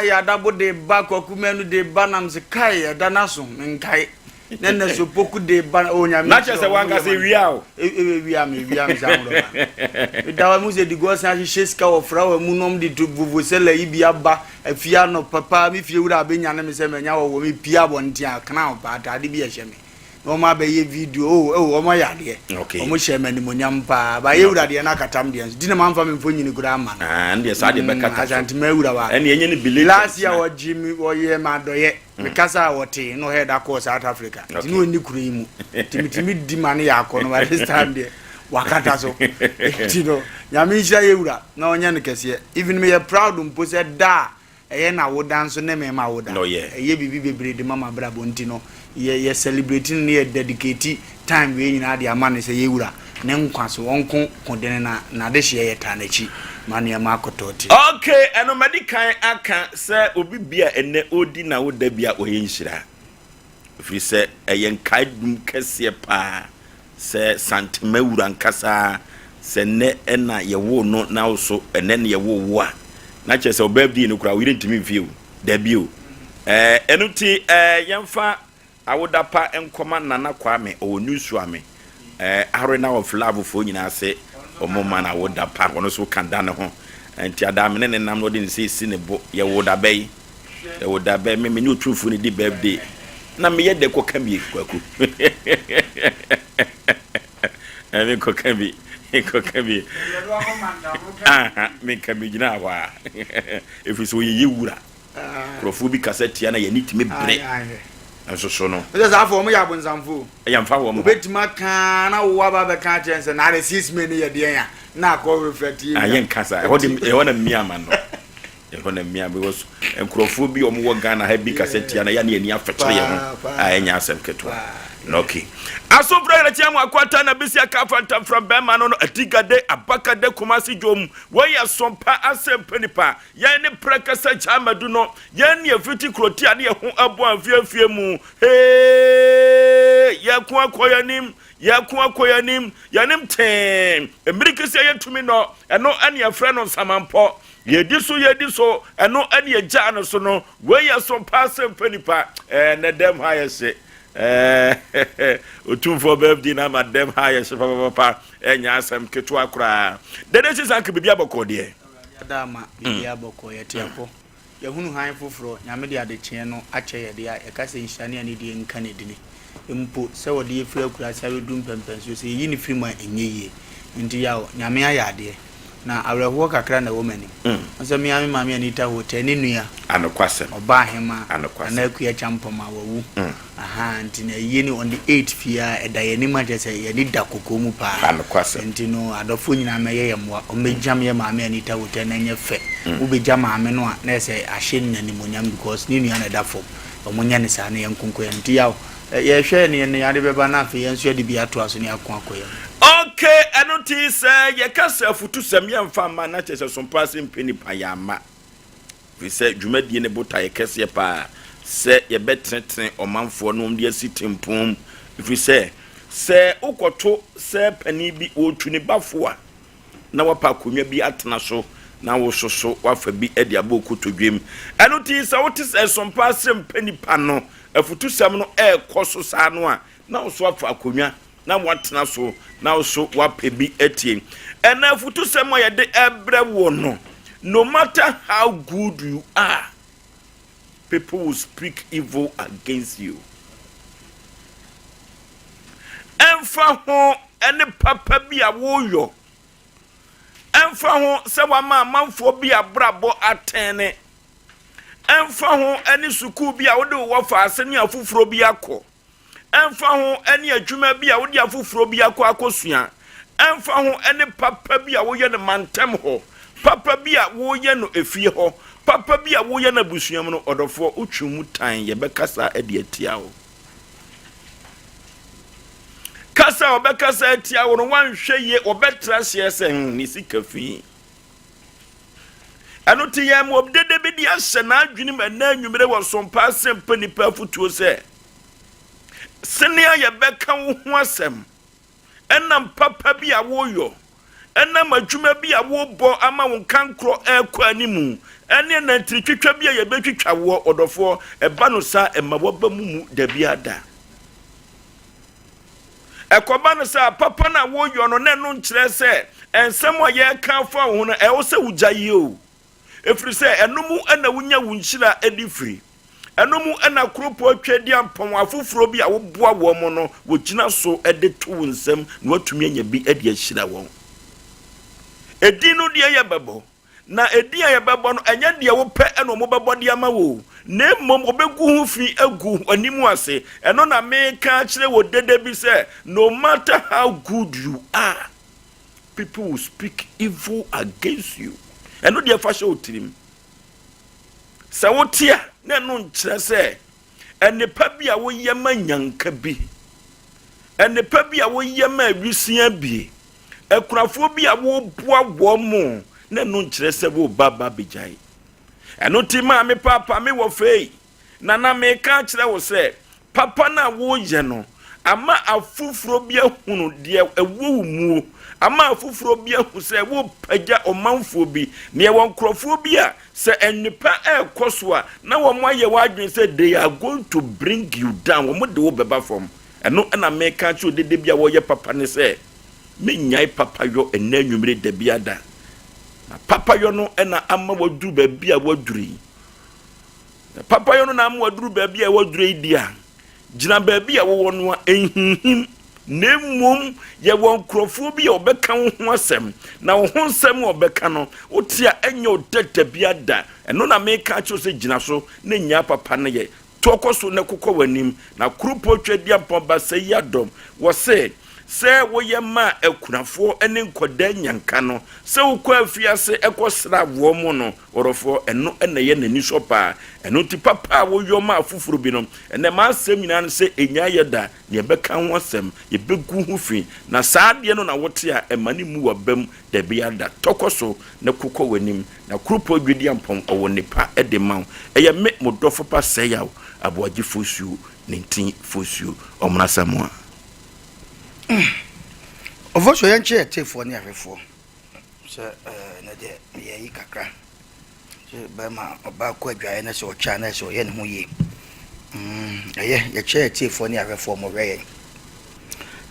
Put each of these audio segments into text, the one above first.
Yadabo de ba, Kwaku Manu de ba, nam se kai ɛda no aso menkae. Na na Sopoku de ba, o Nyame Na kyerɛ sɛ wankasa ewia o. Ewia me, ewia me saa ahorɔba. Meda hɔ mu sɛ digoɔ san ahyehyɛ sika wɔ frawa mu nom de to vuvuzela yi bi aba afie anɔpa paa, me fie wura abɛnyane me sɛ manya wɔwɔ me pie abɔnten a crown paa ataade bi ɛhyɛ me. Na wɔn abɛyɛ video, oh oh wɔn ayɛ adeɛ. Wɔn hyɛ me animonyam paa. Ba yɛ wura deɛ na akatam deɛ nso. Di na ma nfa me mfonyini koraa ama no. Ah, ɛndeɛ saa deɛ bɛkata so. Asante ma wura wa. Ɛndeɛ ɛnyɛ ne belated. Last year wɔgye me, wɔyɛ me adɔyɛ. Me kasa a wɔtee na ɔhɛ da kɔɔ South Africa. Nti na ɔnni kuro yi mu. Nti metumi di ma no yɛ akɔ no, but this time deɛ wakata so. Nti no, Nyame nhyira yɛ wura na ɔnyɛ no kɛseɛ. Even meyɛ proud mpo sɛ da a Ɛyɛ n'awoda nso ne me m'awoda. Ɛyɛ biribi bebree de ma m'abrabɔ nti no yɛ yɛ celebrate no ne yɛ dedicate time wei nyinaa de ama no sɛ yɛ wura ne nkwa so ɔnko ko dene na n'adehyeɛ yɛ taa n'akyi ma nneɛma akɔtɔ ti. Ok, ɛno madi kan aka sɛ obi bi a ɛnnɛ ɔredi n'awoda bi a ɔyɛ nhyira. Ɛfiri sɛ ɛyɛ nkaedum kɛseɛ paa sɛ Santema wura ankasa sɛ nnɛ na yɛwoo no na wo so ɛnnɛ na yɛwoo wo a, na kyerɛ sɛ wo birthday no koraa wo yere ntumi mfie o. Dabi o. Ɛɛ ɛno nti ɛɛ yɛmfa awoda pa nkɔma Nana Kwame ɔwɔ New Suame ɛɛ Arena of Love foɔ nyinaa se wɔn ma no awoda pa, ɔno nso ka da ne ho. Nti adaa me ne ne nam na ɔde ne nsa esi ne bo, yɛwoo da bɛyi. Ɛwɔ da bɛn me me ne otumfoɔ no di birthday na meyɛ dɛ kɔka bi kwaku ɛmi kɔka bi kɔka bi aha menka bi gyina hɔ a ɛfiri sɛ ɔyɛ yɛ wura nkurɔfoɔ bi kasa tia na yɛne tumi bere nso so no sɛ saa afɔ wɔn yɛ abonsamfo yɛmfa wɔn ho obetumi aka na wo aba bɛka akyerɛ sɛ na de 6 May no yɛ deɛn a na akɔ reflect yɛ yɛnka saa ɛhɔ de ɛhɔ na mmia ma no Ɛhɔ na mmea because nkurɔfoɔ bi a wɔwɔ Ghana ha bi kasa tia na yɛ ne ani afɛkyere yɛn ho a ɛnyɛ asɛm ketewa. Na okay. Asomfra yɛrɛ tia mu akwata na bisi aka afantamfra bɛrima no no adigade abakade Kumasi dwom wei yɛ sompa asɛmpa nipa yɛn ne prɛkɛsɛ gyamadu no yɛn ne afiti kuroti a ne yɛ ho abɔ amfiamfie mu hee yɛko akɔ yɛn anim yɛko akɔ yɛn anim yɛn anim tee mmirikisi a yɛtumi nɔ ɛno ɛne yɛfrɛ no nsamanpɔ. Yɛdi so, yɛdi so, ɛno ɛne yɛgyaa no so no, wei yɛ so paa sɛ mpa nipa, ɛɛ nɛ dɛm ha yɛ hye, ɛɛ Otumfoɔ birthday na ama dɛm ha yɛ hye papapapa, ɛnyɛ asɛm ketewa koraa. Dede si sanka biribi abɔkɔ deɛ. Ada ama biribi abɔkɔ, yɛte apɔ, yɛhunu hann foforɔ, Nyame de adekyeɛ no akyɛ yɛde a, yɛka sɛ nhyira ne anidie nka ne dini. Mpo sɛ wɔde yɛ firi akuraase abɛduru mpɛnpɛnsoɔ, sɛ yɛyi no firi mu a ɛnyɛ yie. Nti yaw, Nyame ayɛ adeɛ. Na awerɛhoɔ kakra na ɛwɔ m'anim. Wohu sɛ me ara me maame Anita Hotel ne nua, Anokwasɛm. Ɔbaahemaa, Anokwasɛm. Nana Akua Acheampong a wawu. Ahaa, nti na ayie no on the eight fie a ɛda yɛn anim a kyerɛ sɛ yɛn ani da kɔkɔɔ mu paa. Anokwasɛm. Nti no adɔfoɔ nyinaa mmɛyɛ yɛn mmoa. Wɔmmɛgyam yɛn maame Anita Hotel na ɛnyɛ fɛ. Wobɛgya maame no a na ɛsɛ sɛ ahyɛ no animuonyam because ne nua na ɛda fam. Wɔnyɛ no saa na yɛnko nkɔ yɛn anim. Nti yaw, yɛhwɛ nea nea ade bɛba na afei yɛn nso yɛde bi atoa so na yɛako akɔ yɛn anim. Ok, ɛno nti sɛ yɛka sɛ afutusɛm yɛmfa mma na kyerɛ sɛ sompa ase mpɛ nipa yɛamma. Ɛfiri sɛ dwumadie no botaeɛ kɛseɛ paa sɛ yɛbɛtenetene ɔmanfoɔ na wɔde asi tempɔn mu. Ɛfiri sɛ sɛ wokɔto sɛ panin bi ɔretu ne ba fo a, na wapa akonnwa bi atena so na wososo wafa bi de abɔ wo kotodwem. Ɛno nti sɛ wote sɛ ɛsompa ase mpɛ nipa no afutusɛm no ɛrekɔ so saa no a, na wo so afa akonnwa na woatena so na wo so woapɛ bi atie. Ɛna afutusɛm a yɛde ɛbrɛ wo no, no matter how good you are, people will speak evil against you. Ɛmfa ho ne papa bi a woreyɔ, ɛmfa ho sɛ wama amanfoɔ bi abrabɔ atɛne, ɛmfa ho ne sukuu bi a wode wo wɔfaase ne afoforɔ bi akɔ, ɛmfa ho ne adwuma bi a wode afoforɔ bi akɔ akɔsua, ɛmfa ho ne papa bi a woyɛ no mantam hɔ, papa bi a woyɛ no efie hɔ, papa bi a woyɛ no abusua mu no, ɔdɔfoɔ, wotwe mu tan, yɛbɛkasa de atia wo. Kasa a ɔbɛkasa atia wo no, woanhwɛ yie, ɔbɛtra aseɛ sɛ hmm, ne sika fi. Ɛno te yɛn ma dede bi de ahyɛ n'adwenem ɛnɛ anwummere wɔ sompa asɛmpa nipa afotuo sɛ, sɛnea yɛbɛka wo ho asɛm ɛnam papa bi a woyɔ. Ɛnam adwuma bi a worebɔ ama wo nkankorɔ rekɔ anim ne nantiritwitwa bi a yɛbɛtwitwa woɔ, ɔdɔfoɔ, ɛba no saa a, ɛmma w'aba mu mmu dabiara da. Ɛkɔba no saa a, papa no a woreyɔ no, na ɛno nkyerɛ sɛ nsɛm a yɛreka afa wo ho no, ɛwɔ sɛ wogya yie o. Ɛfiri sɛ ɛno mu na wonya wo nhyira de firi. Ɛno mu na kuropɔn Tweaduampɔn afoforɔ bi a woboa wɔn no, wɔgyina so de to wo nsam na woatumi anya bi de ahyira wɔn. Edin no deɛ yɛbɛbɔ, na edin a yɛbɛbɔ no, ɛnyɛ deɛ wopɛ na wɔbɛbɔ de ama wo, na mmom wɔbɛgu ho fi agu w'anim ase. Ɛno na meka akyerɛ wo dede bi sɛ, no matter how good you are, people will speak evil against you. Ɛno deɛ fa hyɛ wo tirim. Sɛ wote a, na ɛno nkyerɛ sɛ nnepa bi a woyɛ ma nyanka bi, nnepa bi a woyɛ ma awisia bi, akunafoɔ bi a woboa wɔn mo, na ɛno nkyerɛ sɛ woreba aba abɛgyae. Ɛno nti maame paapa me wɔ fei, na na meka akyerɛ wo sɛ Papa no a woreyɛ no ama afoforɔ bi ahunu deɛ ɛwɔ wo muo, ama afoforɔ bi ahu sɛ worepagya ɔmanfoɔ bi. Na yɛwɔ nkurɔfoɔ bi a sɛ nnepa ɛrekɔ so a, na wɔn ayɛ wɔn adwene sɛ they are going to bring you down, wɔn de wo bɛba fam. Ɛno na meka akyerɛ odede bi a wɔyɛ papa ne sɛ, mennyae papayɔ ɛnnɛ anwummere da biara da. Na papayɔ no na ama waduru baabi a waduru yi. Na papayɔ no na ama waduru baabi a waduru yi di a, gyina baabi a wowɔ no a, nhinhim, na mmom yɛwɔ nkurɔfoɔ bi a wɔbɛka wo ho asɛm, na wo ho nsɛm a wɔbɛka no, wote a ɛnyɛ wo dɛ da biara da. Ɛno na meka akyerɛ wo sɛ gyina so na nyaa papa no yɛ. Toɔ kɔ so na kokɔ w'anim, na kuropɔn Tweaduampɔn Baasa yi adɔm. Wɔse, sɛ woyɛ maa akunafoɔ ne nkwadaa nyanka no, sɛ wokɔ afiase kɔsra wɔn no, Ɔdɔfoɔ, ɛno na ɛyɛ n'anisɔ paa. Ɛno nti papa a woyɔ ma afoforɔ bi no, ɛnnɛ m'asɛm nyinaa ne sɛ ɛnyaa yɛ da, na yɛbɛka ho asɛm, yɛbɛgu ho fi, na saa adeɛ no na wote a, ɛma no mmu w'abam dabiara da. Tɔ kɔ so na ko kɔ w'anim, na Kuropɔn Dwediampɔn ɔwɔ nnepa de ma wo. Ɛyɛ me, mo dɔfo pa Sɛyaw, Aboagye Fosuo, Nintin Fosuo, Ɔmena Asamoah. Ɔfosuo yɛnkyɛ atiefoɔ ne ahwɛfoɔ. Sɛ ɛɛ na deɛ meyɛ yi kakra. Sɛ bɛrima ɔbaa kɔ adwaeɛ na sɛ ɔkyɛ a na sɛ ɔyɛ ne ho yie. Mm, ɛyɛ yɛkyerɛ atiefoɔ ne ahwɛfoɔ mo hwɛ yɛn.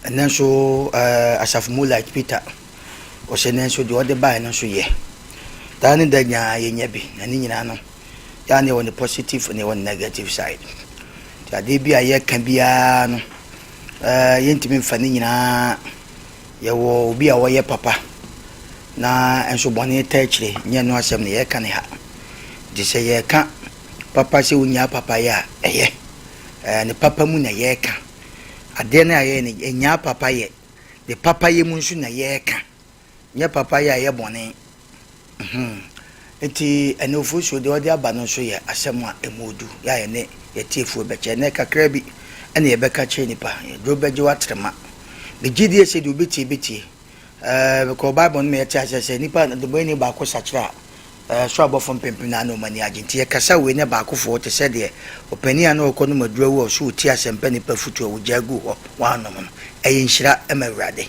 Ɛnɛ nso ɛɛ asafo mu light Peter ɔsɛ nɛ nso deɛ ɔde baeɛ no nso yɛ. Daa ne da nyinaa yɛnya bi na ne nyinaa no yɛa ne ɛwɔ ne positive ne ɛwɔ ne negative side. Nti adeɛ bi a yɛka biara no ɛɛ yɛntumi mfa ne nyinaa Yɛwɔ obi a ɔyɛ papa na nso bɔne taa akyire, nyɛ ɛno asɛm na yɛreka ne ha. Nti sɛ yɛreka papa sɛ wonyaa papayɛ a, ɛyɛ. Ɛɛ ne papa mu na yɛreka. Adeɛ no a yɛyɛ no, ɛnyaa papayɛ. Ne papayɛ mu nso na yɛreka. Nyɛ papayɛ a ɛyɛ bɔne. Mhm. Nti ɛnɛ Ofosuo deɛ ɔde aba no nso yɛ asɛm a ɛmu ɔdu yɛ a yɛne yɛtiefoɔ bɛkyɛ. Ɛnɛ kakra bi ɛna yɛbɛka kyerɛ nipa. Duro bɛgye w'atrema. Megye die sɛ deɛ ɔbɛtie bɛtie. Ɛɛ because Bible no ma yɛte aseɛ sɛ nipa debɔneyɛni baako sakyera a, ɛɛ soro abɔfoɔ mpempem naa na wɔn ani agye. Nti yɛkasa wei ne baakofoɔ te sɛ deɛ ɔpanin a na ɔrekɔ nom aduro awu a ɔso ɔtie asɛmpa nipa afutuo a wɔgyaa guu hɔ wɔannom no. Ɛyɛ nhyira ma Awurade.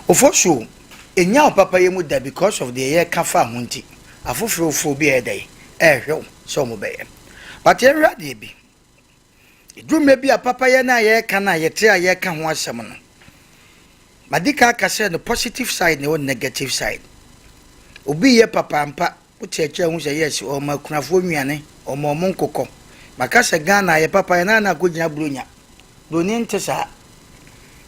Ofosuo. Nnya wo papayɛ mu da because of deɛ yɛka fa ho nti afoforɔfoɔ bi ɛyɛ dɛn ɛrehwɛ wo sɛ wɔn bɛyɛ but yɛnhwɛ adeɛ bi ɛduru mmerɛ bi a papayɛ no a yɛreka no a yɛte a yɛreka ho asɛm no madi ka aka sɛ no positive side na ɛwɔ negative side obi yɛ papa ampa wote akyire ho sɛ yes ɔma akunafoɔ nnuane ɔma ɔmo nkokɔ maka sɛ Ghana yɛ papayɛ na na akɔgyina buronya Broni nte saa.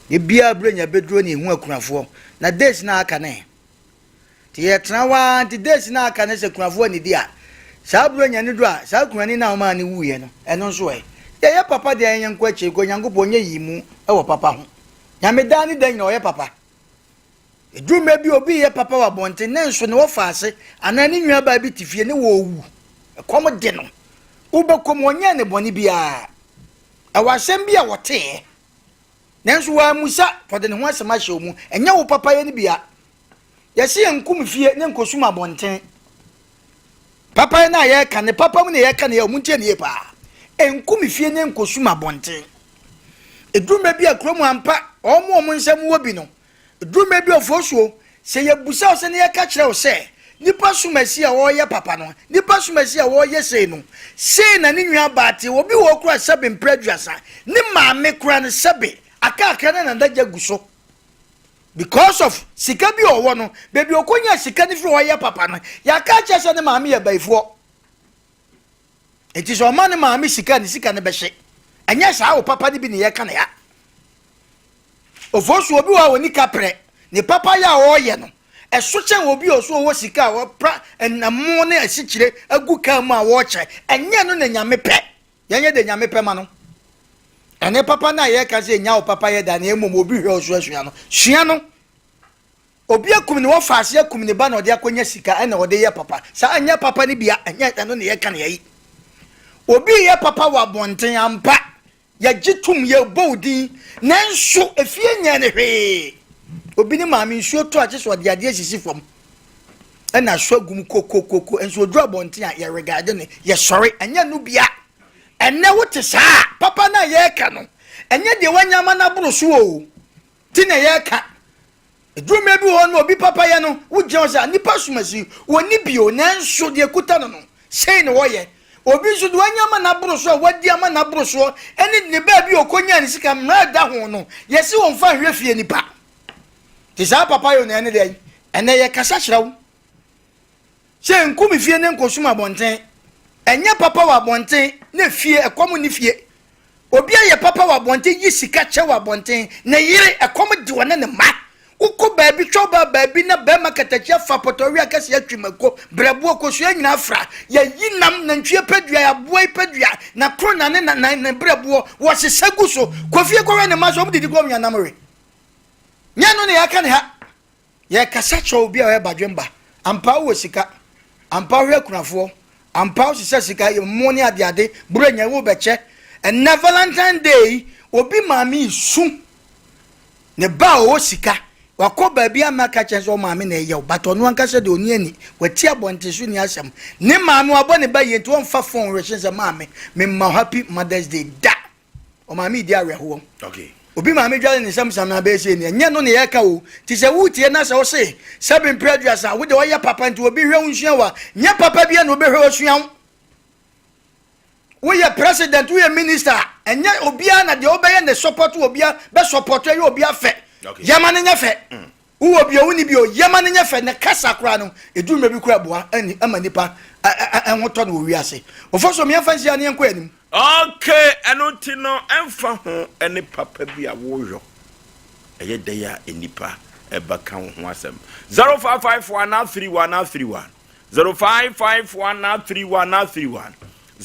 Da biara Buronya bɛduro na yɛhu akunafoɔ. Na days no a aka no ɛ? Nti yɛtena hɔ ara nti days no a aka no sɛ kunafoɔ annidi a, saa Buronya no duru a, saa kunani no a wɔmaa no wuiɛ no, ɛno nso ɛ? Yɛyɛ papa deɛ yɛn nkɔ akyire kɔ Nyankopɔn nyɛ yimu wɔ papa ho. Nyame daa ne da nyina ɔyɛ papa. Ɛduru mmerɛ bi obi yɛ papa wɔ abɔnten ne nso ne wɔfa ase anaa ne nuabaa bi te fie ne wɔrewu. Ɛkɔm de no. Wobɛkɔ mu ɔnyɛɛ ne bɔne biara. Ɛwɔ asɛm bi a wɔteeɛ, nanso wɔammisa, na ɔde ne ho asɛm ahyɛ wo mu. Ɛnyɛ wo papayɛ no bi a. Yɛse yɛnkum fie ne nkɔsum abɔnten. Papayɛ no a yɛreka, ne papa mu na yɛreka no yɛ, montie no yie paa. Ɛnkum fie ne nkɔsum abɔnten. Ɛduru mmerɛ bi a kurom ampa, wɔn a wɔn nsam wɔ bi no, ɛduru mmerɛ bi a ɔfosuo, Sɛ yɛbusa wo sɛ na yɛka kyerɛ wo sɛ, Nipa somasi a ɔreyɛ papa no, nipa somasi a ɔreyɛ sei no, sei na ne nua baa te, obi wɔ hɔ koraa sɛbe mprɛ aduasa, ne maame koraa no sɛbe akaakra na n'adagya gu so because of sika bi a ɔwɔ no, baabi a ɔkɔnya sika no firi ɔreyɛ papa no, yɛaka akyerɛ sɛ ne maame yɛ bayifoɔ. Nti sɛ ɔma ne maame sika a, ne sika no bɛhye. Ɛnyɛ saa wo papa no bi ne yɛka ne ha. Ofosu, obi wɔ hɔ a ɔnni kaprɛ, ne papayɛ a ɔreyɛ no, ɛso kyɛn obi a ɔso ɔwɔ sika a ɔpra ɛmo ne asikyire agu kaa mu a ɔrekyɛ. Ɛnyɛ ɛno na Nyame pɛ. Yɛnyɛ deɛ Nyame pɛ ma no. Ɛne papa no a yɛreka sɛ nya wo papayɛ da na mmom obi hwɛ wo so asua no, sua no. Obi akum ne wɔfaase akum ne ba na ɔde akɔnya sika ɛna ɔde yɛ papa. Saa ɛnyɛ papa no bia, ɛnyɛ ɛno na yɛka no yɛyi. Obi yɛ papa wɔ abɔnten ampa, Yɛgye tom, yɛbɔ wo din, nanso efie nyɛɛ no hwee. Obi ne maame nsuo tɔ a, gye sɛ ɔde adeɛ sisi fam ɛna aso agu mu kokokoko, nso oduru abɔnten a yɛregaade no, yɛsɔre. Ɛnyɛ no bia. Ɛnɛ wote saa a, papa no a yɛreka no, ɛnyɛ deɛ wanya ama no aboro so o, ti na yɛreka. Ɛduru mmerɛ bi wɔ hɔ no obi papayɛ no, wogyina hɔ sɛ ah, nipa somasi, wɔnni bio, nanso deɛ ɛkuta no no, sei na wɔyɛ. Obi nso deɛ wanya ama no aboro so a wadi ama no aboro soɔ ne ne baabi a ɔkɔnyaa ne sika mmerɛ a ɛda ho no, yɛse ɔmfa nhwɛ fie nipa. Nti saa papayɛ no ɛne dɛn? Ɛnɛ yɛkasa kyerɛ wo sɛ nku me fie ne nkɔsum abɔnten. Ɛnyɛ papa wɔ abɔnten na fie, ɛkɔm nni fie. Obi ayɛ papa wɔ abɔnten yi sika kyɛ wɔ abɔnten, ne yere, ɛkɔm de ɔne ne mma. Wokɔ baabi, twa wo ba baabi na barima katakyi afa apɔtɔwia akɛseɛ atwi mako, brɛboɔ, kosua nyinaa afra. Yɛayi nam, nantwie padua, aboa yi padua, n'akorona ne na ne brɛboɔ, wɔsesa gu so. Kɔ fie kɔhwɛ ne mma sɛ wɔdidi kɔ wɔnya nam we. Nyɛ ɛno na yɛaka ne ha. Yɛkasa kyerɛ obi a ɔyɛ badwemba. Ampa wowɔ sika. Ampa wohwɛ akunafoɔ. Ampa wosesa sika, mmo ne adeade, Buronya yi wobɛkyɛ. Ɛnnɛ Valentine Day yi, obi maame resu. Ne ba a ɔwɔ sika, wakɔ baabi ama aka kyerɛ sɛ ɔmaame na ɛyɛ wo, but ɔno ankasa deɛ ɔnni ani. Wati abɔnten so nni asɛm. Ne maame wabɔ ne ba yie nti ɔmfa phone rehyɛ sɛ maame, memma wo happy Mother's Day da. Ɔmaame redi awerɛhoɔ. Okay. Obi maame dware ne nsam sam na abɛyɛ sei ni ɛnyɛ no na yɛka o. Nti sɛ wotie na sɛ wose sɛbe mprɛ aduasa wode ɔyɛ papa nti obi hwɛ wo nsua wo a, nyɛ papa bia na obɛhwɛ wo asua wo. Woyɛ president, woyɛ minister a, ɛnyɛ obiara na deɛ wobɛyɛ ne support obia bɛ support ɛyɛ obia fɛ. Okay. Yɛma no nyɛ fɛ. Wowɔ bi o, wonni bi o, yɛma no nyɛ fɛ. Ne kasa koraa no, ɛduru mmerɛ bi koraa ɛboa ɛni ɛma nipa ɛho tɔ no wɔ wiase. Ofosuo, yɛmfa nsi ha na yɛnkɔ yɛn anim. Ok, ɛno nti no ɛmfa ho ne papa bi a woyɔ, ɛyɛ dɛn a nnipa ɛbɛka wo ho asɛm. 0551 31 31 0551 31 31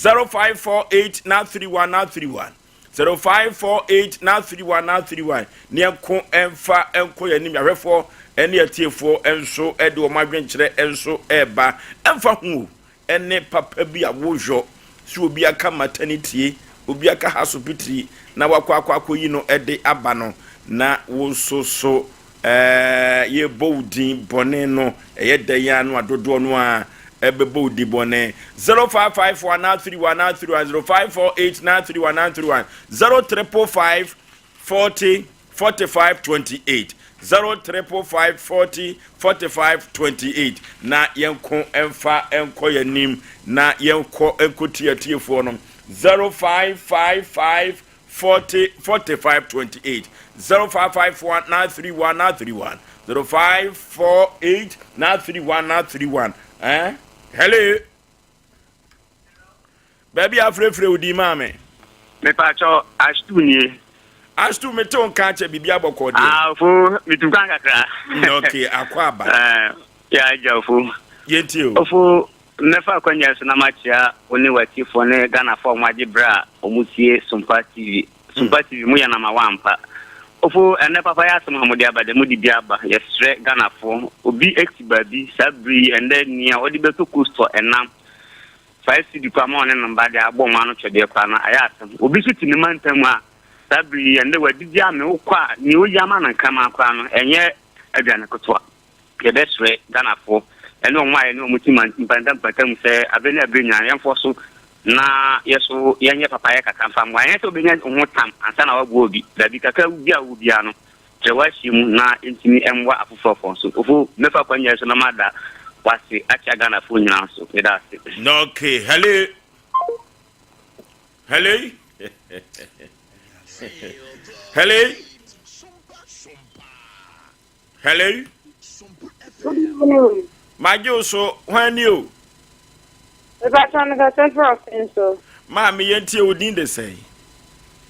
0548 31 31 0548 31 31 ne ɛnko ɛmfa ɛnkɔ yɛn anim. Ahwɛfoɔ ɛne atiefoɔ nso ɛde wɔn adwenkyerɛ nso ɛreba ɛmfa ho o. ne papa bi a wohwɔ sɛ obi aka maternity, obi aka hasopitiri na wakɔ akɔ akɔyi no de aba no, na wo nso so ɛɛ yɛbɔ wo din bɔne no, ɛyɛ dɛn a no a dodoɔ no a ɛbɛbɔ wo din bɔne. 0554 931 931 0548 931 931 0555 40 45 28 0 triple 5 40 45 28 na yɛnko mfa nkɔ yɛn anim na yɛnkɔ nkɔtie atiefoɔ no 0 5 5 5 40 45 28 0 5 5 1 9 3 1 9 3 1 0 5 4 8 9 3 1 9 3 1 eh hello Baabi a afrɛfrɛ wo din maa me. Mepakyɛw, Ashtu nie. Ashtu, mete wo nka akyɛ, biribi abɔkɔɔ deɛ. Ah, ofo, metu kwan kakra. Ok, akɔ aba. Eh, ya agya ofo. Yɛntie o. Ofo, mɛfa akwanya so na makyea wo ne w'atiefoɔ ne Ghanafoɔ a wɔagye berɛ a wɔtie Sompa TV. Sompa TV, moyɛ number one ampa. Ofo, ɛnnɛ papa yɛ asɛm a mode aba deɛ, mode bi aba. Yɛsrɛ Ghanafoɔ, obi te baabi saa bere yi, ɛnnɛ nea ɔde bɛtɔ coastal ɛnam, 5 cedi koraa ma ɔne ne mba de abɔ ɔmo ano twɛdeɛ koraa no ayɛ asɛm. Obi nso te ne mantam a saa bere yi ɛndɛ wadidi ame wokɔ a nea oyi ama no nkraman koraa no ɛnyɛ aduane ketewa. Yɛbɛsrɛ Ghanafoɔ ɛne ɔmo a yɛne ɔmo te mpanta mpanta mu sɛ abere ne abere nyinaa yɛnfɔ so na yɛso yɛnyɛ papayɛ kakra mfa mmoa. Ɛnyɛ sɛ wobɛnya wo ho tam ansa na waboa obi, dabi kakra bi a wowɔ biara no. Trɛ w'ahyeɛ mu na ɛntumi mmoa afoforɔfoɔ nso. Ofo, mɛfa kwan nyinaa so na mada w'ase akyea Ghanafoɔ nyinaa nso. Meda ase. Okay, hello. Hello. Hello. Hello. Magye wo so, hwan ni o? Mepatɔ mekasa firi ɔfen so. Maame yɛntie wo din de sɛn?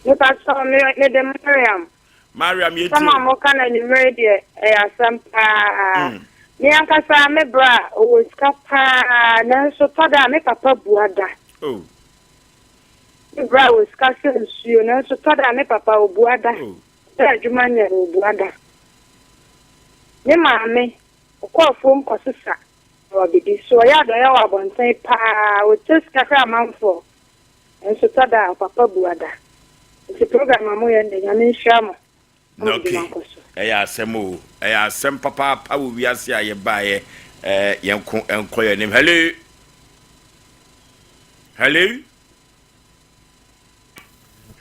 Mepatɔ me me de Mariam. Mariam yɛntie. Asɛm a moka no anwummere deɛ ɛyɛ asɛm paa. Mm. Me ankasa me bra ɔwɔ sika paa nanso tɔ da a me papa bua da. Oh. Me bra wɔ sika sɛ nsuo nanso tɔ da a me papa ɔbua da. Oh. Sɛ adwuma nyɛ no ɔbua da. Me maame ɔkɔ afuom kɔsesa na wabɛdi. So ɔyɛ adɔeɛ wɔ abɔnten paa ɔkyɛ sika koraa amanfoɔ. Nso tɔ da a ɔpapa bua da. Nti program a moyɛ no deɛ Nyame nhyira mo na mo Okay. dwuma nkɔ so. Ɛyɛ asɛm o. Ɛyɛ asɛm papaapa wɔ wiase a yɛbaeɛ. Ɛɛ yɛn ko nkɔ yɛn anim. Hello. Hello.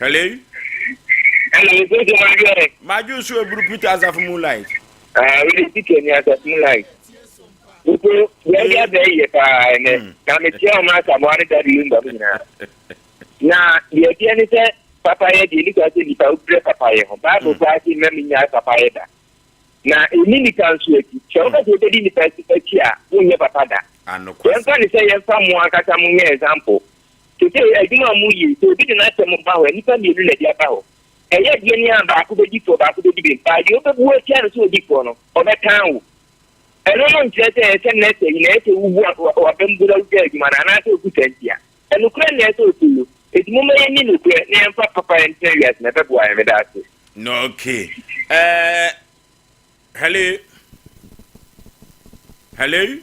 Hello. Hello, Soso Madwe. Madwe nso eburu Peter Asafo Moonlight. Ah, we dey Peter ni Asafo Moonlight. Gbogbo deɛ ɛde abɛ yɛ paa ɛnɛ. Hmm. Na mekyia wɔn asamoa ne dade lumba mu nyinaa. Na deɛ ɛteɛ ne sɛ papayɛ deɛ nipa sɛ nipa wobrɛ papayɛ ho. Bible hmm. koraa se mma menyae papayɛ da. Na ɛni nipa nso akyi. Sɛ wobɛ sɛ wobɛdi nipa akyi a wonyɛ papa da. Yɛmfa ne sɛ yɛmfa mo ankasa mo nyɛ example. Seesei adwuma a moyɛ yi, sɛ obi de n'asɛm ba hɔ a, nnipa mmienu na ɛde aba hɔ. Ɛyɛ deɛ a baako bɛdi fɔ, baako bɛdi bem. Baa deɛ wobɛbu atia no sɛ ɔdi fɔ no, ɔbɛtan wo. Ɛno no nkyerɛ sɛ ɛyɛ sɛ nnɛ sɛ yi na ɛyɛ sɛ wobu w'abam bu na wogyae adwuma no anaasɛ wobu sɛntia. Ɛnokorɛ na ɛyɛ sɛ ɔsɛ Enti momma yɛnni nokorɛ na yɛmfa papayɛ ntena wiase na ɛbɛboa yɛn. Meda ase. Okay. Uh, hello. Hello.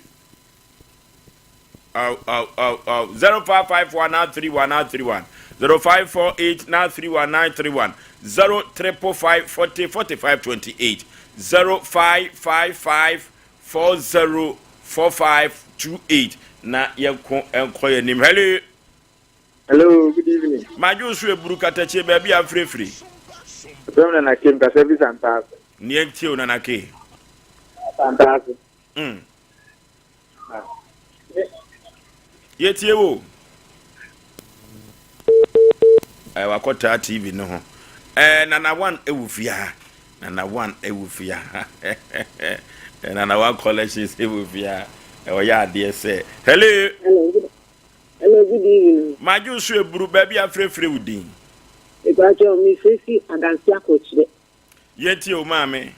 Oh, oh, oh, oh. 0554 931 931 0548 931 931 0555 40 45 28 0555 40 45 28 na yɛnko nkɔ yɛn anim. Hello. Hello, good evening. Madwo so eburu katakyie baabi a afirefiri. Ɛfrɛ me Nana K, mkasa fi Santaase. Neɛ ntie o Nana K. Santaase. Yɛtie wo. Ɛɛ wakɔtaa TV no ho. Ɛɛ Nana One ɛwɔ fie ha. Nana One ɛwɔ fie ha. Nana One collections ɛwɔ fie ha. Ɔyɛ adeɛ sɛ. Hello. Hello, good, hello, good evening. Madwo so eburu baabi afrɛfrɛ wo din. Mepakyɛw, mefrɛ fi Adanse Akɔkyerɛ. Yɛtie wo maame.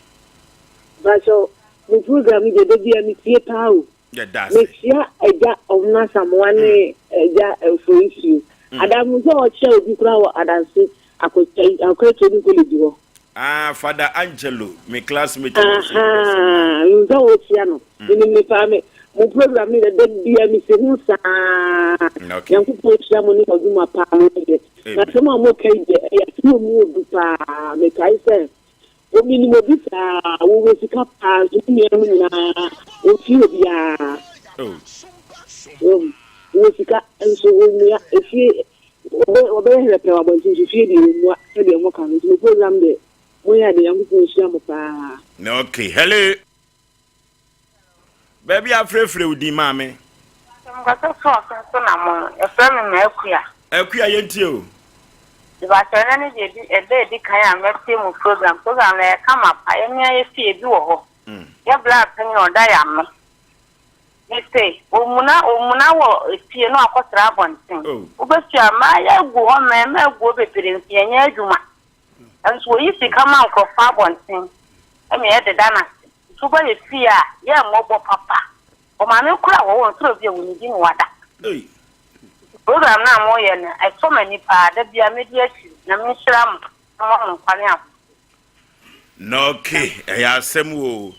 Mepakyɛw, mo program yi deɛ da biara metie paa o. Yɛda ase. Mekyia Agya Ɔhene Asamoah ne Agya Ofoisuo. Ada mehu sɛ ɔkyia obi koraa wɔ Adanse Akɔkyerɛ Training College hɔ. Ah, Father Angelo, me classmate. Ahaa, mehu sɛ wɔkyia no. Menim ne paa me mo program no deɛ da biara mesi ho saa. Okay. Nyankopɔn nhyira mo ne mo adwuma paa mo yɛ. Na asɛm a moka yi deɛ ɛyɛ asɛm a emu wɔ du paa. Mekae sɛ Menim obi saa, wɔwɔ sika paa nso ne nuanom nyinaa wɔmfie obiara. Wɔwɔ sika nso wɔmmua efie wɔbɛyɛ hwɛ pɛ wɔ abɔnten nso fie deɛ wɔmmua sɛdeɛ moka no nti mo program deɛ moyɛ adeɛ Nyankopɔn nhyira mo paa. Okay, hello. Baabi a frɛfrɛ wo din maame. Mpakyɛ mekasa fi ɔso so na mo no yɛfrɛ me ma Akua. Akua yɛntie o. Mepakyɛ ɛnɛ ne deɛ ɛdi ɛda ɛdi kan a mɛtie mo program program no ɛyɛ kama pa yɛmea yɛ fie ebi wɔ hɔ yɛ bra panyin ɔda yɛ ano mese ɔmuna ɔmuna wɔ efie na wakɔsra abɔnten wobɛsua mmaa yɛ agu hɔ mmarima agu hɔ bebree nso yɛnyɛ adwuma nso wɔyi sika ma nkurɔfoɔ abɔnten ɛna yɛdeda no ase Nso ba yɛ fie a yɛ mmɔbɔ papa. Ɔmaame koro a wɔwɔ no soro bi a wɔnidi no wada. Nti program no a moyɛ no ɛsɔ m'ani paa da biara mɛdi akyiri. Nyame nhyira mo na ɔma mo nkwa ne ahoɔden. Nɔke ɛyɛ asɛm o.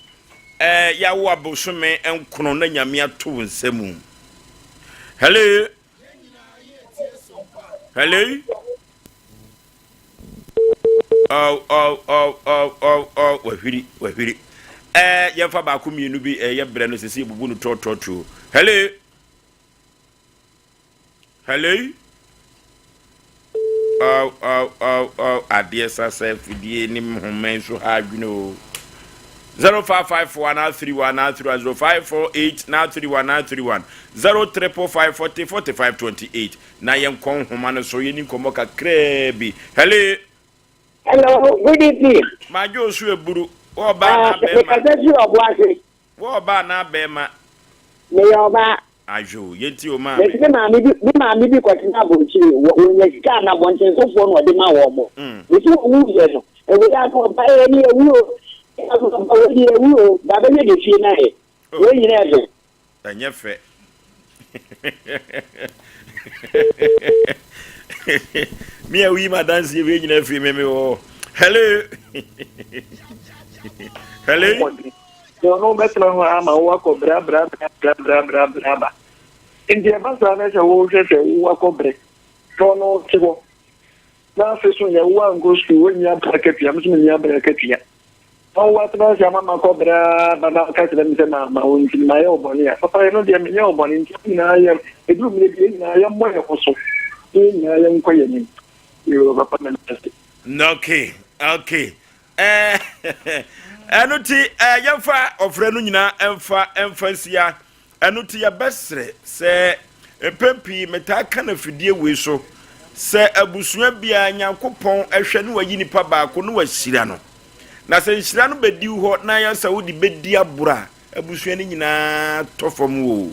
Ɛɛ yawo abosome nkono na nyame ato wo nsa mu. Hello. Hello. Oh, oh, oh, oh, oh, oh, wahwiri, wahwiri. Eh, yɛmfa baako mmienu bi ɛyɛ eh, brɛ no sisi ebubu no tɔɔtɔɔtoo. Hello. Hello. Aw aw aw aw adeɛ sasa afidie ne nhoma yi so ha adwene o. 0554 931 931 0548 931 931 0555 40 45 28 na yɛnkɔ nhoma no so yɛni nkɔmmɔ kakraa bi. Hello. Hello, good evening. Madwo so eburu. Wɔ ɔbaa anaa bɛrima? Mekasa fi Ɔboase. Wɔ ɔbaa anaa bɛrima? Meyɛ ɔbaa. Adwo, yɛntie o maame. Mese me maame bi me maame bi kɔtena aburokyire wɔ wɔnya sika a na abɔntensofoɔ na ɔde ma wɔn mo. Mese wɔwuiɛ no ɛwɔ yi ano ɔba ɛyɛ ne yɛwu o ɔba wei de yɛwu o ba bɛhwɛ de fie no ayɛ wei nyina ɛfɛ. Ɛnyɛ fɛ. Me a woyi m'adanseɛ wei nyina firi me me wɔ. Hello. Hello. Na ɔno bɛtena hɔ ara ma woakɔ bra bra bra bra bra bra bra ba. Nti ɛba saa na sɛ wohwɛ sɛ woakɔ brɛ na ɔno te hɔ na afe so yɛ woankɔ sukuu wonni abrɛ akatua me nso menni abrɛ akatua na woatena ase ama makɔ brɛ ara ba na woka kyerɛ me sɛ mamma wo nti mayɛ wo bɔne a papa ɛno deɛ menyɛ wo bɔne nti yɛn nyinaa yɛ ɛduru mmerɛ bi yɛn nyinaa yɛmmɔ yɛn ho so na yɛn nyinaa yɛnkɔ yɛn anim. Yoo papa meda ase. Okay, okay. Ɛno nti yɛmfa ɔfrɛ no nyinaa ɛmfa ɛmfa nsia. Ɛno nti yɛbɛsrɛ sɛ mpɛn pii metaa ka no afidie wei so sɛ abusua biara Nyankopɔn ɛhwɛ ne wayi nipa baako ne wahyira no. Na sɛ nhyira no bɛdi hɔ na yɛ sɛ wode bɛdi aboro a abusua no nyinaa tɔ fam o.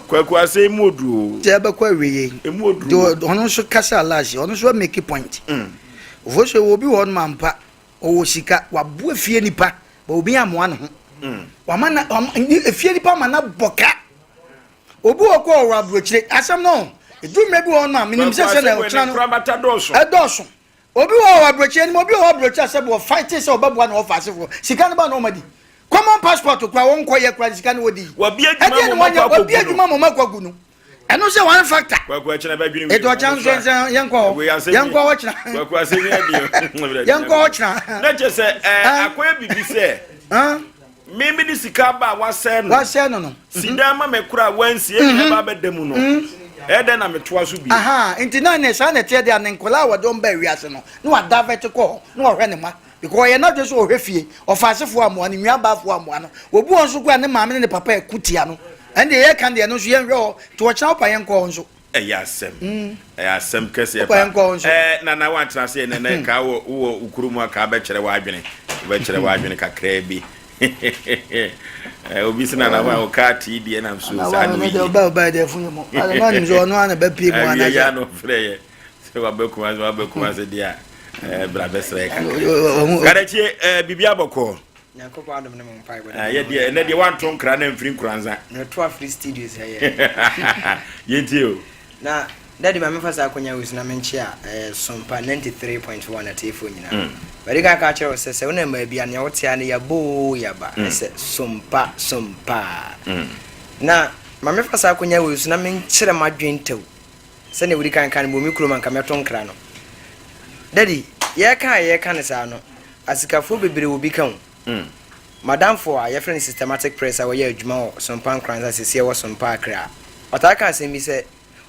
Kwaku asɛ emu oduru o. Sɛ ɛbɛkɔ awieɛ yi. Emu oduru o. Deɛ ɔno nso kasa last ɔno nso make point. Ofosu wɔ obi wɔ hɔ nom ampa ɔwɔ sika waboa fie nipa but obi amoa ne ho. Wama na wama efie nipa ma na bɔ ka. Obi wɔ kɔ ɔwɔ aburokyire asɛm no edu mmerɛ bi wɔ hɔ nom a menim sɛ sɛ na ɔkyena no ɛdɔɔso. Obi wɔ hɔ aburokyire anim obi wɔ hɔ aburokyire a sɛ wɔ fight sɛ ɔbɛboa na ɔfa asefoɔ sika no ba na ɔma di common passport kura wɔn kɔ yɛ kura sika no wɔ di ɛdeɛ na wɔnyɛ wabi adwuma ma ɔma kɔ gu no ɛno sɛ one factor ètò ɔkyɛn nso nsɛn yɛn kɔ hɔ yɛn kɔ hɔ kyena yɛn kɔ hɔ kyena. na kyɛ sɛ ɛɛ akɔyɛ bibi sɛ. Me me de sika aba a wasɛe no. Wasɛe no no. Si dan ma me kora a wansi ɛnyina mm-hmm. ba abɛda mu no. Mm-hmm. Ɛyɛ dɛn na metoa so bio. Aha nti na ne saa na ɛteɛ deɛ ne nkwadaa a wɔde wɔn ba wiase no na wadavɛte kɔ hɔ na ɔhwɛ ne ma because ɔyɛ n'adwene sɛ ɔhwɛ fie ɔfa asefoɔ amoa no nnuabaafoɔ amoa no obi wɔn nso kora ne maame ne ne papa ɛko tia no ɛnde yɛka deɛ no nso yɛnhwɛ hɔ nti ɔkyena wopa yɛnkɔ hɔ nso. Ɛyɛ asɛm. Ɛyɛ asɛm kɛseɛ pa. Ɛɛ nana wantena ase ɛnɛ nɛ kaa wɔ wowɔ wo kuro mu a kaa bɛkyerɛ w'adwene. Wobɛkyerɛ w'adwene kakraa bi. Ɛɛ obi sɛ nana wa wo kaa tii deɛ nam so saa na oyi. Ɔba ɔba deɛ fun mu. Ɔno anim sɛ ɔno ana bɛpie mu anasɛ. Ɛyɛ yɛ ano frɛ yɛ sɛ wabɛ kuma sɛ wabɛ kuma sɛ deɛ a ɛɛ bra bɛsrɛ yɛ kakra. Kadakyie ɛɛ biribi abɔkɔ. Nyankopɔn adom ne mo mpaebɔ ne Yɛ deɛ ɛnɛ deɛ wanto nkra na mfiri nkoranza. Meto afiri studios ɛyɛ. Yɛntie o. Na daddy ma memfa saa akwanya wei so na menkyea eh, Sompa 93.1 atiefoɔ nyinaa. Mm. Madi kan aka akyerɛ wo sɛ sɛ wonam baabi a nea wote ara ne yaba oo yaba, mm. ɛsɛ Sompa Sompa. Mm. Na ma mefa saa akwanya wei so na menkyerɛ m'adwene tɛw sɛnea wodi kan ka no bɔ me kurom anka mɛto nkra no. Daddy, yɛreka a yɛreka no saa no, Asikafoɔ bebree wɔ bi ka o. M'adamfo a yɛfrɛ no Systematic Press a ɔyɛ adwuma wɔ Sompa Nkoranza seesei ɔwɔ Sompa Accra. Ɔtaa ka asɛm bi sɛ,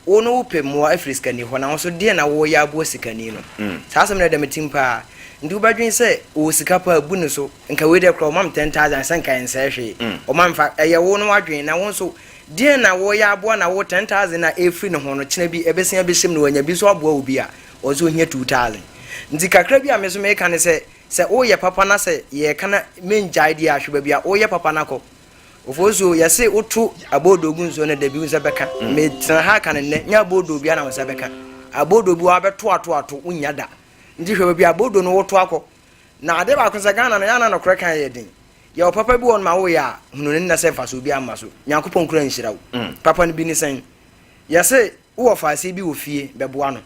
Wo no wopɛ mmoa afiri sikani hɔ na wo nso deɛn na woreyɛ aboa sikani no? Saa asɛm no ɛda me tirim paa. Nti wobɛdwene sɛ ɔwɔ sika paa bu ne so, nka wei deɛ koraa ɔma me 10,000 sɛ nka ɛnsɛe hwee. Ɔma me fa, ɛyɛ wo no w'adwene na wo nso deɛn na woreyɛ aboa na wo 10,000 a ɛrefiri ne ho no kyena bi ɛbɛsan abɛhyɛ mu na wanya bi nso aboa obi a ɔno nso ɔhia 2,000. Nti kakra bi a me nso meka ne sɛ, sɛ woyɛ papa na sɛ yɛreka na mengyae deɛ a, hwɛ baabi a woyɛ papa no akɔ. Ofosuo, yɛse woto aboodoo gu nsuo no da bi wo nsa bɛka. Metena ha ka no nnɛ, nyɛ aboodoo biara na wo nsa bɛka. Aboodoo bi wɔ hɔ a wobɛto ato ato, wonnya da. Nti hwɛ baabi a aboodoo no woto akɔ. Na adeɛ baako sɛ Ghana no, yɛ a na nokorɛ ka yɛ den. Yɛwɔ papa bi wɔ hɔ nom a woyɛ a, hunu no nnɛ sɛ mfasoɔ biara mma so. Nyankopɔn kura nhyira wo. Papa no bi ne sɛn? Yɛse wowɔ faaseɛ bi wɔ fie, bɛboa no.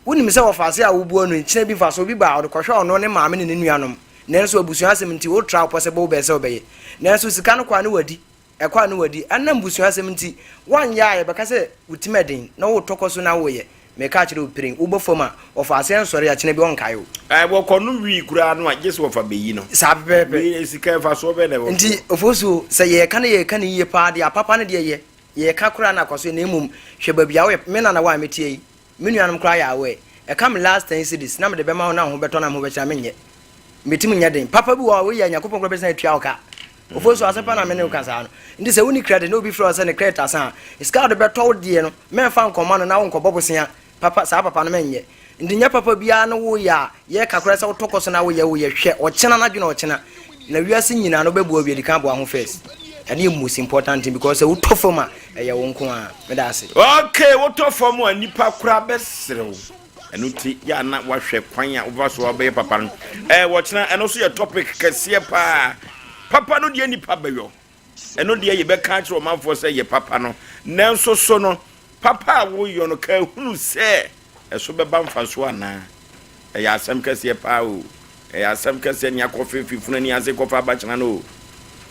Wonim sɛ wɔfaase a woboa no yi, kyena bi mfaso bi ba a, ɔde kɔhwɛ ɔno, ne maame ne ne nuanom. Nanso abusua asɛm nti, wotra wo pɔ sɛ bɔ wo bɛn sɛ wobɛyɛ. Nanso sika no kɔ a ne wadi, ɛkɔ a ne wadi. Ɛnam busua asɛm nti, woanyɛ a yɛbɛka sɛ wo tim ɛden na wotɔ kɔ so na woyɛ. Meka akyerɛ wo piren, wobɔ fam a, wɔfaase ɛnsɔre a, kyena bi ɔnkae wo. Ɛɛ, wɔkɔnom wii koraa no a, gye sɛ wɔfa bɛyi no. Saa pɛpɛɛpɛ. Wei, sika mfasoɔ bɛn na ɛwɔ soɔ? Nti, Ofosuo, sɛ yɛreka na yɛreka no yie paa deɛ a, papa no deɛ yɛ. Yɛreka koraa na akɔ so, na mmom hwɛ baabi a woyɛ. Me nana wo a meteɛ yi, Me nuanom koraa yɛ aware. Ɛka me last ten cedis na mede bɛma wo na wo ho bɛtɔ na me ho bɛkyerɛ a menyɛ. Metim nyɛ den. Papa bi wɔ hɔ a woyɛ a Nyankopɔn koraa bɛsan atua wo ka. Ofosu asɛm pa na me ne wo ka saa no. Nti sɛ wonni credit na obi frɛ wo sɛ ne credit asa a, sika a wode bɛtɔ wo deɛ no, mɛmfa nkɔma no na wonkɔbɔ bosea. Papa, saa papa no mɛnyɛ. Nti nyɛ papa biara ne woyɛ a yɛka koraa sɛ wotɔ kɔ so na woyɛ woyɛ hwɛ ɔkyena na dwene ɔkyena. Na wiase nyinaa no wobɛboa wie di kan boa ho first. Ɛno yɛ most important thing because sɛ wotɔ fam a ɛyɛ wo nko ara. Meda ase. Okay, wotɔ fam a nnipa koraa bɛsere wo. Ɛno nti yɛ a na wahwɛ kwan a wobɛfa so a wobɛyɛ papa no. Ɛɛ wɔkyena ɛno nso yɛ topic kɛseɛ paa. Papa no deɛ nnipa bɛyɔ. Ɛno deɛ yɛbɛka akyerɛ ɔmanfoɔ sɛ yɛ papa no. Nanso so no, papa a woyɔ no ka hunu sɛ ɛso bɛba mfasoɔ anaa? Ɛyɛ asɛm kɛseɛ paa o. Ɛyɛ asɛm kɛseɛ nea kɔfe fi funu ani ase kɔfa abakyena no o.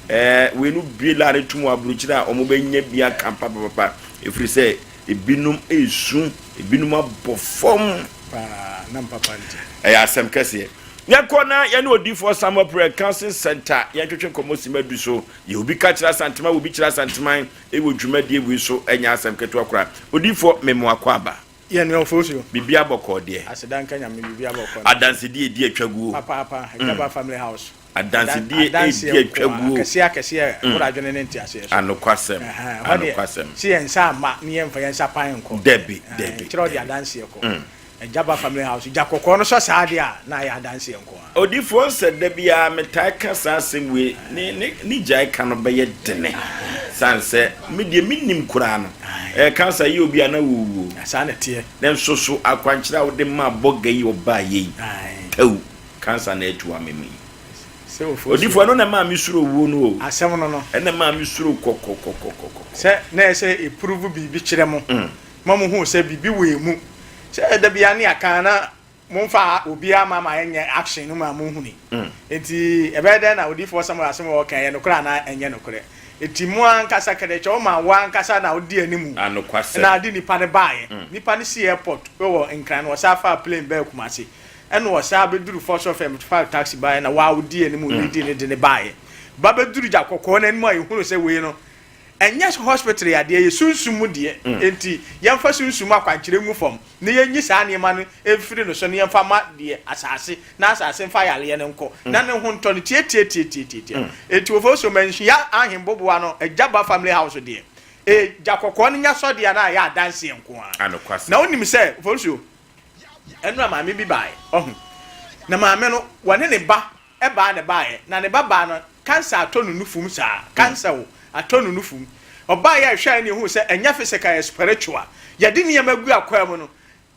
Ɛɛ wei no bue laa no tum wɔ aburokyire a wɔn bɛnya bi aka papapapa ɛfiri sɛ ebinom resu, ebinom abɔ fam. Paa na mpapa nti. Ɛyɛ asɛm kɛseɛ. Yɛnkɔ na yɛne odiyifoɔ Samuel Prayer Counseling Center yɛntwetwe nkɔmmɔ simma du so. Yɛ obi ka kyerɛ Asanteman, obi kyerɛ Asanteman wɔ dwumadie wei so ɛnyɛ asɛm ketewa koraa. Odiyifoɔ Memoa Kwaba. Yɛ nea ɔfo so. Biribiara bɔkɔɔ deɛ. Aseda nka Nyame biribiara bɔkɔɔ. Adansedie edi atwa guo. Papaapa Agyaba family house. Adansedie edi atwa guo. Akɛseɛ akɛseɛ ɛboro adwene ne nteaseɛ so. Anokwasɛm anokwasɛm. Ɛhɔ deɛ se yɛn nsa amma ne yɛn nfa yɛn nsa pan nkɔ. Dabi dabi. Kyerɛ ɔde adanseɛ kɔ. Agyaba family house gya kɔkɔɔ no sɔ saa deɛ a na ayɛ adanseɛ nko ara. Odifoɔ nsɛ da biara metaa ka saa asɛm wei ne ne ne gyae ka no bɛyɛ dene sane sɛ me deɛ mennim koraa no ɛɛ cancer yɛ obi a na wɔwuo Saa na ɛteɛ. Nanso so akwankyerɛ a wode maa bɔga yi ɔbaa yɛ yi tau cancer na atu amem yi Sɛ ofosuo. Odifoɔ ɛno na ɛmaa me suro wuo no o Asɛm no no. Ɛna ɛmaa me suro kɔkɔkɔkɔkɔkɔ. Sɛ na ɛsɛ sɛ ɛpuruvu biribi kyerɛ mo ma mo hu sɛ biribi wɔ emu sɛ da biara ne aka na momfa obiara ma ma ɛnyɛ action no mu a monhuni. Enti ɛbɛyɛ dɛn na odiyifoɔ Samuel asɛm a ɔka ɛyɛ nokorɛ anaa ɛnyɛ nokorɛ? Enti mo ankasa kɛdɛkyɛ woma wo ankasa na wodi animu na ade nipa no baeɛ. Nipa no sii airport wɔ Nkran na ɔsan faa plane baa Kumasi ɛna ɔsan bɛduru Fɔsɔ FM faa taxi baeɛ na waa wodi animu leadi no de no baeɛ. Ba bɛduru gya kɔkɔɔ no anim a yɛhunu sɛ wei no Ɛnyɛ hospital yadeɛ, ɛyɛ sunsum mu deɛ. Enti yɛmfa sunsum akwankyerɛ ngu fam na yɛnyi saa nneɛma no mfiri no so na yɛmfa ma deɛ asase, na asase mfa yareɛ no nkɔ na ne ho ntɔ no tiatiatiatiatiatia. Enti Ofosu Manhyia Ahemboboa no Agyaba Family House deɛ, ɛyɛ gya kɔkɔɔ no nya sɔ deɛ na ɛyɛ adanseɛ nko ara. Na wonim sɛ, Ofosu, ɛnora maame bi baeɛ, ɔho, na maame no, wɔne ne ba baa na ɛbaeɛ, na ne ba baa no, cancer atɔ no nufu mu saa, cancer o, atɔ no nufu mu. Ɔbaeɛ a ɛhwɛɛ no yɛhuu sɛ ɛnyɛ physical, ɛyɛ spiritual. Yɛde nneɛma gu akwaa mu no,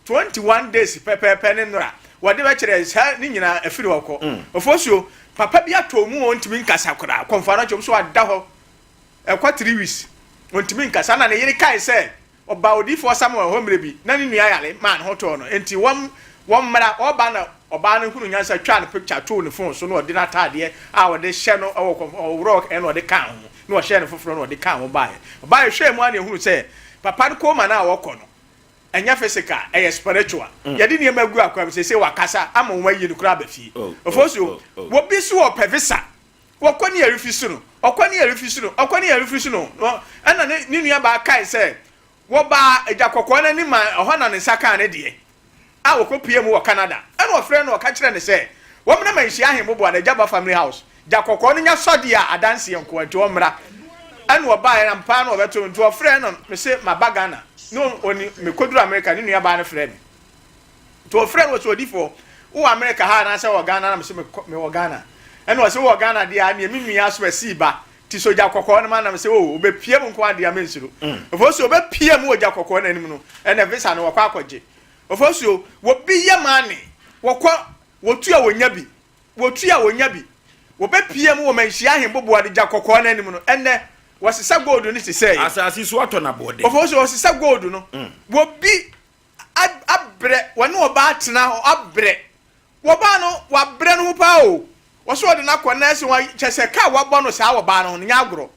21 days pɛpɛɛpɛ ne nnora, wɔde bɛkyerɛ saa ne nyinaa afiri hɔ kɔ. Ofosuo, papa bi atɔ mu a ɔntumi nkasa koraa, kɔmfoɔ no kyɛm so ada hɔ ɛkɔ 3 weeks, ɔntumi nkasa, na ne yere kae sɛ Ɔbaa odiyifoɔ Samuel hɔ mmerɛ bi, na ne nua yare maa ne ho tɔɔ no, enti wɔn wɔmmra. Ɔreba na ɔbaa no hunuu nyansa twaa no picture too ne phone so na ɔde n'ataadeɛ a ɔde hyɛ no wɔ kɔm ɔworɔɔ ɛna ɔde kaa ho na ɔhyɛɛ no foforɔ na ɔde kaa ho baeɛ. Ɔbaeɛ hwɛɛ mu ara na ɛhunuu sɛ papa no coma no a ɔkɔ no ɛnyɛ physical ɛyɛ spiritual. Yɛde nneɛma agu akwan mu seesei wakasa ama wɔn ayi no koraa aba fie. Ofosuo, Obi nso ɔpɛ visa Wɔkɔ ne yɛrefi so no, ɔkɔ ne yɛrefi so no, ɔkɔ ne yɛrefi so no, ɛnna ne ne nuabaa kae sɛ, Wɔbaa Agya Kɔkɔɔ no anim maa ɛhɔ na ne nsa kaa ne deɛ, a wɔkɔpuee mu wɔ Canada. Ɛnna ɔfrɛɛ no na ɔka kyerɛɛ no sɛ, wɔmmra ma nhyia ahemmoboa no, Agya Ba Family House. Gya Kɔkɔɔ no nya sɔdeɛ a adanseɛ nkoa nti ɔmmra. Ɛnna ɔbaeɛ, ampa ara na wɔbɛtoo no. Nti ɔfrɛɛ no, mese maba Ghana. Na ɔni, mekɔduruu Amerika, ne nuabaa no frɛɛ me. Nti ɔfrɛ no ɔsɛ odifoɔ wowɔ America ha anaasɛ wɔ Ghana na mesɛ mewɔ Ghana ɛna ɔsɛ wowɔ Ghana deɛ a neɛ me nua aso asii ba ti so gya kɔkɔɔ no ma nam sɛ o ɔbɛpia mu nko adeɛ a mensuro ɔfo so ɔbɛpia mu wɔ gya kɔkɔɔ no anim no ɛna visa no wɔkɔ akɔgye ɔfo so wɔbi yɛ maane wɔkɔ wɔtu a wɔnya bi wɔtu a wɔnya bi wɔbɛpia mu wɔ manhyia ahemboboa de gya kɔkɔɔ no anim no ɛnɛ wɔsesa gold no te sɛ asase so atɔ na bɔɔden ɔfo so wɔsesa gold no wɔbi abrɛ, wɔne ɔbaa tena hɔ abrɛ. Wɔbaa no, wabrɛ no ho paa o. Wɔsɛ ɔde no akɔ nɛɛse hɔ, kyɛ sɛ kaa wabɔ no saa wɔ baa no ho no, nyɛ agorɔ.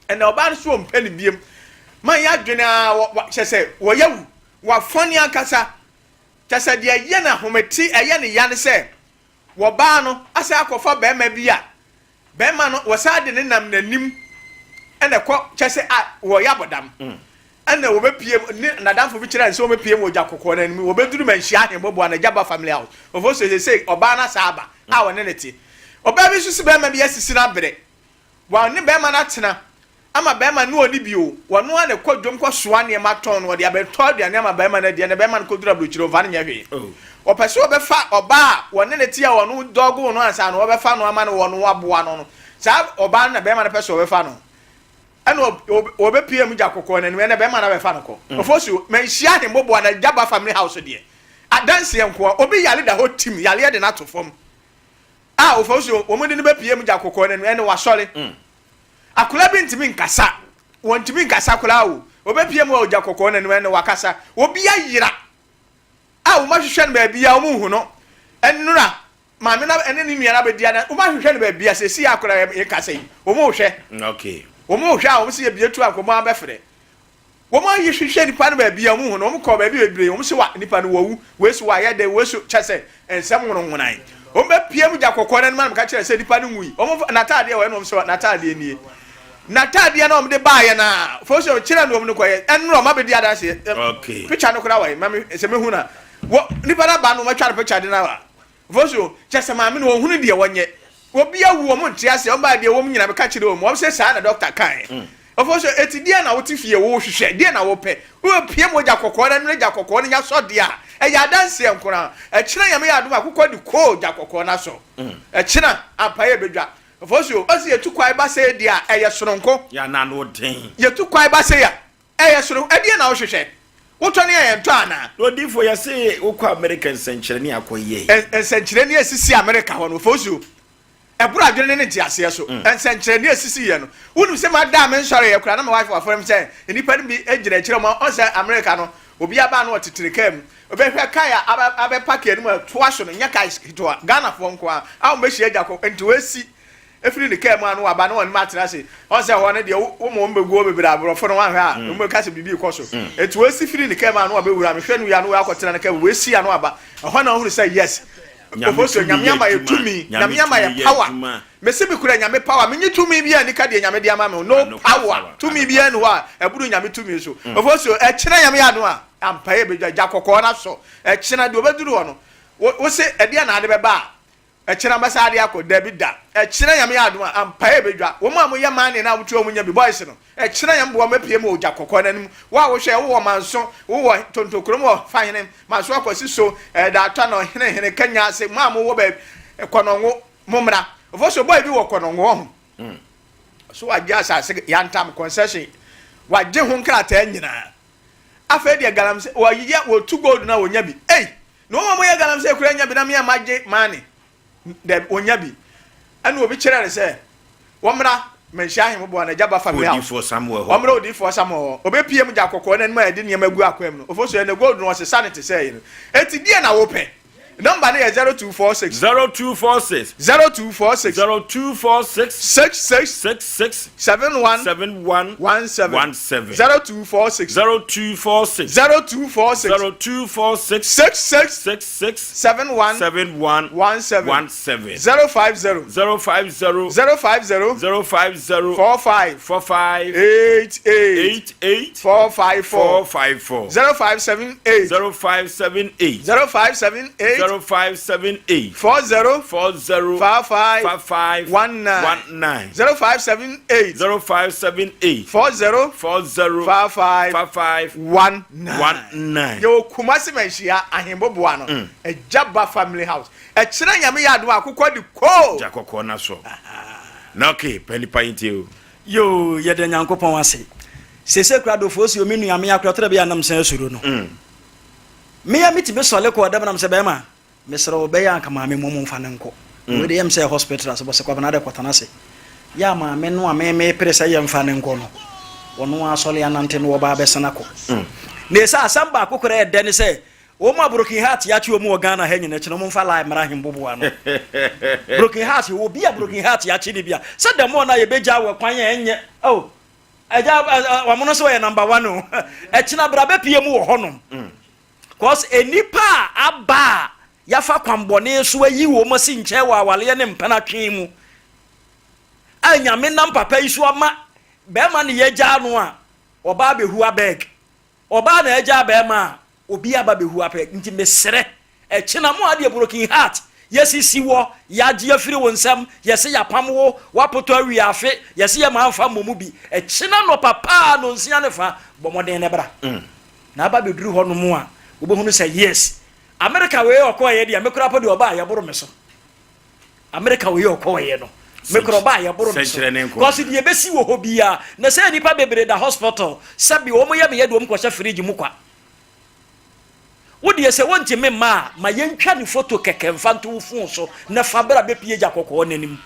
Ɛnna ɔbaa no so ɔmpɛ no biem. Ma yɛ adwene a, kyɛ sɛ wɔyɛ wu, wafɔne ankasa. Kyɛ sɛ deɛ ɛyɛ no ahomete, ɛyɛ ne ya ne sɛ, wɔbaa no asɛ akɔfa barima bi a, barima no wɔsan de ne nam n'anim ɛna ɛkɔ kyɛ sɛ a wɔyɛ abɔdam. Ɛna wɔbɛpue mu, ne n'adamfo bi kyerɛɛ no sɛ wɔbɛpue mu wɔ gya kɔkɔɔ no anim. Wɔbɛduru Manhyia Ahemmoboa no, Agyaba Family House. Ofosu seesei ɔbaa no asan aba a ɔne no te. Ɔbaa bi nso se barima bi asisi no abrɛ. Wɔne barima no atena ama barima no ɔnni bi o. Ɔno ara na ɛkɔ dwam kɔsoa nneɛma tɔn no, ɔde abɛtɔ aduane ama barima no adi. Ɛnna barima no kɔduru aburokyire, ɔmfa no nyɛ hwee. Ɔpɛ sɛ ɔbɛfa ɔbaa a wɔne no te a ɔno dɔgoo no ansa na wɔbɛfa no ama no ɔno aboa no no. Saa ɔbaa no na barima no pɛ sɛ ɔbɛfa no. Ɛna wɔbɛpue mu gya kɔkɔɔ no anim, ɛnna barima no abɛfa no kɔ. Ofosu, manhyia ahemmoboa na Gyaba family house deɛ, adanseɛ nkoa. Obi yare da hɔ tim, yareɛ de no ato fam. A Ofosu, wɔde no bɛpue mu gya kɔkɔɔ no anim, ɛnna wasɔre. Akwadaa bi ntumi nkasa, wɔntumi nkasa koraa o. Wɔbɛpue mu wɔ gya kɔkɔɔ no anim, ɛnna wakasa. Obi ayera a wɔahwehwɛ no baabiara, wɔnhu no. Nnora, Maame no ne ne nua no abɛdi adanse. Wɔn ahwehwɛ no baabi a seesei a koraa yɛkasa yi, wɔn rehwɛ. Okay. Wɔn rehwɛ a wɔn sɛ yɛbie tu a nkɔmɔ abɛfrɛ. Wɔn ayi hwehwɛ nipa no baabi a wɔn hu no, wɔn kɔ baabi bebree, wɔn sɛ wa nipa no wawu, wei so wayɛ dɛ, wei so kyɛ sɛ nsɛm nwononwonan. Wɔn bɛpie mu gya kɔkɔɔ no anim anam ka kyerɛ sɛ nipa no nwui. Wɔn n'ataadeɛ wɔ ɛna wɔn sɛ n'ataadeɛ nie. N'ataadeɛ na wɔn de baayɛ na fo so kyerɛ no wɔn no kɔyɛ ɛnora wɔn abɛdi adanseɛ. Okay. Picture no koraa wɔ yi, mami sɛ mehu na wɔ nipa no aba no wɔn atwa no picture de no aba. Voso, kyerɛ sɛ maame no wɔnhunu deɛ wɔnyɛ. Obi awu wɔn nte aseɛ, wɔn baa deɛ wɔn nyina meka kyerɛ wɔn, wɔn sɛ saa na dɔkta kaeɛ. Voso, eti deɛn na wote fie wohwehwɛ, deɛn na wopɛ? Wopie mogya kɔkɔɔ no ɛno gya kɔkɔɔ no nya sɔ deɛ a, ɛyɛ adanseɛ nkoraa. Ɛkyena Nyame yɛ adom a akokɔ de koo gya kɔkɔɔ no asɔ. Ɛkyena ampa yɛ bɛdwa. Voso, ɔse yɛtu kwae ba sei deɛ a ɛyɛ sononko. Yɛ anaa no den. Yɛtu kwae ba sei a Ɛyɛ soro, ɛdeɛn na wohwehwɛ? Wotɔ ne a yɛntɔ anaa? Na odiyifoɔ, yɛse wokɔ Amerika nsɛnkyerɛnne a akɔyɛ. Nsɛnkyerɛnne a ɛsisi Amerika hɔ no, Fosuo, ɛboro adwene ne ne nteaseɛ so. Nsɛnkyerɛnne a ɛsisiiɛ no, wonim sɛ mada a mensɔreeɛ koraa na me wife wafrɛ me sɛ nnipa no bi gyina akyire wɔn, ɔn sɛ Amerika no, obi aba a na ɔtetere kaa mu, ɔbɛhwɛ kaa a abɛpake anim a ɛtoa so no, nyɛ kaa ketewa, Ghanafoɔ nko ara a wɔbɛhyia agya kɔ, nti wɔasi Efiri ne kaa mu a na waba na wɔne me atena ase. Ɔn sɛ hɔ no deɛ wo ma wɔn bɛgu hɔ bebree aborɔfo no wanhwɛ a wɔn bɛka sɛ biribi rekɔ so. Enti wɔsi firi ne kaa mu a na wabɛwura mehwɛ no wie a na wakɔtena ne kaa mu wɔasi a na waba. Ɛhɔ na ɔhunu sɛ yes Ofosuo Nyame ama yɛ tumi Nyame ama yɛ power. Mese me kura Nyame power menye tumi biara nni ka deɛ Nyame de ama me ho no power tumi biara nni hɔ a ɛboro Nyame tumi so. Ofosuo ɛkyena Nyame yɛ adom a ampa yɛ bɛdwa gya kɔkɔɔ no asɔ ɛkyena deɛ ɔbɛduru hɔ no wo se ɛdeɛn na ade bɛba a Ɛkyena mɛsan de akɔ? Dabi da. Ɛkyena Nyame yɛ adom a, ampa yɛbɛdwa. Wɔn a moyɛ mining no a motua wɔn nya bi, boys no, ɛkyena Nyame boa mɛpue mu wɔ ogya kɔkɔɔ no anim. Wo a wohwɛ, wowɔ Manso, wowɔ Tontokurom wɔ Fahene, Manso Akwasi so, Ɛɛdaatwa no, Hene Hene, Kanya ase, mo a mowɔ baabi, Kɔnɔngo, mommra. Ofosuo, boy bi wɔ Kɔnɔngo, wahu. So wagye asase yantam, concession, wagye ho nkrataa nyinaa. Afei deɛ galamsey, wɔyɛ, wɔtu gold no a wɔnya bi. Ei! Na wɔn a wɔyɛ galamsey koraa nya bi na me a magye mane dabi wɔnya bi. Ɛna obi kyerɛɛ no sɛ wɔmmra Manhyia Ahemmoboa no agya ba family house. Odiyifoɔ Samuel hɔ. Wɔmmra Odiyifoɔ Samuel hɔ. Ɔbɛpue mu gya kɔkɔɔ no anim a yɛde nneɛma agu akwaa mu no. Ofosu ɛnɛ gold no wɔsesa no te sɛ ɛyi no. Enti deɛn na wopɛ? Nɔmba no yɛ 0246. 0246. 0246. 0246. 66. 66. 71. 71. 17. 17. 0246. 0246. 0246. 0246. 66. 66. 71. 71. 17. 17. 050. 050. 050. 050. 45. 45. 88. 88. 454. 454. 0578. 0578. 0578. 0578. 40. 40. 55. 55. 19. 19. 0578. 0578. 40. 40. 55. 55. 19. 19. Yɛwɔ Kumasi Manhyia Ahemboboa no, Agyaba Family House. Ɛkyena Nyame yɛ adom a akokɔ de koo. Gya kɔkɔɔ na sɔ. Na okay, pɛ nipa yi ntie o. Yoo yɛda Nyankopɔn ase. Sese koraa do Fosuo me nua me akora tɔda bi a nam san suro no. Me a metumi sɔle kɔɔ dɛm nam sɛ bɛɛma mesrɛ wo bɛyɛ anka maame mmom mfa no nkɔ. Wei de yɛm sɛ hospital ase bɔsɛ Kwabena de kɔtena ase. Yɛ a maame no a me mepere sɛ yɛmfa no nkɔ no ɔno ara asɔle anante no ɔba abɛsan akɔ. Na ɛsɛ asɛm baako koraa ɛdɛ ne sɛ Wɔn a broken heart yakye wɔn wɔ Ghana ha nyina kyena wɔn nfa line mmra ahemboboa no. Broken heart wɔ obi a broken heart yakye ne bi a sɛ dɛm ɔna yɛbɛgya wɔ kwan a ɛnyɛ oh ɛgya wɔn no sɛ ɔyɛ number one o ɛkyena bra bɛpie mu wɔ hɔnom cause nnipa a aba a yafa kwanbɔne so ayi wɔn asi nkyɛn wɔ awaleɛ ne mpena twe mu a nyame nam papa yi so ama bɛrima ne yɛgyaa no a ɔbaa bɛhu abɛg. Ɔbaa na agyaa bɛɛma a obi aba bɛhu apɛ nti mesrɛ ɛkyena mo adeɛ broken heart yɛsisi wɔ yɛagye afiri wo nsam yɛse yɛapam wo woapotɔ awie afe yɛse yɛma amfa mmɔ mu bi ɛkyena nɔpa paa nonsia ne fa bɔ mmɔden ne bra na aba bɛduru hɔ nom a wobɛhunu sɛ yes America wei ɔkɔɔyɛ deɛ me koraa po deɛ ɔbaa yɛboro me so. America wei ɔkɔɔyɛ no me korɔ ɔbaa yɛboro me so kɔsi deɛ ebesi wɔ hɔ biara na sɛ nipa bebree da hospital sɛbi wɔn yɛ meyɛ de wɔn kɔhyɛ fridge mu kwa wo deɛ sɛ wɔntumi mma a ma yɛntwa ne foto kɛkɛ mfa nto wo fon so na fa bra bɛpie gya kɔkɔɔ n'anim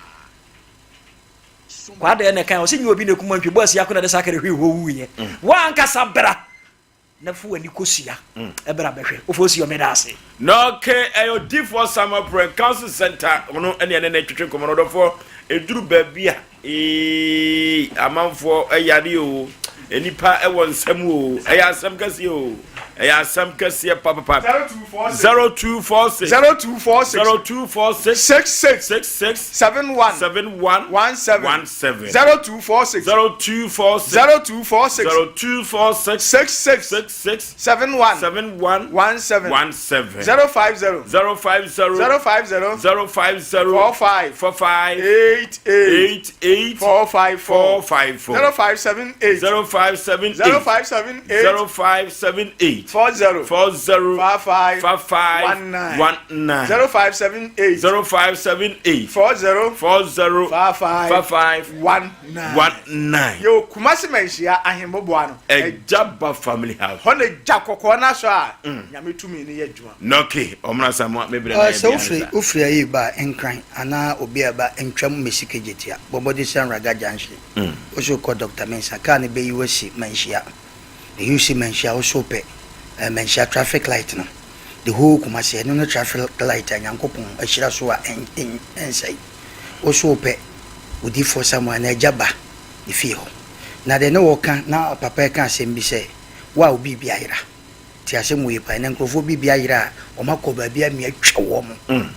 kwadeɛ na ɛkan ɔsɛ nyɛ obi na ekuma ntwi bɔɔsi akona de sakere hwii hɔ wuyɛ mm. wankasa bra Na fa w'ani kosua bra bɛhwɛ. Ofosuo meda ase. Na okay, ɛyɛ odifoɔ Samuel Prɛ Council Center ɔno ɛne ɛne ne twetwe nkɔmɔ no ɔdɔfoɔ ɛduru baabi a ee amanfoɔ ɛyare o nnipa ɛwɔ nsɛm o ɛyɛ asɛm kɛseɛ o ɛyɛ asɛm kɛseɛ papapa 0246 0246 0246 66 66 71 71 17 17 0246 0246 0246 0246 66 66 71 71 17 17 050 050 050 050 45 45 88 88 454 454 0578 0578 0578 0578 40 40 55 55 19 19 0578 0578 40 40 55 55 19 19 yɛwɔ Kumasi Manhyia ahemmoboa no Ɛgya ba family house. Hɔ na gya kɔkɔɔ no asɔ a Nyame tumi no yɛ adwuma. Nɔke ɔmena Samoa me brɛ na Sɛ yɛ bia wofiri nsa. wofiri ayi ba Nkran anaa obi a ɛba ntwam mmɛsi Kejetia, bɔ mmɔden sian Raga Junction, wo so kɔ Doctor Mensah, kaa no bɛyi wo asi Manhyia. Ɛyi wo si Manhyia, wo so pɛ eh, Manhyia traffic light no, the whole Kumasi, ɛno ne traffic light a Nyankopɔn ahyira so a ɛnsɛe. Wo so pɛ Odiyifoɔ Samuel anaa Agya Ba ne fie hɔ. Na deɛ ne wɔka na papa reka asɛm bi sɛ, wo a wo biribi ayera. Te asɛm wei paa, ɛnɛ nkurɔfoɔ biribi ayera a, wɔn akɔ baabi amia atwa wɔn.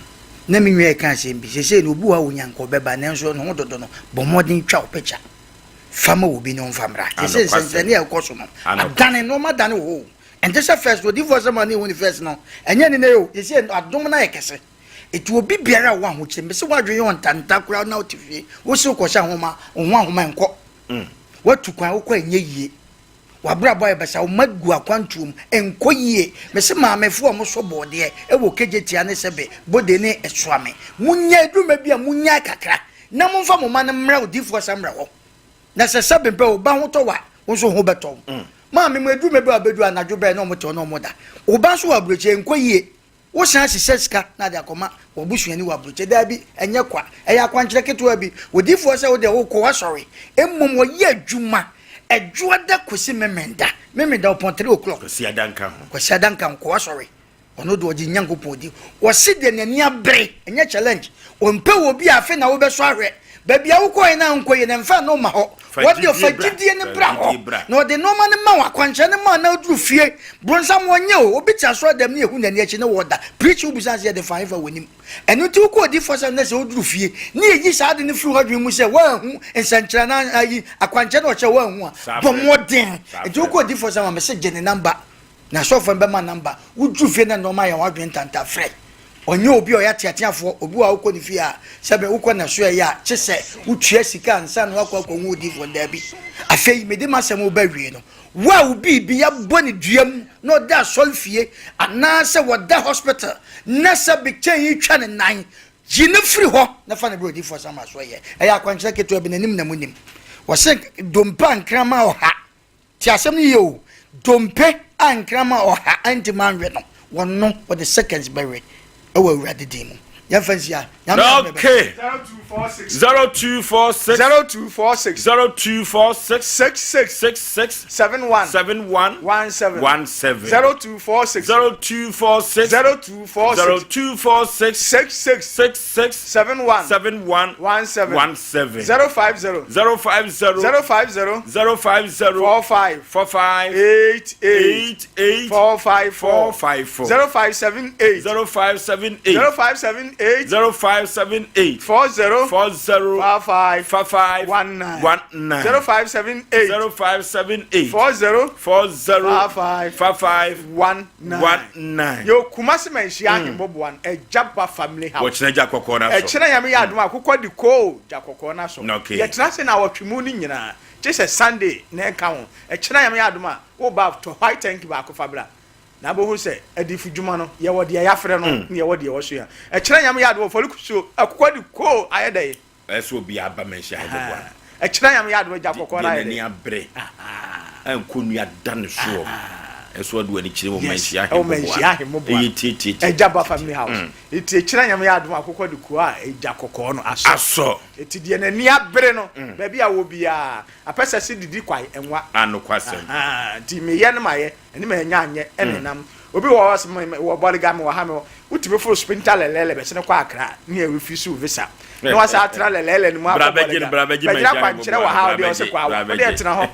Na me nua reka asɛm bi, seesei no obi wɔ hɔ a ɔnya nka ɔbɛba nanso ne ho dodo no, bɔ mmɔden twa wo picture fa ma obi na ɔmfa mmra. Seesei nsɛnkyerɛnne a ɛkɔ so no, adane, nneɛma adane wɔ hɔ o. Ɛnte sɛ first no, odiyifoɔ asɛm a na yɛhu no first no, ɛnyɛ ne nnɛ o, seesei adom no ayɛ kɛse. Eti obi biara a ɔwɔ ahokyere, mese w'adwene yɛ ɔntanta koraa na wote fie, wose wokɔhyɛ ahoma, wo ho ahoma nkɔ. Woatu kwan, wokɔ a ɛnyɛ yie. W'abrabɔ ayɛ basaa, wo mma gu akwantuo mu, ɛnkɔ yie. Mese maamefoɔ a wɔsɔ bɔɔdeɛ wɔ Kejetia ne Sɛbɛ, Bode ne Suame, monnyae, ɛduru mmerɛ bi a monnyae kakra na momfa mo mma no mmra Odiyifoɔ Samuel hɔ. Na sɛ sɛbe mpɛ wo ba ho tɔ wo a, wo nso wo ho bɛtɔ wo. Maame mo, ɛduru mmerɛ bi a wɔbɛduru anadwo berɛ na wɔte hɔ na wɔda. Wo ba nso wɔ aburokyire, ɛnkɔ yie. Wosan hyehyɛ sika na de akɔma w'abusuani wɔ aburokyire? Daabi, ɛnyɛ kwa. Ɛyɛ akwankyerɛ ketewa bi. Odiyifoɔ sɛ wo deɛ wokɔ w'asɔre. Mmom wɔyɛ adwuma Ɛdwoada kɔsi Memenda. Memenda ɔpɔn 3 o'clock. Kwasiada nka ho. Kwasiada nka ho, kɔ w'asɔre. Ɔno deɛ ɔgye Nyankopɔn di. Ɔse deɛ n'ani abere, ɛnyɛ challenge. Ɔmpɛ wɔ bi a afei na wobɛsɔ ahwɛ. Baabi a wokɔɛ no a nkɔ yie no, mfa no mma hɔ. Fa Wɔde gyidie fa bra. gyidie no Fa bra gyidie hɔ. bra. Na ɔde nnoɔma no ma wo, akwankyerɛ no ma wo na woduru fie. Bronsam wɔnyɛ o, obi te asɔre dɛm ne yɛhu n'ani akyi ne wɔda. Preach wobisa no sɛ yɛde fa hefa wɔnim. Ɛno nti wokɔ odiyifoɔ sɛm na sɛ woduru fie ne yɛyi saa ade no firi w'adwene mu sɛ woanhu nsɛnkyerɛnne anaa ayi akwankyerɛ na ɔkyerɛ woanhu a, Saa bɔ berɛ no. mmɔden. Saa Nti berɛ wokɔ no. odiyifoɔ sɛm a mese gye ne number. Na asɔfoɔ no bɛma number. Woduru fie na nnoɔma ayɛ w'adwene ntanta frɛ. Ɔnyɛ obi a ɔyɛ ateateafoɔ, obi wɔ hɔ a wokɔ ne fie a, sɛbe wokɔ n'asoɛeɛ a, kye sɛ wotua sika ansa na woakɔ akɔhu odiyifoɔ no, daabi. Afei mede m'asɛm reba awie no, wo a wo biribi abɔ ne dua mu na ɔda asɔrefie anaasɛ ɔda hospital na sɛbe kyɛn yi twa ne nan, yi no firi hɔ na fa no brɛ odiyifoɔ Samuel asoɛeɛ. Ɛyɛ akwankyerɛ ketewa bi, n'anim na monim. Wɔse dompe a nkraman ɔha Tie asɛm no yie o, dompe a nkraman ɔha antumi anwe no, wɔno wɔde seconds bɛwe wɔ Awurade din mu. Yɛmfa nsi ha. Nyame adom ɛbɛba. Okay. 0246 0246 0246 66 66 71 71 17 17 0246 0246 0246 0246 66 66 71 71 17 17 050 050 050 050 45 45 88 88 454 454 0578 0578 0578 8. 0578. 40. 40. 55. 55. 19. 19. 0578. 0578. 40. 40. 55. 55. 19. 19. Yɛ Kumasi Manhyia Ahemmoboa no, Agyaba Family House. Wɔkyena gya kɔkɔɔ no asɔ. Ɛkyena Nyame yɛ adom a, akokɔ de koo gya kɔkɔɔ no asɔ. Okay. Yɛtena ase naawɔtwe mu no nyinaa, gye sɛ Sunday na ɛnka ho. Ɛkyena Nyame yɛ adom a, woba a, tɔ white tank baako fa bra. Na abɛhu sɛ adiyifo dwuma no, yɛwɔ deɛ yɛafrɛ no, ne yɛwɔ deɛ wɔsoa. Ɛkyena Nyame yɛ adom a, Ɔfɔlikusuo, akokɔ de koo ayɛ dɛn? Ɛyɛ sɛ obiara ba manhyia ha bɛboa no. Ɛkyena Nyame yɛ adom a, gya kɔkɔɔ no Deɛ ayɛ n'ani dɛn? abere a nkonnua da ne soɔ, ɛsɛ ɔde w'ani kyerɛ wɔ Yes, manhyia ɛwɔ manhyia ahemmoboa. ahemmoboa. Ɛyɛ tietietie. Agya ba family house. Eti ɛkyena Nyame yɛ adom a, akokɔ de koo a gya kɔkɔɔ no asɔ. Asɔ. Eti deɛ n'ani abere no, baabi a ɔwɔ biara, apɛ sɛ se didi kwae, ɛnwa. Anokwasɛm. Ahaa, nti meyɛ no mayɛ. Ɛne ma ɛnyɛ anyɛ ɛne nam. Obi wɔ hɔ ɔse me wɔ Bolga me wɔ ha me wɔ wotumi foro spinta lɛlɛlɛ bɛsene kɔ Accra ne yɛ refuse wo visa na wasa atra lɛlɛlɛ no mu akɔ Bolga bɛgyina kwankyerɛ wɔ ha ɔdeɛ ɔse kɔ awo ɔdeɛ tena hɔ.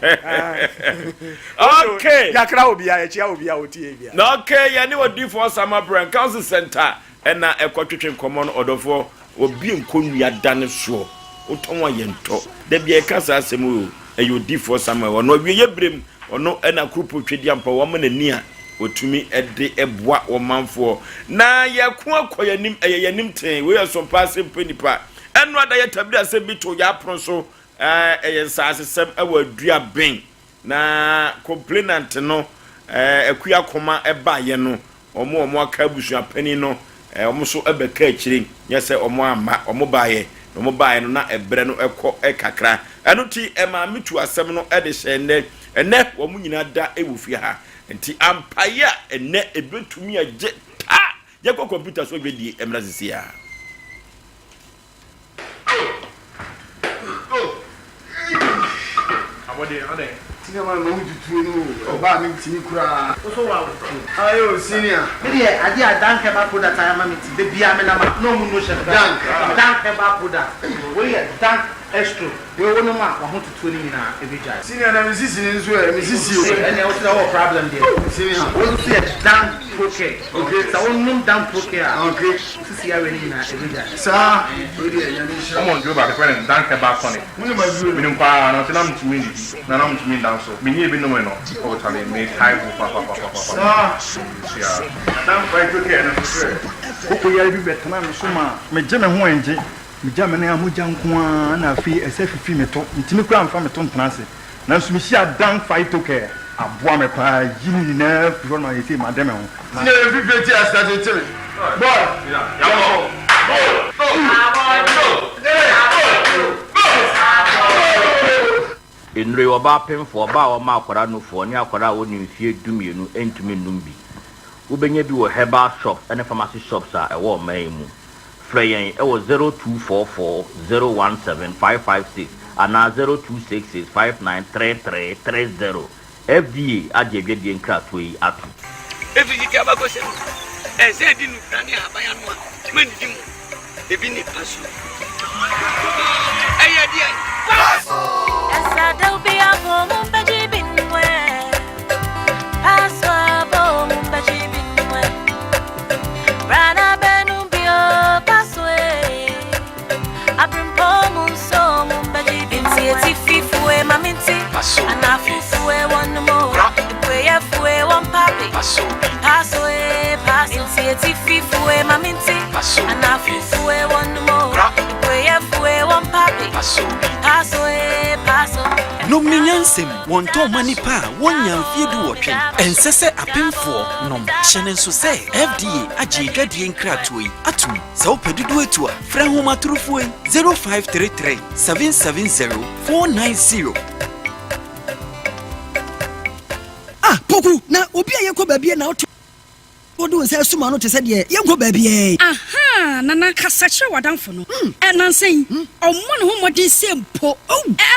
Okay. Yɛakra obiara yɛkyia obiara ɔtie biara. Na okay yɛne odiifoɔ Sama Brɛn Council Center ɛna ɛkɔ twetwe nkɔmmɔ no ɔdɔfoɔ Obi nkɔ nnua da no soɔ, wotɔn a yɛntɔ. Da biara yɛka saa asɛm yi o, ɛyɛ odiyifoɔ Samuel. Ɔno awieeɛ berɛ mu, ɔno na Kuropɔn Twedeampɔ, wama n'ani a ɔtumi de boa ɔmanfoɔ. Na yɛko akɔ yɛn anim, ɛyɛ yɛn anim tee. Wei yɛ Sompa asɛm pɛ nipa. Ɛno ada yɛ tabiri asɛm bi too yɛn apono so, ɛyɛ nsaasesɛm wɔ Aduaben. Na complainant no, Akua Koma baeɛ no, Wɔn a wɔaka abusua panin no, wɔn nso bɛkaa akyire, nyɛ sɛ wɔamma, wɔbaeɛ, na wɔbaeɛ no na ɛberɛ no kɔ kakra. Ɛno nti ɛmaa metuu asɛm no de hyɛɛ nnɛ. Ɛnnɛ wɔn nyinaa da wɔ fie ha. Nti ampaeɛ a ɛnnɛ ɛbɛtumi agye ta! Yɛnkɔ kɔmputa so dwadie mmra seesei ara. Senior man ma wo tutuo no o ɔbaa me ntimi koraa. Wo so wa wo tuo. Aye o senior. Me deɛ adeɛ a Dank herbal product ayɛ ama me nti da biara me nam a na ɔmo nu hyɛ me Dank. Dank herbal product wei yɛ Dank Estro wei wo nom a wahotutuo no nyinaa ɛbɛgyae. Senior na me sisi no nso ɛ me sisi o. Ɛnneɛ wo sɛ wowɔ problem deɛ. Senior. Wei nso yɛ Dank Procare. Okay. Sɛ wo nom Dank Procare a. Okay. Wo sisi yareɛ no nyinaa ɛbɛgyae. Saa. Wei deɛ Nyame nhyira wo. Wɔn duro baako yɛfrɛ no Dank Herbal Tonic. Wonim aduro no? Menim paa nanso na mentumi nnidi na na mentumi nda nso. Menyaa bi nomee no oh chale mekae ho papapapapapa. Saa. Yeah. Na Dank Phyto Care no nso ɛ? Koko yare bi bɛtenaa me so maa megye me ho ɛngye. Megya me nan a mogya nko ara na afei ɛsɛ fifi me to. Mentumi koraa mfa me to ntena ase. Nanso mehyiaa Dan Phytocare. Aboa me paa ayi ne nyinaa afiri hɔ ma seesei made me ho. Na. Senior yɛ fifire ti ase tete me. Boy, yɛnkɔ. Nnuro yi, ɔbaa pemfoɔ, ɔbaa a ɔma akwadaa nufoɔ, ne akwadaa a ɔnni mfeɛ dumienu ntumi nnom bi. Wobɛnya bi wɔ herbal shops ne pharmacy shops a ɛwɔ ɔman yi mu. Frɛ yɛn wɔ 0244 017 556 anaa 0266 5933 30. FDA agye adwadie nkratoɔ yi atom. Efi tete abakɔsɛm mu, ɛsɛ edi nnubra ne ahaban ano a mannidi mu ebi ne paso. Ɛyɛ deɛn? Paso! Nom ne nyansam, wɔntɔn mma nnipa a wɔnnya mfeɛ duwɔtwe. Ɛnsɛ sɛ apemfoɔ nom. Hyɛ no nso sɛ FDA agye adwadie nkratoɔ yi atom. Sɛ wopɛ dodoɔ atu a, frɛ nhomatorofoɔ yi, 0533 770 490. Ah Poku, na obi a yɛkɔ baabi a na wote wode wo nsa asum ano te sɛ deɛ yɛnkɔ baabiara yi. Ahaa, Nana, kasa kyerɛ w'adamfo no. Ɛ, nnansa yi, ɔmmɔ ne ho mmɔden sɛ mpo ɛ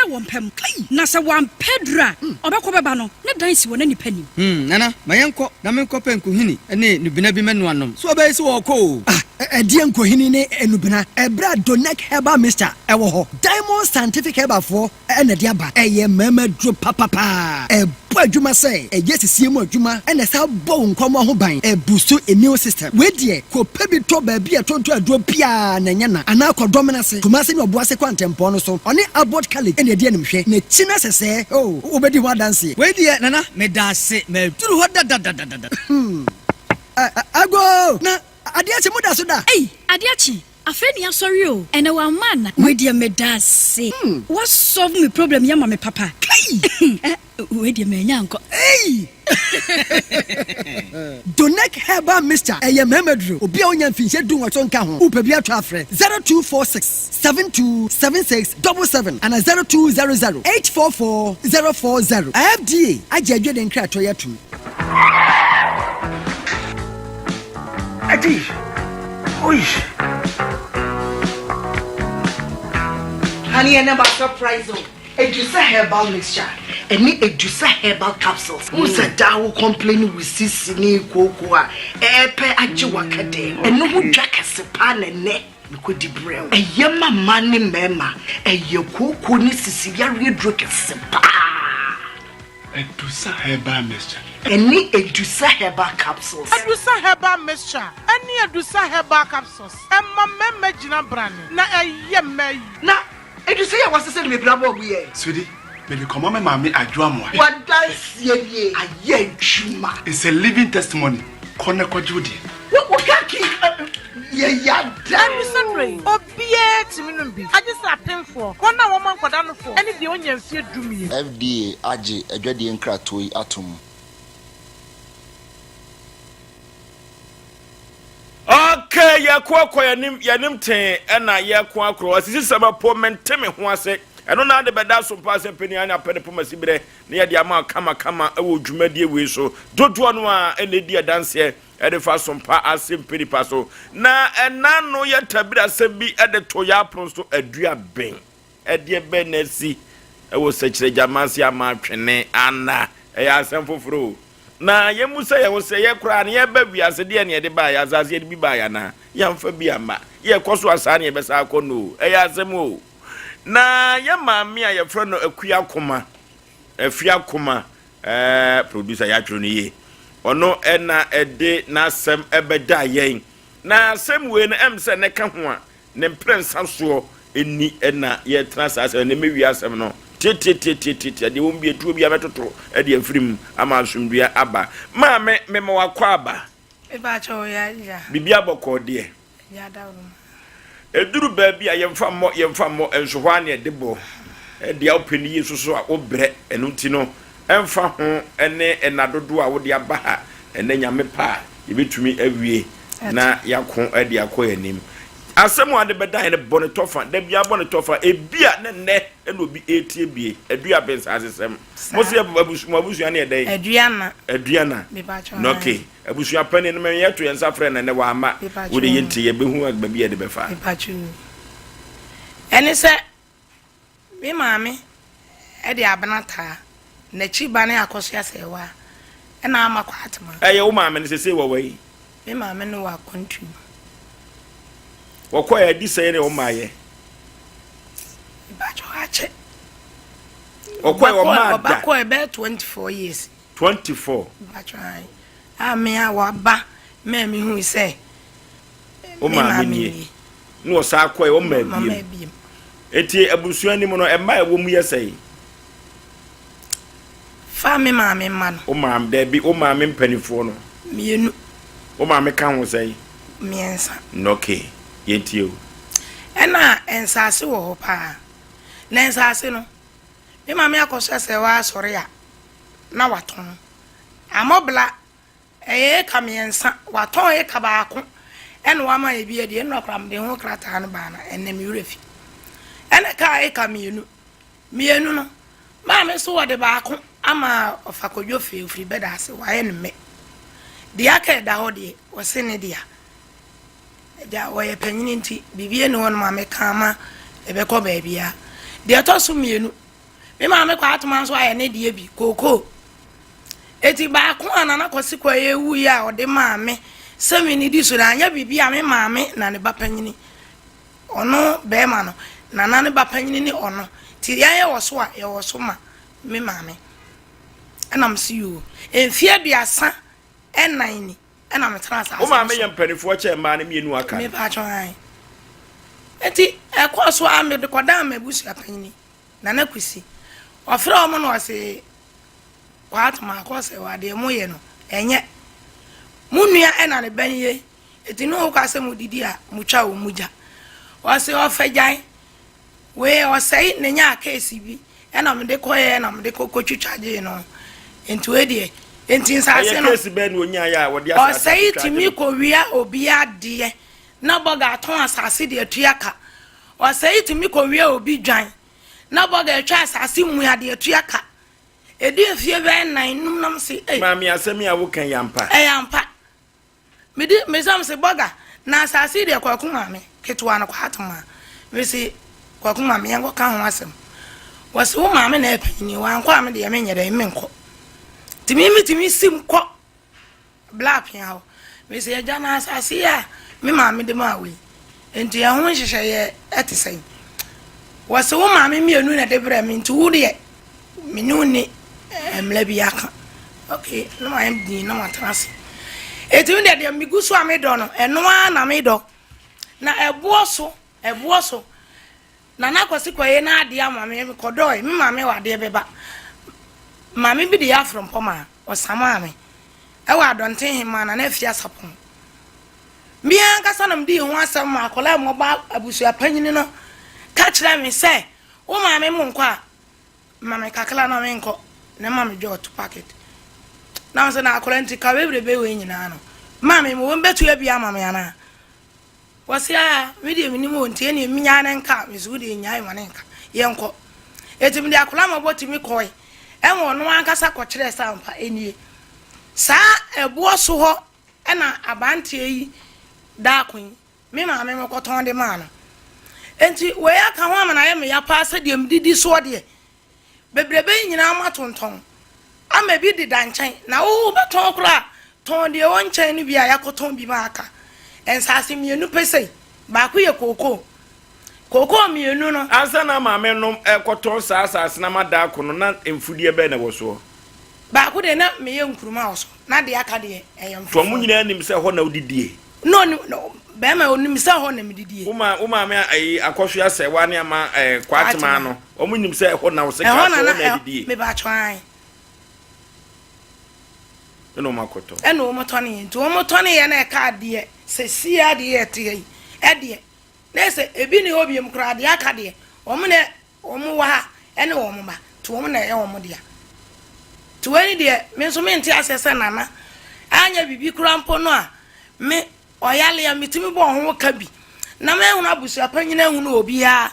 wɔ mpa mu. Na sɛ wampɛ aduru a, ɔbɛkɔ bɛba no, ne dan si wɔ na nnipa nim. Hmm, Nana, ma yɛnkɔ na menkɔpɛ nkuhini ne nnubena bi mmɛnoa nnom. So ɔbɛyɛ sɛ ɔrekɔ o? Ah, Ɛdeɛ nkohini ne nnubena ɛberɛ a Donec Herbal Mixture ɛwɔ hɔ. Diamond Scientific Herbal foɔ na ɛde aba. Ɛyɛ mmarima aduro papapaa. Ɛbɔ adwuma sɛ ɛyɛ sisie mu adwuma ɛna ɛsan bɔ wo nkwammoa ho ban. Ɛbusu immune system. Wei deɛ kɔ pɛ bi tɔ baabi a ɛtontɔn aduro biara na ɛnyɛ na anaa kɔ Dɔmena ase, Kumasi ne Ɔboase kwantempɔn no so. Ɔne Abbot College na ɛdi animhwɛ. N'akyi no sɛsɛɛ oh wobɛdi ho adanseɛ. Wei deɛ Nana medaase maduru hɔ dadadadada. Hmm. Agoo! Na adeɛ akye mo da so da? Ei adeɛ akye afei ne yasɔre o ɛnɛ wamma ana? Wei deɛ medaase wa solve me problem yi ama me papa Kai! Eh wei deɛ manya ankɔ Ei! Donec Herbal Mixture ɛyɛ mmarima duro obi a ɔnya mfinhyia dunwɔtwe nka ho wopɛ bi atɔ afrɛ 0246 72 76 77 ana 0200 844 040 FDA agye adwene nkratoɔ yi atum. Adi! Oi! Honey, ɛnɛ ma surprise o. Edusa herbal mixture ɛne Edusa herbal capsules. Wohu sɛ daa wo complain wo sisi ne kooko a ɛɛpɛ agye waka dɛm. Ɛno ho dwa kɛse paa na ɛnɛ mekɔdi brɛ wo. Ɛyɛ ma mmaa ne mmarima. Ɛyɛ kooko ne sisi yareɛ duro kɛse paa. Adusa Herbal Mixture. Ɛne Adusa Herbal Capsules. Adusa Herbal Mixture ɛne Adusa Herbal Capsules ɛma mmarima gyina brane na ɛyɛ mmaa yie. Na Adusa yi a wasesa no mebra bɔɔ mu yɛ. Sweetie, mede kɔma me maame Adwo Amoah. W'adanseɛ nie, ayɛ adwuma. It's a living testimony, kɔ na kɔgye wo deɛ. Wo wo kaki yɛ yada. Adusa duro yi, Obiara tumi nom bi, agye sɛ apemfoɔ, wɔn a wɔma nkwadaa nofoɔ, ne deɛ ɔnnya mfeɛ dumienu. FDA agye adwadie nkratoɔ yi atom. Okay, yɛko akɔ yɛnim yɛnim tee ɛna yɛko akorɔ asisi sɛ bɛpo mente me ho ase ɛno na ade bɛda so mpa sɛ mpanin ane apɛ ne poma si berɛ na yɛde ama kama kama ɛwɔ dwumadie wei so dodoɔ no a ɛna ɛdi adanseɛ ɛde fa so mpa ase mpɛ nipa so na ɛna no yɛ tabiri asɛm bi ɛde to yɛ apono so adua ben ɛdeɛ bɛn na asi ɛwɔ sɛkyerɛ gyama ama atwene ana ɛyɛ asɛm foforɔ o na yɛmu sɛ yɛho sɛ yɛ koraa no yɛba wiase deɛ ne yɛde baayɛ asase yɛde bi baayɛ anaa yɛmfa bi amma yɛkɔ so asaa ne yɛbɛsa akɔ no o ɛyɛ asɛm o na yɛ maame a yɛfrɛ no akua koma afia koma Ɛɛ producer yɛatwerɛ no yie. Ɔno ɛna ɛde n'asɛm ɛbɛda yɛn. Na asɛm wei no ɛm sɛ ne ka ho a ne mprɛnsa soɔ ɛni ɛna yɛtena saa asɛm ne mɛwie asɛm no tiatiatiatiatia deɛ wɔn bi atuo bi abɛtoto ɛde afiri mu ama asomdua aba. Maame mema wakɔ aba. Biribi abɔkɔɔ deɛ. Ɛduru baabi a yɛmfa mmɔ yɛmfa mmɔ nso hɔ ara na yɛde bɔ. Deɛ wopɛ no yie nso so a wobrɛ. Ɛno nti no ɛmfa ho ne nna dodoɔ a wode aba ha ɛnnɛ Nyame pɛ a yɛbɛtumi awie na yɛako de akɔ yɛn anim. Asɛm a wode bɛdan no bɔ no tɔfa, da biara bɔ no tɔfa. Ebia na nnɛ na obi retie bie. Adua Bensasesɛm. Mo se mo abusua no yɛ dɛn? Aduana. Aduana. Mepakyɛw, Okay. Abusua panin no mɛyɛ to yɛn nsa frɛ no ɛnɛ wamma. Wo de yɛntie yɛbɛhu baabi a yɛde bɛfa. Mepakyɛw. Ɛne sɛ me maame de abena taa n'akyi ba ne akɔsoa sɛɛwa ɛna ama kɔ atema. Ɛyɛ wo maame no sesei wɔ wai? Me maame no wɔ akwantu mu. Wɔkɔɛ adi sɛn ne ɔmaayɛ? Mepakyɛw akyɛ. Ɔkɔɛ ɔmaa da. Ɔba kɔɛ bɛyɛ 24 years. 24. Mepakyɛw ae. A me a waba maa me hui sɛ me maame nie. Na ɔsan kɔɛ ɔmaa biem. Eti abusua ni mu no ɛma ɛwɔ mu yɛ sɛn? Fa me maame mma no. Wo maame daabi wo maame mpanimfoɔ no. Mmienu. Wo maame ka ho sɛn? Mmiɛnsa. Okay yɛntie o. Ɛna nsaase wɔ hɔ paa. Na nsaase no me maame akɔsɔ sɛ wasɔre a na watɔn. Amɔbla, ɛyɛ eka mmiɛnsa, watɔn eka baako ɛna wama yɛ bi adi, ɛnora koraa mede ho krataa no baa na ɛnɛ me werɛ fi. Ɛna kaa eka mmienu, mmienu no, maame nso wɔde baako ama ɔfa Kwadwo fie ofiri bɛda ase, wayɛ no mmɛ. Deɛ aka ɛda hɔ deɛ, wɔse ne dea. Agya, wɔyɛ panyini nti, biribi ɛni hɔ no ma meka ama ɛbɛkɔ baabiara. Deɛ ɛtɔ so mmienu, Me maame Kwaatoma nso ayɛ ne deɛ bi, kookoo. Eti baako a Nana Kwasi Kwaye wuiɛ a ɔde maa me sɛ menidi so no anyɛ biribi a me maame na ne ba panyini ɔno bɛrima no nana ne ba panyini ne ɔno nti yɛn yɛwɔ so a yɛwɔ so ma me maame ɛna mese yoo mfeɛ 34 ni ɛna metena asase Wo maame no so. yɛ mpanifoɔ kyɛn mmaa no mmienu aka no. Mepaatwɔ ae. Nti ɛkɔɔ so a mede kɔdaa m'abusua panyini Nana Kwesi. Ɔfrɛ wɔn na ɔse Kwaat maakɔ sɛ wa deɛ moyɛ no ɛnyɛ. Mo nua ɛna ne bɛn ye nti ne wokɔ sɛ modidi a motwa wɔn mu gya. Ɔse ɔfɛ gyae Wei ɔsɛe na nyaa case bi ɛna mede kɔyɛ na mede kɔ kɔtwitwa gyee no nti wei deɛ nti nsaase Ɛyɛ no case bɛn na onyaeɛ a wɔde asaase ɔsɛe atwitwa agye tumi no? kɔwia obi adeɛ na bɔga atɔn asaase de atua ka ɔsɛe tumi kɔwia obi dwan na bɔga atwa asaase mua de atua ka ɛdi mfie bɛyɛ nan num nam se ei Maame asɛm yi a woka yi ampa? Ɛyɛ ampa. Medi mesa mese bɔga na asase yi deɛ kwaku maame ketewa no kwato ma mese kwaku maame yɛnkɔ ka ho asɛm wɔse wo maame na ɛpanyini wankɔ a me deɛ menyɛ dɛn menkɔ nti me metumi sim kɔ bla pia hɔ mese agya na asase yi a me maame de maa wei nti ɛho nhyehyɛeɛ ɛte sɛn wɔse wo maame mmienu na ɛde brɛ me nti wo deɛ Me ne wo nni mmara bi aka. Okay, na mayɛ din na matena ase. Eti me deɛ deɛ megu so a medɔ no, ɛno ara na medɔ. Na ɛboɔ so, ɛboɔ so. Nana Kwasi kɔyɛ n'adeɛ ama me, mekɔdɔe, me maame wɔ adeɛ bɛba. Maame bi de yɛ afrompɔ maa, ɔsamaa me. Ɛwɔ Adɔnten Hemaa, Nana Afie Asapɔn. Me ankasa na medii ho asɛm ma akwadaa a mɔba abusua panyini no ka kyerɛɛ me sɛ, wo maame mo nkɔ a, Ma me kakra na menkɔ na ma me dwɔɔto packet. Na ɔsɛ na akwadaa nti ka bebrebe wei nyinaa no. Ma me wɔn bɛtua bi ama me anaa? Wɔsi a me deɛ menim wɔn nti ɛnneɛ menyaa ne nka me so deɛ nyae ma ne nka yɛnkɔ. Eti me de akwadaa ma bɔ tumi kɔe ɛma ɔno ankasa kɔkyerɛɛ sɛ ampa ɛnie. Saa ɛboɔ so hɔ ɛna abanteɛ yi daako yi Me maame mekɔtɔn de maa no. Enti wei aka ho ama no ayɛ me ya paa sɛ deɛ medidi soɔ deɛ, bebrebe yi nyinaa moatontɔn ama ebi deda nkyɛn. Na wo wobɛtɔn koraa a, tɔn deɛ ɛwɔ nkyɛn no bi a yɛakɔtɔn bi ma aka. Nsaase mmienu pɛ sei, baako yɛ kookoo. Kookoo mmienu no. Ansa na maame nom rekɔtɔn saa asaase no ama Daako no, na mfudeɛ bɛn na ɛwɔ soɔ? Baako deɛ na meyɛ nkuruma wɔ so, na deɛ aka deɛ ɛyɛ So wɔn mfufuo. nyinaa nim sɛ ɛhɔ na wodidie? Na ɔnim, na bɛrima ɔnim sɛ hɔ na medidie. Wo ma, wo maame ayi akɔhwe asɛwa ne ama ɛɛ eh, kwatema no, wɔn nim sɛ ɛhɔ na wo sɛ kaa so hɔ na adidie. Ɛhɔ na na ɛ, Ɛna wɔn akɔtɔ. Ɛna wɔn tɔne yɛ, nti wɔn tɔne yɛ na ɛka adeɛ, sɛ sie adeɛ yɛ te yɛ yi, ɛdeɛ, na ɛsɛ ebi ne hɔ biem koraa, adeɛ aka deɛ, wɔn na Wɔn wɔ ha ne wɔn mma, nti wɔn na ɛyɛ wɔn dea. Nti wei ne deɛ, me nso mente aseɛ sɛ Nana anyɛ biribi koraa mpo no a, me, ɔyale a, metumi bɔɔ ho ka bi. Na manhunu abusua panyin anhunu obiara,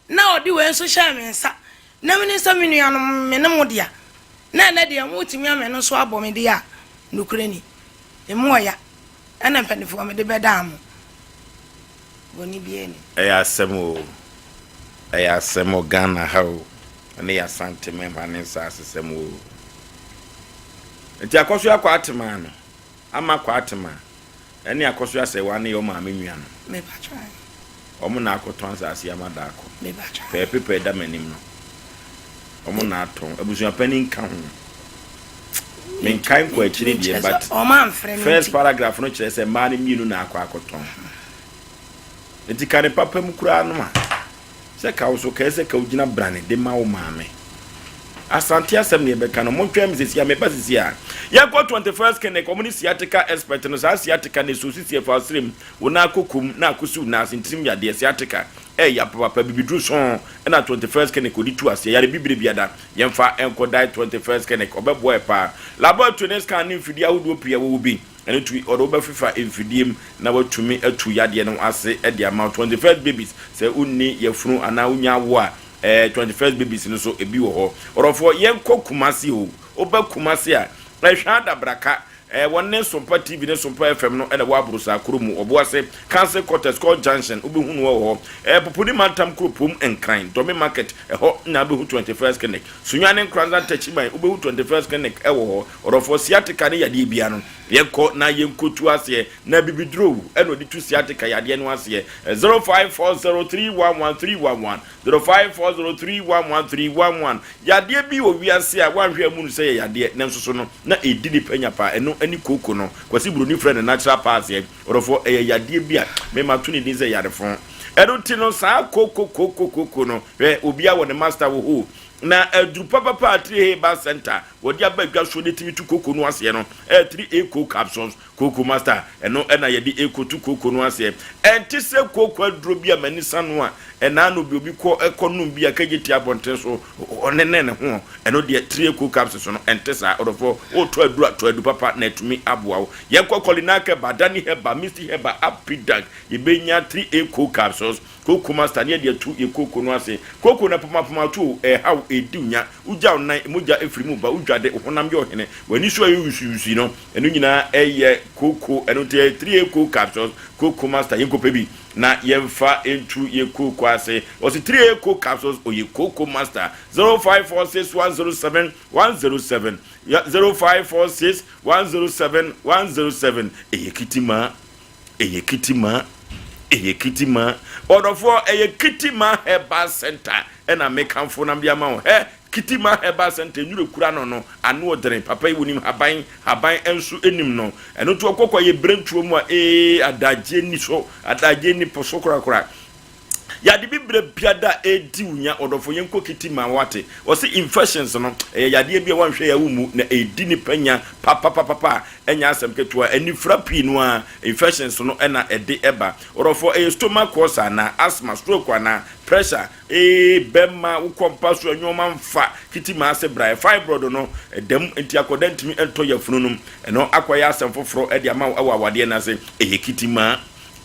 na ɔde wei nso hyɛɛ me nsa, na menim sɛ me nuanom, me ne mo dea. Na ɛnnɛ deɛ, motumi ama ɛno nso abɔ me deɛ a, nokorɛ ni, emu ɔya. Ɛna mpanimfoɔ mede bɛdaa mo. Bɔne biara nni mu. Ɛyɛ asɛm oo. Ɛyɛ asɛm o Ghana ha o ɛne yɛ Asante mɛma ne nsaase sɛm o. Nti Akɔsoa Kwaatemaa no ama Kwaatemaa ɛne Akɔsoa Sɛwa ne yɛ ɔmaame nua no. Ɔmo na akɔtɔn asaase ama Daako. Pɛɛ paper ɛda m'anim no ɔmo na atɔn. Abusua panin nka ho. Menkae nkɔ akyire deɛ but first paragraph no kyerɛ sɛ mmaa no mmienu na akɔ akɔtɔn. Enti ka ne papa mu koraa no a, sɛ ka wo so kae sɛ ka wogyina brane de ma wo maame. Asante asɛm na yɛbɛka no, montwɛn me sɛsi a, meba sɛsi a. Yɛnkɔ 21st Clinic, wɔn ne sciatica expert no, saa sciatica no ɛso sisi ɛfa ɔsrɛ mu, wo nan akoko mu, na akɔsi wo nan ase, ntirim yadeɛ, sciatica, ɛyɛ papapa, bibiduro sɔn ɛna 21st Clinic ɔde tu aseɛ, yare bibire biada, yɛmfa nkɔ dae 21st Clinic, ɔbɛboa yɛ paa. Laboratory ne scan ne mfidie ahodoɔ pii a wɔwɔ bi. Ɛno nti ɔde wo bɛfefa mfidie mu na watumi atu yadeɛ no ase de ama wo. 21st babies, sɛ wonni yafunu anaa wonnya awo a, ɛɛ 21st babies no so ebi wɔ hɔ. Ɔdɔfoɔ, yɛnkɔ Kumasi o. Woba Kumasi a, Ɛhwa Adabraka. Ɛɛ wɔne Sompa TV ne Sompa FM no na ɛwɔ Aborosaa kuro mu, Ɔboase, Council Quarters, Court Junction, wobɛhu no wɔ hɔ. Ɛɛ Popodi Mantam Kuropom, Nkran, Dɔme Market, ɛhɔ na wobɛhu 21st Clinic. Sunyani Nkoranza Ntakyiman, wobɛhu 21st Clinic wɔ hɔ. Ɔdɔfoɔ, sciatica ne yadeɛ biara no, yɛnkɔ na yɛnkɔtu aseɛ. Na bibiduro na ɔde tu sciatica yadeɛ no aseɛ. 0540311311. 0540311311 Yadeɛ bi wɔ wiase a woanhwɛ ammu no sɛ ɛyɛ yadeɛ, nanso so no na ɛdi nipa nya paa. Ɛno ne kooko no. Kwasi Buroni frɛ no natural pass ɛ. Ɔdɔfoɔ, ɛyɛ yadeɛ bi a me mato ne din sɛ yarefo. Ɛno nti no saa kooko kooko kooko no, hwɛ, obiara wɔ ne master wɔ hɔ o. Na aduru papapa a Three Herbal Centre wɔde aba dwa soɔ no tumi tu kooko no aseɛ no, ɛyɛ Three A Coke Capsules. Kooko master, ɛno na yɛde ekotu kooko no aseɛ. Ɛnte sɛ kooko aduro bi a m'ani sa no a ɛnaa no bi obi kɔ kɔ nom bi a kagye ti abɔnten so ɔnenɛ ne ho. Ɛno deɛ tire kooko capsules no ɛnte saa. Ɔdɔfoɔ, wotɔ aduro a, tɔ adu papa na atumi aboa wo. Yɛnkɔ Kɔlinak Herbal, Dani Herbal, Misty Herbal, Apidac, yɛbɛnya 3A kooko capsules. Kooko master ne yɛde atu yɛ kooko no ase. Kooko no apomapoma to o, ɛhaw, ɛdi wo nya. Wogya wo nan, mogya firi mu ba, wodwa de, wo honam yɛ ɔhene, w'ani so ayɛ wusiwusi no, ɛno nyinaa yɛ kooko. Ɛno nti ɛyɛ 3A coke capsules, kooko master, yɛnkɔpɛ bi na yɛmfa ntu yɛ kooko ase. Ɔse 3A coke capsules, ɔyɛ kooko master. 0546107107, 0546107107, ɛyɛ kitima. Ɛyɛ Kitima, ɛyɛ Kitima, ɔdɔfoɔ, ɛyɛ Kitima Herbal Center ɛna mekamfo na mede ama wo. Hɛ, Kitima Herbal Center nnuro kura no no, ano ɔdene, papa yi wonim haban, haban nso nim no. Ɛno nti ɔkɔ kɔ yɛ berɛntuo mu a, ee, adagyeɛ nni so, adagyeɛ nni po so korakora. Yade bi berɛ biada a ɛredi wo nya ɔdɔfo yɛnkɔ kiti ma wate. Ɔse infections no ɛyɛ yadeɛ bi a wanhwɛ yɛ wo mu na ɛredi nipa nya papapapapa a ɛnyɛ asɛm ketewa. Anifira pii no ara infections no na ɛde ɛba. Ɔdɔfo ɛyɛ stomach ulcer anaa asthma, stroke anaa pressure ee bɛma wokɔ mpa so a nnoɔma mfa kiti ma ase bra. Fibroid no ɛda mu nti akɔda ntumi ntɔ yafunu nom ɛno akɔyɛ asɛm foforɔ ɛde ama wo ɛwɔ awadeɛ no ase. Ɛyɛ kiti ma.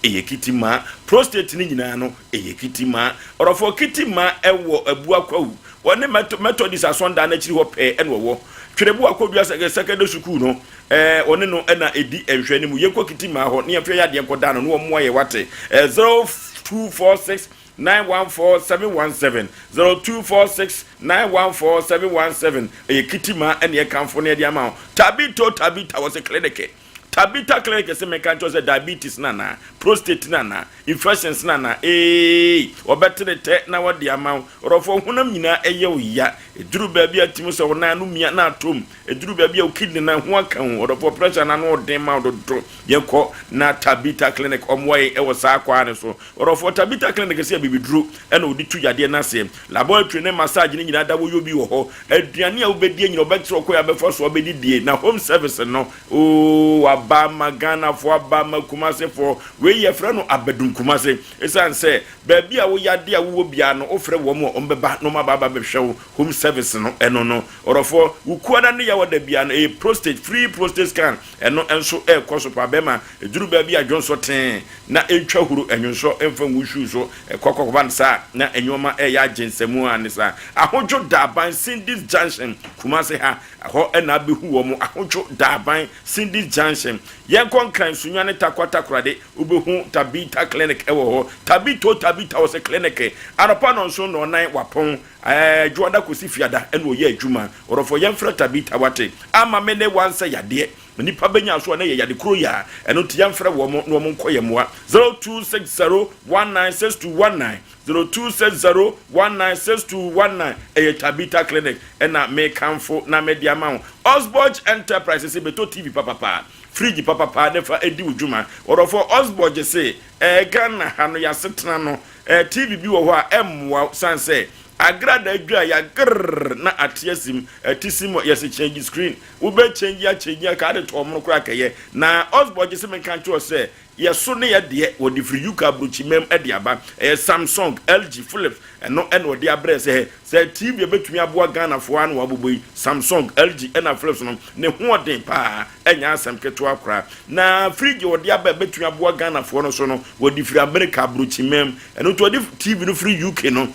Ɛyɛ kitimaa. Prostate no nyinaa no, ɛyɛ kitimaa. Ɔdɔfoɔ, kitimaa wɔ Abua Kwawu. Wɔne Methodist asɔndan no akyiri hɔ pɛɛ na ɔwɔ. Twerɛboɔ Akɔdua Sɛkɛndɛ Sukuu no, ɔne no na ɛdi nhwɛ no mu. Yɛnkɔ kitimaa hɔ na yɛmfa yɛn adeɛ nkɔda no na wɔmmoa yɛn, wate? 0246 914 717, 0246 914 717. Ɛyɛ kitimaa na yɛkamfo na yɛde ama wo. Tabito Tabita, wɔse kliniki. Tabitha Clinic se menka nkyerɛ wo sɛ diabetes no anaa, prostate no anaa, infections no anaa, eei, wɔbɛtere tɛ na wɔde ama wo. Ɔdɔfoɔ, honam nyinaa ɛyɛ wo ya. Ɛduru baabi a tumi sɛ wo nan ano mia na atom. Ɛduru baabi a wo kidney no ho aka wo. Ɔdɔfoɔ, pressure no ano ɔden ma wo dodo. Yɛnkɔ na Tabitha Clinic ɔmmoa yɛn ɛwɔ saa kwaa no so. Ɔdɔfoɔ, Tabitha Clinic se abibiduro ɛna ɔde tu yadeɛ no aseɛ. Laboratory ne massage no nyinaa da wɔyɔ bi wɔ hɔ. Aduane a wobɛdie nyina wɔbɛkyerɛ wo kwan a wobɛfa so abɛdidie. Na home service no, oo aba ama Ghanafoɔ, aba ama Kumasefoɔ. Wei yɛfrɛ no abadum Kumase. Ɛsiane sɛ baabi a wo yadeɛ a wowɔ biara no wofrɛ wɔn a wɔbɛba na wɔaba aba abɛhwɛ wo. Home service no ɛno no. Ɔdɔfoɔ, wo kuada ne yawada biara no ɛyɛ prostate, free prostate scan. Ɛno nso ɛrekɔ so paa. Bɛrima, ɛduru baabi a dwonsɔ tee na ɛntwa huro, ɛnwonsɔ mfa ngu shoe so. Ɛkɔ kɔkɔba no saa na nnoɔma ɛreyɛ agye nsamu ara ne saa. Ahodwo Daaban, Cindy's Junction, Kumasi ha, ɛhɔ na abɛhu wɔn. Ahodwo Daaban, Cindy's Junction. Yɛnkɔ Nkran, Sunyani, Tarkwa, Takoradi, wobɛhu Tabitha Clinic wɔ hɔ. Tabito, Tabitha, ɔsɛ clinic. Anɔpa nnɔnson, nnɔnnan, wapɔn. Ɛɛ, Dwoada kɔsi Fiada na ɔyɛ adwuma. Ɔdɔfoɔ, yɛmfrɛ Tabitha, wate? Ama me ne wansɛ yadeɛ. Nnipa bɛnya so a na ɛyɛ yade koro yi a, ɛno nti yɛmfrɛ wɔn na wɔn nkɔ yɛn mmoa. 0260 196219, 0260 196219, ɛyɛ Tabitha Clinic ɛna mekamfo na mede ama wo. Osborge Enterprise se bɛtɔ TV papapa, fridge papapa na fa di wo dwuma. Ɔdɔfoɔ Osborge se ɛɛ Ghana ha no yɛasetena no ɛɛ TV bi wɔ hɔ a ɛmmoa wo sane sɛ Agrada dwa ya grrr na ate asim ɛte sim yɛse change screen wobɛ change a change a kaa de tɔɔ mono koraa kɛyɛ na Osborg se menka nkyerɛ wo sɛ yɛso ne yɛ deɛ wɔde firi UK abrokyimam de aba ɛyɛ Samsung LG Philips ɛno ɛna ɔde abrɛ sɛ hɛ sɛ TV ɛbɛtumi aboa Ghanafoɔ ara na wabobɔ yi Samsung LG ɛna Philips no ne hoɔden paa ɛnyɛ asɛm ketewa koraa na fridge ɔde aba ɛbɛtumi aboa Ghanafoɔ no so no wɔde firi America abrokyimam ɛno nti ɔde TV no firi UK no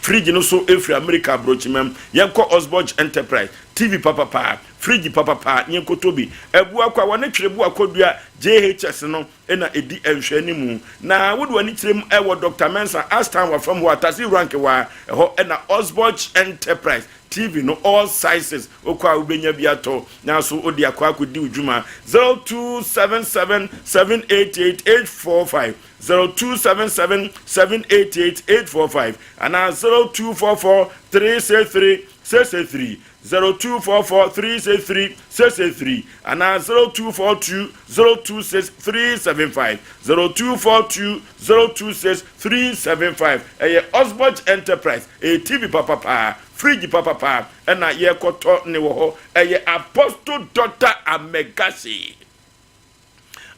Fridge no so firi Amerika aburokyimam. Yɛnkɔ Osborge Enterprise. TV papapa, fridge papapa, ne yɛnkɔtɔ bi. Abuakwa, wɔne Twerɛboa Kodua JHS no na ɛdi nhwɛanimu. Na wode w'ani kyerɛ mu wɔ Dɔkta Mensah, Ashtown wɔ fam hɔ a, Tase Wurankewaa, ɛhɔ na Osborch Enterprise TV no all sizes, wokɔ a wobɛnya bi atɔ, nanso wode akɔ akɔdi wo dwuma. 0277 788 845, 0277 788 845 anaa 0244 363 663. 0244 363 663 anaa 0242 026 375, 0242 026 375. Ɛyɛ Osborge Enterprise, ɛyɛ TV papapaa, fridge papapaa ɛna yɛkɔtɔ ne wɔ hɔ. Ɛyɛ Apostle Doctor Amegashie.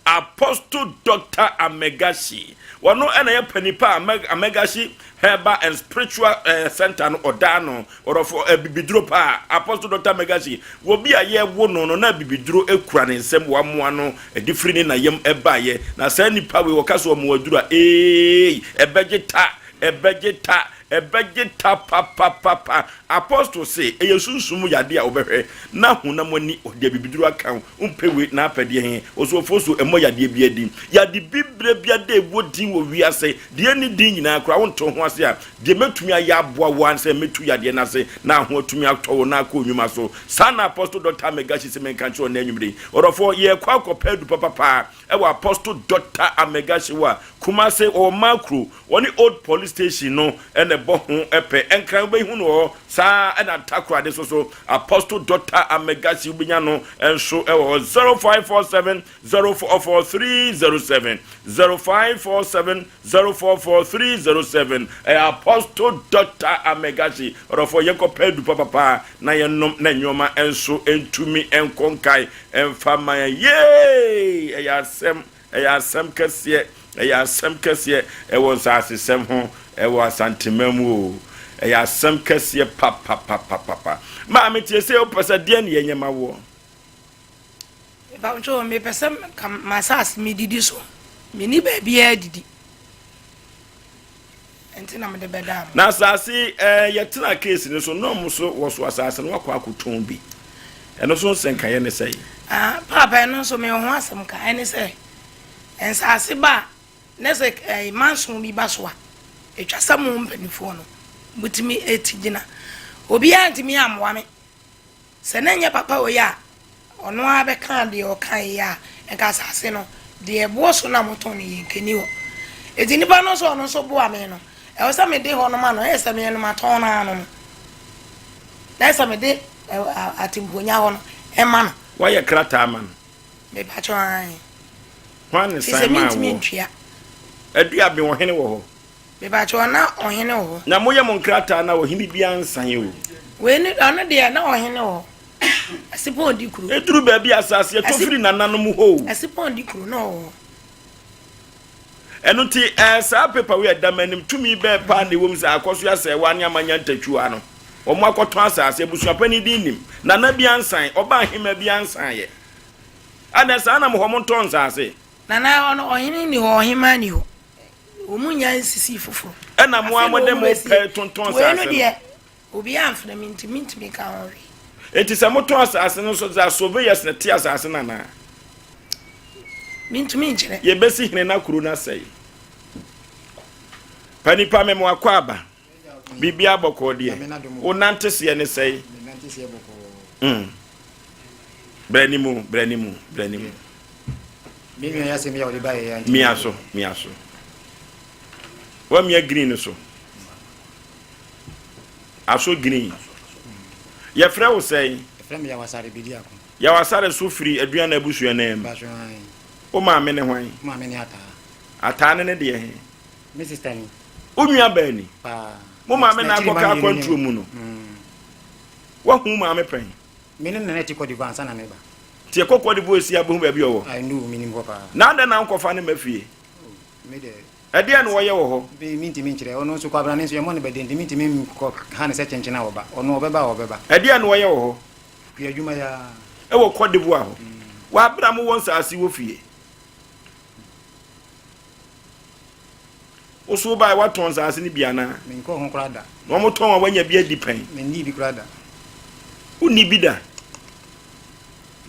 Apostle Doctor Amegashi. Wɔno na ɛyɛ panipa a Amegashi Herbal and Spiritual eh, Center no ɔda ano. Ɔdɔfo eh, bibiduro paa. Apostle Doctor Amegashi, wɔ bi a yɛwo no no na bibiduro ekura ne nsam wamoa no ɛde firi ne na yam ɛbaeɛ. Na saa nipa wei wɔka so ɔmo aduro a ee ɛbɛgye ta ɛbɛgye ta ɛbɛgye ta papapapa. Apostle se ɛyɛ sunsum mu yadeɛ a wobɛhwɛ na honam ani ɔde abibiduro aka wo. Wompɛ wei na apɛ deɛ he? Ɔsomfoɔ so mmɔ yadeɛ biaa din. Yade bibire bia dɛ ɛwɔ din wɔ wiase, deɛ ɛnni din nyinaa koraa wonte wo ho ase a, deɛ mɛtumi ayɛ aboa wo ara ne sɛ mɛtu yadeɛ no ase na ho atumi atɔ wo na akɔ nnwuma so. Saa na Apostle Dɔkta Amegashi se menka nkyerɛ wo nnɛ anwummere yi. Ɔdɔfoɔ, yɛrekɔ akɔpɛ adu papa paa wɔ Apostle Dɔkta Amegashi hɔ a Kumase, ɔwɔ Makro, Wɔne Old Police Station no na ɛbɔ ho pɛ. Nkran wobɛhu no wɔ hɔ. Saa ara na Takoradi nso so, Apostle Doctor Amegasi wobɛnya no nso wɔ hɔ. 0547 044 307, 0547 044 307. Ɛyɛ Apostle Doctor Amegasi. Ɔdɔfoɔ, yɛnkɔpɛ adu papapa na yɛnnom na nneɛma nso ntumi nkɔ nkae mfa ma yɛn. Yee! Ɛyɛ asɛm. Ɛyɛ asɛm kɛseɛ, ɛyɛ asɛm kɛseɛ ɛwɔ nsaasesɛm ho ɛwɔ Asanteman mu oo. Ɛyɛ asɛm kɛseɛ papapapapa. Maame tie sei wopɛ sɛ deɛn ne yɛnyɛ ma woɔ? Mepakyɛw mepɛ sɛ ka m'asaase medidi so. Menni baabiara didi. Nti na mede bɛdaa mo. Na asaase ɛɛ yɛtena case no so na ɔmo so wɔso asaase no wakɔ akotɔn bi. Ɛno so nsɛnkaeɛ ne sɛn? Ah, paapa ɛno nso mewɔ ho asɛm ka. Ɛne sɛ, nsaase ba a, na sɛ ɛɛ manso bi ba so a, ɛtwa sɛ mo mpanimfoɔ no motumi ti gyina. Obiara ntumi ammoa me. Sɛ na ɛnyɛ papa wei a ɔno ara bɛkaa deɛ ɔkaeɛ yi a, nka asase no, deɛ ɛboɔ so no a motɔn no yɛ, nka ɛnni hɔ. Enti nipa no nso a ɔno nso boa me no, ɛwɔ sɛ mede hɔ no ma no, ɛyɛ sɛ me no matɔn no ara no no, na ɛyɛ sɛ mede atempuonya hɔ no ma no. Woayɛ krataa ama no? Mepakyɛw, aane. Hwan ne Firi sɛ san maa mentumi woɔ? ntua. Aduaben, ɔhene wɔ hɔ? Mepakyɛw, na ɔhene wɔ hɔ. Na moyɛ mo nkrataa na ɔhene biara nsan o. Wei ne, ɔno deɛ na ɔhene wɔ hɔ. Asipɔn di kuro. Eduru baabi a asase ɛtɔ firi nananom hɔ o. Asipɔn di kuro na ɔwɔ hɔ. Ɛno nti ɛɛ saa paper wei a ɛda m'anim tumi bɛɛ paa na ɛwɔ mu sɛ akɔso asɛewa ne amanya ntatwua no. Wɔn akɔtɔn asase, abusuapanin din nim, nana bi ansan, ɔba ahemmaa bi ansan yɛ. Adɛn saa na mo hɔ montɔn nsase? Nana ɛhɔ no ɔhene nni hɔ, ɔhemmaa nni hɔ. Wɔn nnya nsisii foforɔ. Ɛna mo ara mode mo pɛ tontɔn Wei no asase no. deɛ obiara amfrɛ me nti mentumi nka ho hwee. Enti sɛ motɔn asase no nso dza surveyors na ɛte asase no anaa? Mentumi nkyerɛ. Yɛbɛsi hene na kuro no asɛe. Pa nipa me mo akɔ aba. Biribiara bɔkɔɔ deɛ. Wo nante seɛ ne sɛe. Mm. Brɛ ne mu, brɛ ne mu, brɛ ne mu. Mia so, mia so. Wamia green no so. Aso green. Yɛfrɛ wo sɛn? Yawasare so firi Aduana abusua no mu. Wo maame ne hwan? Ataa ne ne deɛ he? Wo nua baa ni? Mo maame na akɔka akwantuo mu no. Woahu wo maame pɛn? Me ne Nana te Cote d'Ivoire ansa na meba. Nti ɛkɔ Cote d'Ivoire si abɛhu baabi a ɔwɔ? I know, menim hɔ paa. Na adɛn na wonkɔfa no mma fie? Oh, me deɛ. Ɛdeɛn na wɔyɛ wɔ hɔ? Me, mentumi nkyerɛ. Ɔno nso, Kwabrane nso, yɛmmɔ no bɛdeɛ nti mentumi nkɔ ha no sɛ kyenkyen a ɔba. Ɔno, ɔbɛba a ɔbɛba. Ɛdeɛn na wɔyɛ wɔ hɔ? Kua adwuma yi ara. Ɛwɔ Cote d'Ivoire hɔ? Wɔ abere a mowɔ nsaase wɔ fie? Wo so wobaeɛ woatɔn nsaase no bi anaa? Menkɔɔ ho koraa da. Na wɔtɔn a woanya bi adi pɛn? Mennii bi koraa da. Wonni bi da.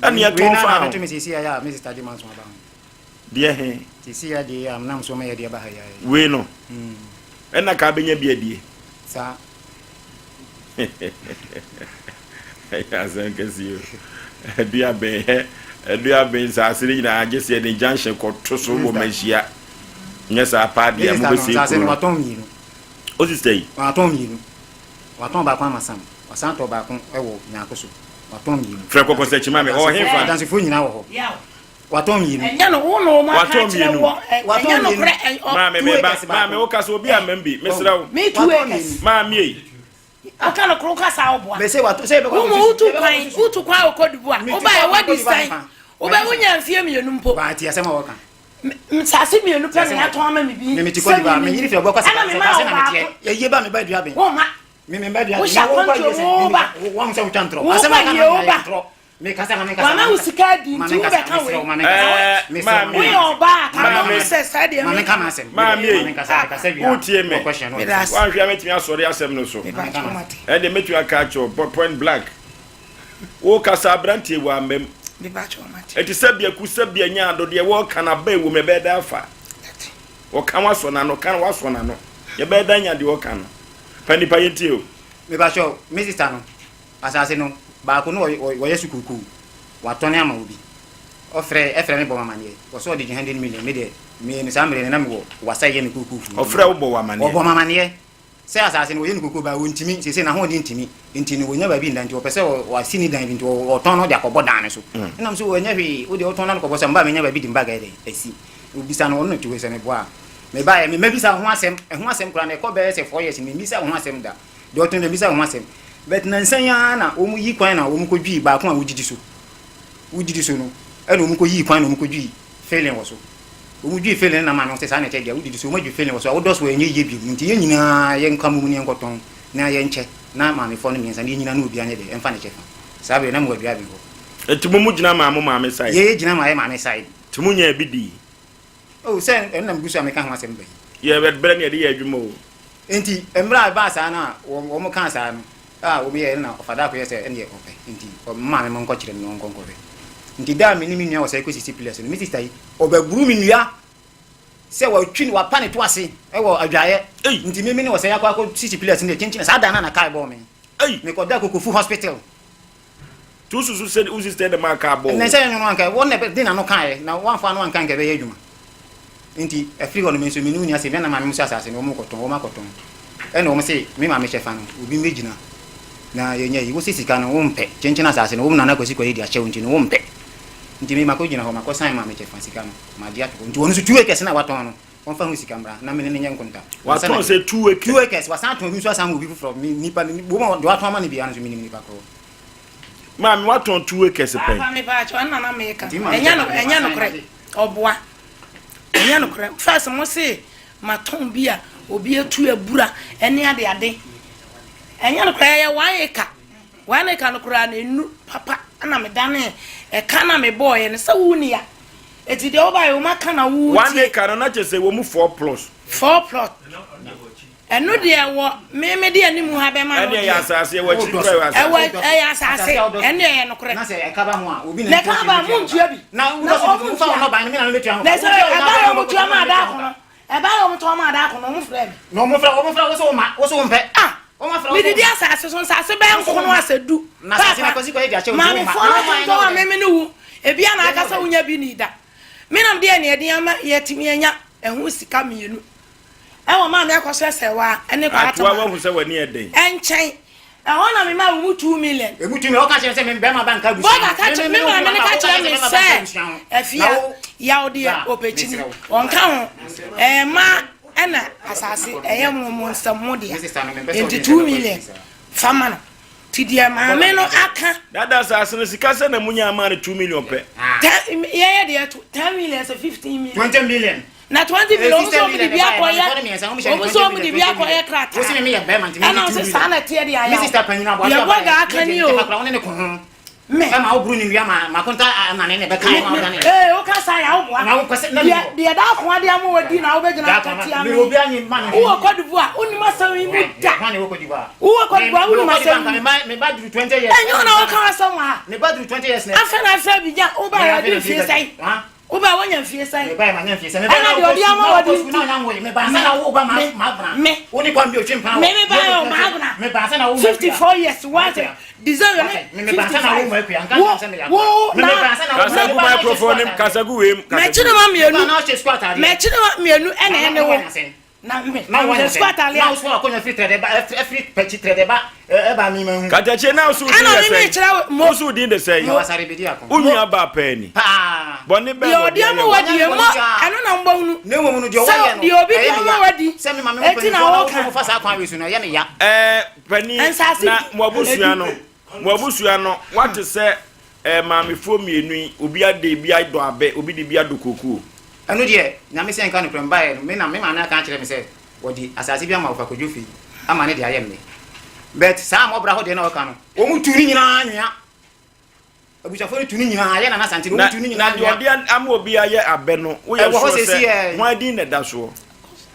Ɛne ɛtɔn fa ho. Deɛ he? Wei no. Ɛna ka bɛnya bi adie. Saa. Ɛyɛ asɛm kɛseɛ o. Aduaben hɛ, aduaben nsaase no nyinaa gye sɛ yɛde junction kɔto so wɔ manhyia. Nyɛ saa paa deɛ mobɛsɛe kuro no. O sista yi. Watɔn mmienu. Watɔn baako ama Sam. Wasan tɔ baako wɔ Nyarko so. Watɔn mmienu. Frɛ kɔkɔsakyi ma me. Ɔwɔ hefa? Adansefoɔ nyinaa wɔ hɔ. Watɔn mmienu. Ɛnyɛ no wo na wɔn aka Watɔn akyerɛ mmienu. wɔ ɛ- Watɔn ɛnyɛ mmienu. nokorɛ ɛ- ɔ- Maame Two meba. acres baako. Maame woka sɛ obi amma bi. Mesrɛ wo. Me two Watɔn acres. mmienu. Maame ei. Woka no koro kasa woboa. Mese watɔ sɛ yɛbɛkɔ Wo mu akɔsusu. wotu Yɛbɛkɔ kwan akɔsusu. wotu kwan wɔ Cote d'Ivoire. Metu Wobaeɛ kwan kɔ woadi Cote d'Ivoire sɛn? fa. Wobɛ wonya mfeɛ mmienu mpo. Ba ti asɛm a wɔka. Nsase mmienu pɛ na yɛatɔn ama me bi. Me mete Cote d'Ivoire. Me nyini fi ɔbɔ kɔ sɛ Ɛna sɛ mema wo sɛ na meteɛ. baako. Yɛyie ba me ba aduaben. Womma. Me me ba aduaben. Wohyɛ Na wo ba akwantuo yie sɛ wo ba. wɔn sɛ wotwa ntorɔ. Wo Asɛm ba a ka yie na wo yɛ ba. ntorɔ. Mekasa ma menkasa. Wama wo sika adi Ma nti menkasa, wobɛka mesrɛ wei. wo, ma menkasa. Ɛɛ, Mesrɛ wo, ma maame. Woyɛ ɔbaa a ka Maame. no sɛ saa deɛ Ma me. menka m'asɛm. Maame Ma ei. menkasa, mekasa wie a. Wotie me. Wɔ question no Meda ase. Woanhwɛ a mɛtumi asɔre asɛm no so. Meba kyɛ mate. Ɛnde mɛtumi aka akyerɛ wo point blank. Wokasa aberanteɛ wɔ amam. Meba kyɛ mate. Ɛte sɛ biaku sɛ bia nya ado deɛ wɔka no aba ɛwom ɛbɛyɛ dɛ afa. Wɔka wasɔ n'ano, ka no wasɔ n'ano. Yɛbɛyɛ dɛ anya deɛ ɔka no. Pa nipa yɛntie o. Mepa kyɛw, me sister no, asase no, baako no wɔyɛ so kookoo, watɔne ama obi. Ɔfrɛ ɛfrɛ me bɔ me amaneɛ, ɔsɛ ɔde gye hundred million, me deɛ, me no saa mmerɛ no na mewɔ wasa yɛ me kookoo fuo. Ɔfrɛ wo bɔ wo amaneɛ? Ɔbɔ me amaneɛ sɛ asase no wɔyɛ no kookoo but ɔntumi, seesei n'ahoɔden ntumi, nti no wɔnya baabi nda nti ɔpɛ sɛ wasi ne dan bi nti ɔtɔn no de akɔbɔ dan no so. Ɛna me sɛ ɛnyɛ hwee, wo deɛ wotɔn na no kɔbɔ so a, meba a menya baabi de me bag ayɛ dɛn asi. Obisa no, ɔno na ɔte hɔ yi sɛ meboa a. Mebaeɛ, memmɛbisa wo ho asɛm, ɛho asɛm koraa no ɛkɔ bɛyɛ sɛ four years ni, memmisa wo ho asɛm da. Deɛ ɔtɔn deɛ memmisa wo ho asɛm. But nansa yi ara na wɔn yi kwan na wɔn kɔdwii baako a wodidi so. Wodidi so no, ɛna wɔn kɔyii kwan na wɔn kɔdwii failing wɔ so. Wɔn dwii failing no na maame ho sɛ saa na ɛkyɛ deɛ wodidi so, wɔn adwi failing wɔ so a wodɔ so a ɛnyɛ yie bio. Nti yɛn nyinaa yɛnka mmom na yɛnkɔtɔn na yɛnkyɛ na maamefoɔ no mmiɛnsa no yɛn nyinaa na obiara nyɛ deɛ ɛmfa ne kyɛfa. Saa berɛ no na mewɔ Aduaben hɔ. Nti mo mo gyina maa mo maame side? Yɛyɛ gyina maa yɛ maame side. Nti mo nyaa bi dii? Oh, sɛ ɛno na megu so a meka ho asɛm ba yi. Yɛ brɛ ne yɛde yɛ adwuma o. Enti mmerɛ a ɛbaa saa no a wɔn kaa saa no a wɔn yɛɛ no na ɔfa daako yɛ sɛ ɛneɛ ɔpɛ nti ɔmaa me monkɔ kyerɛ no na ɔnkɔ nkɔhwɛ. Nti da a me ne me nua wɔsɛe kɔsisi pillars no me sister yi ɔbɛburu me nua sɛ watwi no wapa ne to ase wɔ adwaeɛ nti me me ne wɔsɛe akɔ akɔ sisi pillars no deɛ kyenkyen saa da no a na car bɔɔ me mekɔda Kokofu hospital. Nti wosusu sɛ wo sister na maa kaa bɔɔ wo? Ɛnɛ sɛ ɛno no anka wɔn na de n'ano kaeɛ na wɔamfa ano anka anka ɛbɛyɛ adwuma. Nti ɛfiri hɔ no me nso me ne wo nni asɛm. Me na maame mo so asase no wɔn kɔtɔn wɔn akɔtɔn. Ɛna wɔn se me maame kyɛfa no obi mmɛgyina na yɛnyɛ yi. Wo se sika no wompɛ kyenkyen asase no wo nana Kwasi Kwayi de akyɛ wo nti no wompɛ. Nti me makɔgyina hɔ makɔ sign maame kyɛfa sika no magye ato hɔ. Nti wɔn nso 2 acres no a watɔn no wɔmfa ho sika mmra na me ne no nyɛ nkonta. Ansa na Watɔn sɛ 2 acres? 2 acres wasan atɔn bi nso asan ama obi foforɔ. Me nipa no wɔn a deɛ watɔn ama no biara no nso menim nipa korɔ. Maame watɔn 2 acres pɛn. Papa me paakyɛw ɛna na meka ɛnyɛ no ɛnyɛ nokorɛ ɔboa ɛnyɛ nokorɛ first mo se matɔn bi a obi atu abura ɛne ade ade ɛnyɛ nokorɛ ɛyɛ one acre one acre no koraa na enu papa ɛna me dane ɛka na me bɔɔyɛ no sɛ wo ni ya eti deɛ wobaayɛ wɔn aka na wo One tie acre no na kyerɛ sɛ wɔ mu four plots. Four plot. Ɛno deɛ wɔ me me de anim ha bɛma no Ɛne ɛyɛ deɛ. asase ɛwɔ akyiri koraa ɛwɔ asase. Ɛwɔ ɛyɛ asase ɛne ɛyɛ nokorɛ. Na sɛ ɛka ba ho a obi na Na ɛka ba mo ntua bi. Na wodɔ so fa wɔn ɔban no me na me bɛtua ho. Na sɛ ɛba yɛ wɔn tua ma ada akono. Ɛba yɛ wɔn tɔn ma ada akono wɔn frɛ me. Na wɔn frɛ wɔn frɛ wɔsɛ wɔn ma wɔsɛ wɔn pɛ. Ah medidi asase so nsase bɛyɛ nkono asɛ du. Na asase na kɔsi kɔ yɛ de akyɛ wɔn Maamefoɔ no tontɔn a meme ne wo ebi a na aka sɛ wonya bi ni da. Me nam deɛ ne ɛden ama yɛtumi anya ɛho sika mmienu ɛwɔ maame akɔsɛ sɛwa ɛne Atoa kwatama wahu sɛ w'ani yɛ den. ɛnkyɛn ɛhɔ na mema wo mu 2 million. Emu tumi ɔka kyerɛ sɛ me bɛrima ba nka abusua Bɔga ka kyerɛ me maame no ka kyerɛ me sɛ afia yaw deɛ ɔpɛkyini ɔnka ho ɛyɛ mmaa ɛna asase ɛyɛ mo mo nsɛm mo dea nti 2 million fa ma no Ti deɛ maame no aka. Dada asase no sika sɛ na munya ama no 2 million pɛ. Ten yɛyɛ deɛ to 10 million sɛ 15 million. 20 million. Na 20 million ɔmo sɛ ɔmo de bi akɔyɛ ɔmo sɛ ɔmo de bi akɔyɛ krataa. Ɛna ɔsɛ saa na ɛteɛ deɛ ayɛ. Deɛ bɔga aka ni o. Me. Ɛma wo buru ne wia ma makonta anane ne bɛka ma wodane. Ee, woka saa yɛ woboa. Na wopɛ sɛ na Deɛ deɛ da ako ade ama wadi na wobɛgyina aka tia me. Obi anyi ma no. Wowɔ Cote d'Ivoire, wonim asɛm yi mu da. Hwan ne wɔ Cote d'Ivoire? Wowɔ Cote d'Ivoire, wonim asɛm yi mu. Me ba duru 20 years. Ɛnyɛ wo na woka asɛm wɔ ha. Me ba duru 20 years na. Afei na afei Abidjan, wobaeɛ adi mfie sɛn? Wobae woanya mfie sɛn? Mebae manya mfie sɛn? Ɛna deɛ ɔde ama wadi nti. Me me me me bae o maabena 54 years wate deserve ne 55 wo wo na Kasa gu microphone nim kasa gu wei mu. Mɛkyi ne ma mmienu mɛkyi ne ma mmienu ɛna ɛne wo. Na me, na mehyɛ sukuu atade a. Na wosɔ akonnwa firi trɛdɛ ba ɛfiri pɛkyi trɛdɛ ba ɛba mi ma hu. Katakye na woso din Ɛna de me sɛn? mekyerɛ wo mo. Woso din de sɛn? Mo. Wasare bedi ako. Wo nua baa paa ni. Paa. Bɔne bɛn Deɛ na ɔde ɔde ama ayɛ wo? wadi mo ɛno na mbɔ hunu. Na mmom no deɛ Sɛ wɔyɛ no deɛ obi de ɛyɛ me ama ya. wadi Sɛ me maame ho eti na mpanyinfoɔ na woka. wɔfa saa kwan wei so no ɛyɛ me ya. Ɛɛ panin Nsaase na bi. mo abusua no mo abusua no wate sɛ ɛɛ maamefoɔ mmienu yi obi ade bi adɔ abɛ obi de bi adɔ kookoo. Ɛno deɛ, Nyame sɛ nka nokorɛ mebaeɛ no, me na me maame aka akyerɛ me sɛ wɔde asase bi ama Wɔfa Kwadwo Fei ama ne de ayɛ mmɛ. But saa mmɔbra hɔ deɛ na ɔka no, wɔn tu ne nyinaa anwea. Abusuafoɔ no tu ne nyinaa, yɛ Nana Asante no, Na wɔn tu ne na nyinaa deɛ anwea. ɔde ama obi ayɛ abɛ no woyɛ Ɛwɔ hɔ sure seesei sɛ ɛ. hwan din na ɛda soɔ?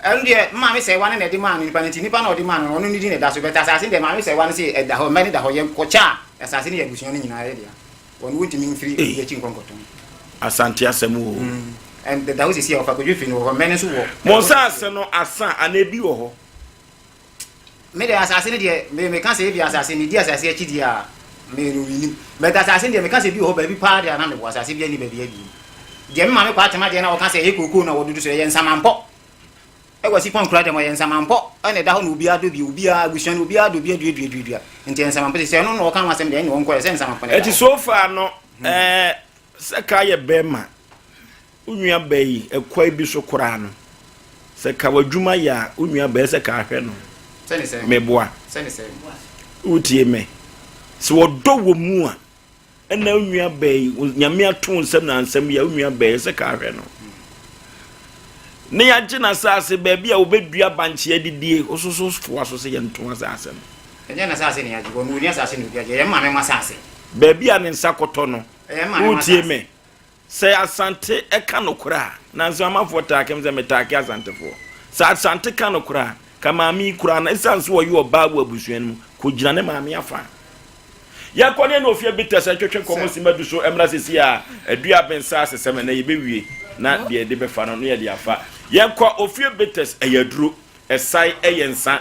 Ɛno deɛ, me maame Sɛɛwa no na ɛde maa no nipa no nti nipa no a ɔde maa no no, ɔno ne din na ɛda so. But asase no deɛ, maame Sɛɛwa no se ɛda hɔ, mmɛ no da hɔ, yɛnkɔkyɛ a, asase no yɛ abusua no nyinaa yɛ dea. Wɔn wontumi mfiri obi akyi nkɔ nkɔtɔn. Asante asɛm oo. Mm, ɛda hɔ sisi a ɔfa kodwo fi no wɔ hɔ, mmɛ no nso wɔ. Mo nsaase no asa anaa ebi wɔ hɔ? Me deɛ asase no deɛ, me meka sɛ ebi asase, medi asase akyi deɛ a, me no menim. But asase no deɛ meka sɛ ebi wɔ hɔ baabi paa deɛ a na mewɔ asase bi ani baabi abiem. Deɛ me maame kɔ atema deɛ na wɔka sɛ ɛyɛ kookoo na wɔdodo so ɛyɛ nsamampɔ. Ɛwɔ Sipɔn kura dɛm ɔyɛ nsamanpɔ ɛna ɛda hɔ na obiara dɔ bi obiara abusua no obiara dɔ bi aduaduaduadua nti ɛyɛ nsamanpɔ sɛ ɛno na ɔka ho asɛm deɛ ɛne ɔnkɔ ɛsɛ nsamanpɔ na ɛda Ɛti hɔ. so far no ɛɛ sɛ ka yɛ bɛɛma wo nua baa yi ɛkwan bi so koraa no sɛ ka w'adwuma yɛ a wo nua baa sɛ ka ahwɛ no Sɛne sɛn? meboa Sɛne sɛn? wotie me sɛ ɔdɔ wɔ mu a Ɛna wo nua baa yi, Nyame ato wo nsam na nsɛm yi a wo nua baa yi sɛ ka ahwɛ no. Ne yɛagye n'asase baabi a wɔbɛdua bankye adidie, wososo foa so sɛ yɛnto asase no. Ɛnyɛ n'asase na yɛagye, wɔn wɔnni asase na obi agye, ɛyɛ maame mo asase. Baabi a ne nsa kɔtɔ no, Ɛyɛ maame mo wotie asase. me, Sɛ Asante ka nokorɛ a, nanso amanfoɔ taake me sɛ metaake Asantefoɔ. Sɛ Asante ka nokorɛ a, ka maame yi koraa no, ɛsiane sɛ ɔyɛ ɔbaa wɔ abusua no mu, kɔgyina ne maame afa. Yɛkɔ ne ɛne Ofie Bitters ntwetwe nkɔmmɔ simma du so mmra seesei a Adua Abensa asesɛm ɛnnɛ yɛbɛwie na deɛ yɛde bɛfa no na yɛde afa. Yɛkɔ Ofie Bitters, ɛyɛ aduro. Ɛsae yɛ nsa.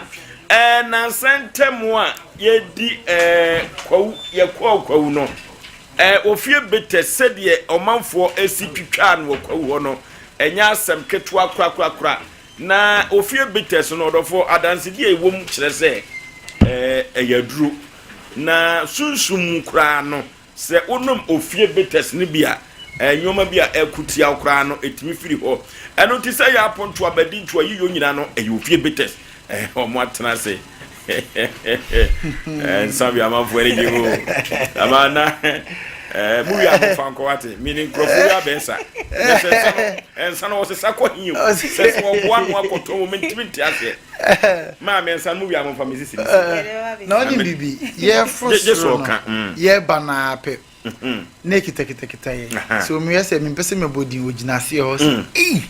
Ɛɛ nnansa ntam a yɛredi ɛɛ kwawu yɛkɔɔ kwawu no ɛɛ ofie betɛ sɛdeɛ ɔmanfoɔ asi twitwaa no wɔ kwawu hɔ no ɛnyɛ asɛm ketewa korakorakora na ofie betɛ so no ɔdɔfoɔ adansedie a ɛwɔ mu kyerɛ sɛ ɛɛ ɛyɛ aduro na sunsum mu koraa no Sɛ wonom ofie bitters no bi a, nneɛma bi a ɛko tia wo koraa no, etumi firi hɔ. Ɛno nti sɛ ɛyɛ apontow, abadinto, ayiyɔ nyinaa no, ɛyɛ ofie bitters. Wɔn atena ase. Nsa bi amanfoɔ ani gye ho. Ama na mu wi a mofa nkɔ wate. Mene nkurɔfoɔ bi abɛnsa. Sɛ nsa no, nsa no wɔsesa kɔ he o. Sɛ sɛ wɔboa no akɔtɔn wɔ mentumi nte aseɛ. Maame nsa no mu wia mo nfa me sisi ne si. Na ɔne bibi yɛforo soro no mm. yɛba naa pɛ mm-hmm. na ekitakita yɛ so meyɛ sɛ mempɛ sɛ mɛbɔ din ogyina aseɛ hɔ sɛ mm. ei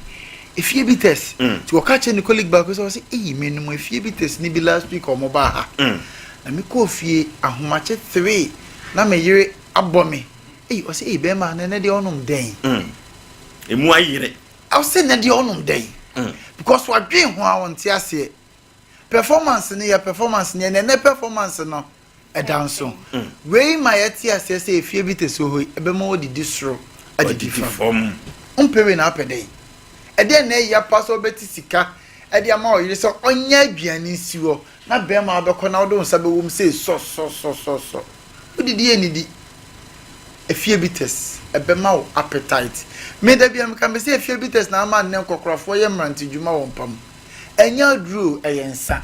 efie bi test mm. nti wɔka kyerɛ ne colleague baako sɛ ɔsɛ ei menum efie bi test ne bi last week ɔmo baa ha na mekɔɔ fie ahomakye three na me yere abɔ me ei ɔsɛ ei bɛrima na ɛnɛ deɛ ɔnom dɛn emu ayere Ɔse nɛ deɛ ɔnom dɛn? Because wadwen ho a ɔnte aseɛ. Performance no yɛ performance no yɛ nɛ nɛ performance no ɛda nso. Wei ma yɛte aseɛ sɛ efie bi te so hɔ yi ɛbɛma wadidi soro adidi fam. Wompɛ wei na wopɛ dɛn? Ɛdeɛn na ɛya paa sɛ wobɛte sika de ama ɔyere sɛ ɔnyɛ aduane nsi hɔ na bɛrima wobɛkɔ na wode wo nsa bɛwɔ mu sei sɔsɔsɔsɔsɔ. Wodidi yɛ nidi. Efie bitters, ɛbɛma wo appetite. Me da biara meka mese efie bitters na ama nnɛ nkɔkorafoɔ yɛ mmerante dwuma wɔ mpa mu. Ɛnyɛ aduro o, ɛyɛ nsa.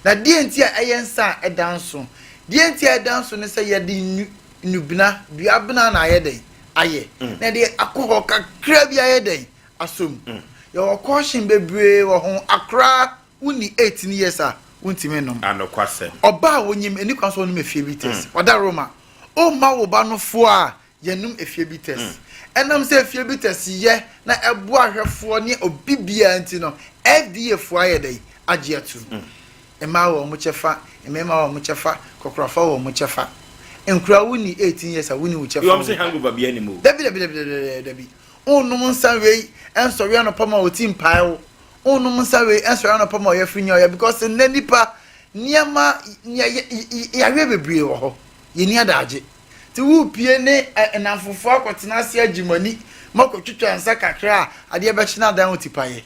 Na deɛ nti a ɛyɛ nsa a ɛda nso? Deɛ nti a ɛda nso ne sɛ yɛde nnu, nnubena, duabena na ayɛ dɛn? Ayɛ. Na yɛde alcohol kakra bi ayɛ dɛn? Asɔ mu. Yɛwɔ caution bebree wɔ ho. Akoraa Wonni 18 years a, wontumi nnom. Anokwasɛm. Ɔbaa a wonyim, enni kwan sɛ ɔnom efie bitters. Ɔda Roma. Womma wo ba no foɔ a, yɛnnom efie bitters. Ɛnam sɛ efie bitters yɛ na ɛboa ahwɛfoɔ ne obi biara nti no, FDA foɔ ayɛ dɛn? Agye atum. Mmaa wɔ wɔn kyɛfa, mmarima wɔ wɔn kyɛfa, kɔkorafoɔ wɔ wɔn kyɛfa. Nkoraa wonni 18 years a wonni wo kyɛfa Wɔn wɔ sɛ mu. hangover biara nni mu o. Dabi dabi dabi dabi dabi. Wonnom nsa wei nsɔre anɔpa ma wo ti mpae wo. Wonnom nsa wei nsɔre anɔpa ma ɔyafunu nyɛ ɔya because nnɛ nipa nneɛma yareɛ bebree wɔ hɔ. Yɛnni adagye. Nti worepie ne nnamfofoɔ akɔtena ase agye mo ani ma akɔtwitwa nsa kakra a, adeɛ bɛkye no adan wo tipaeɛ.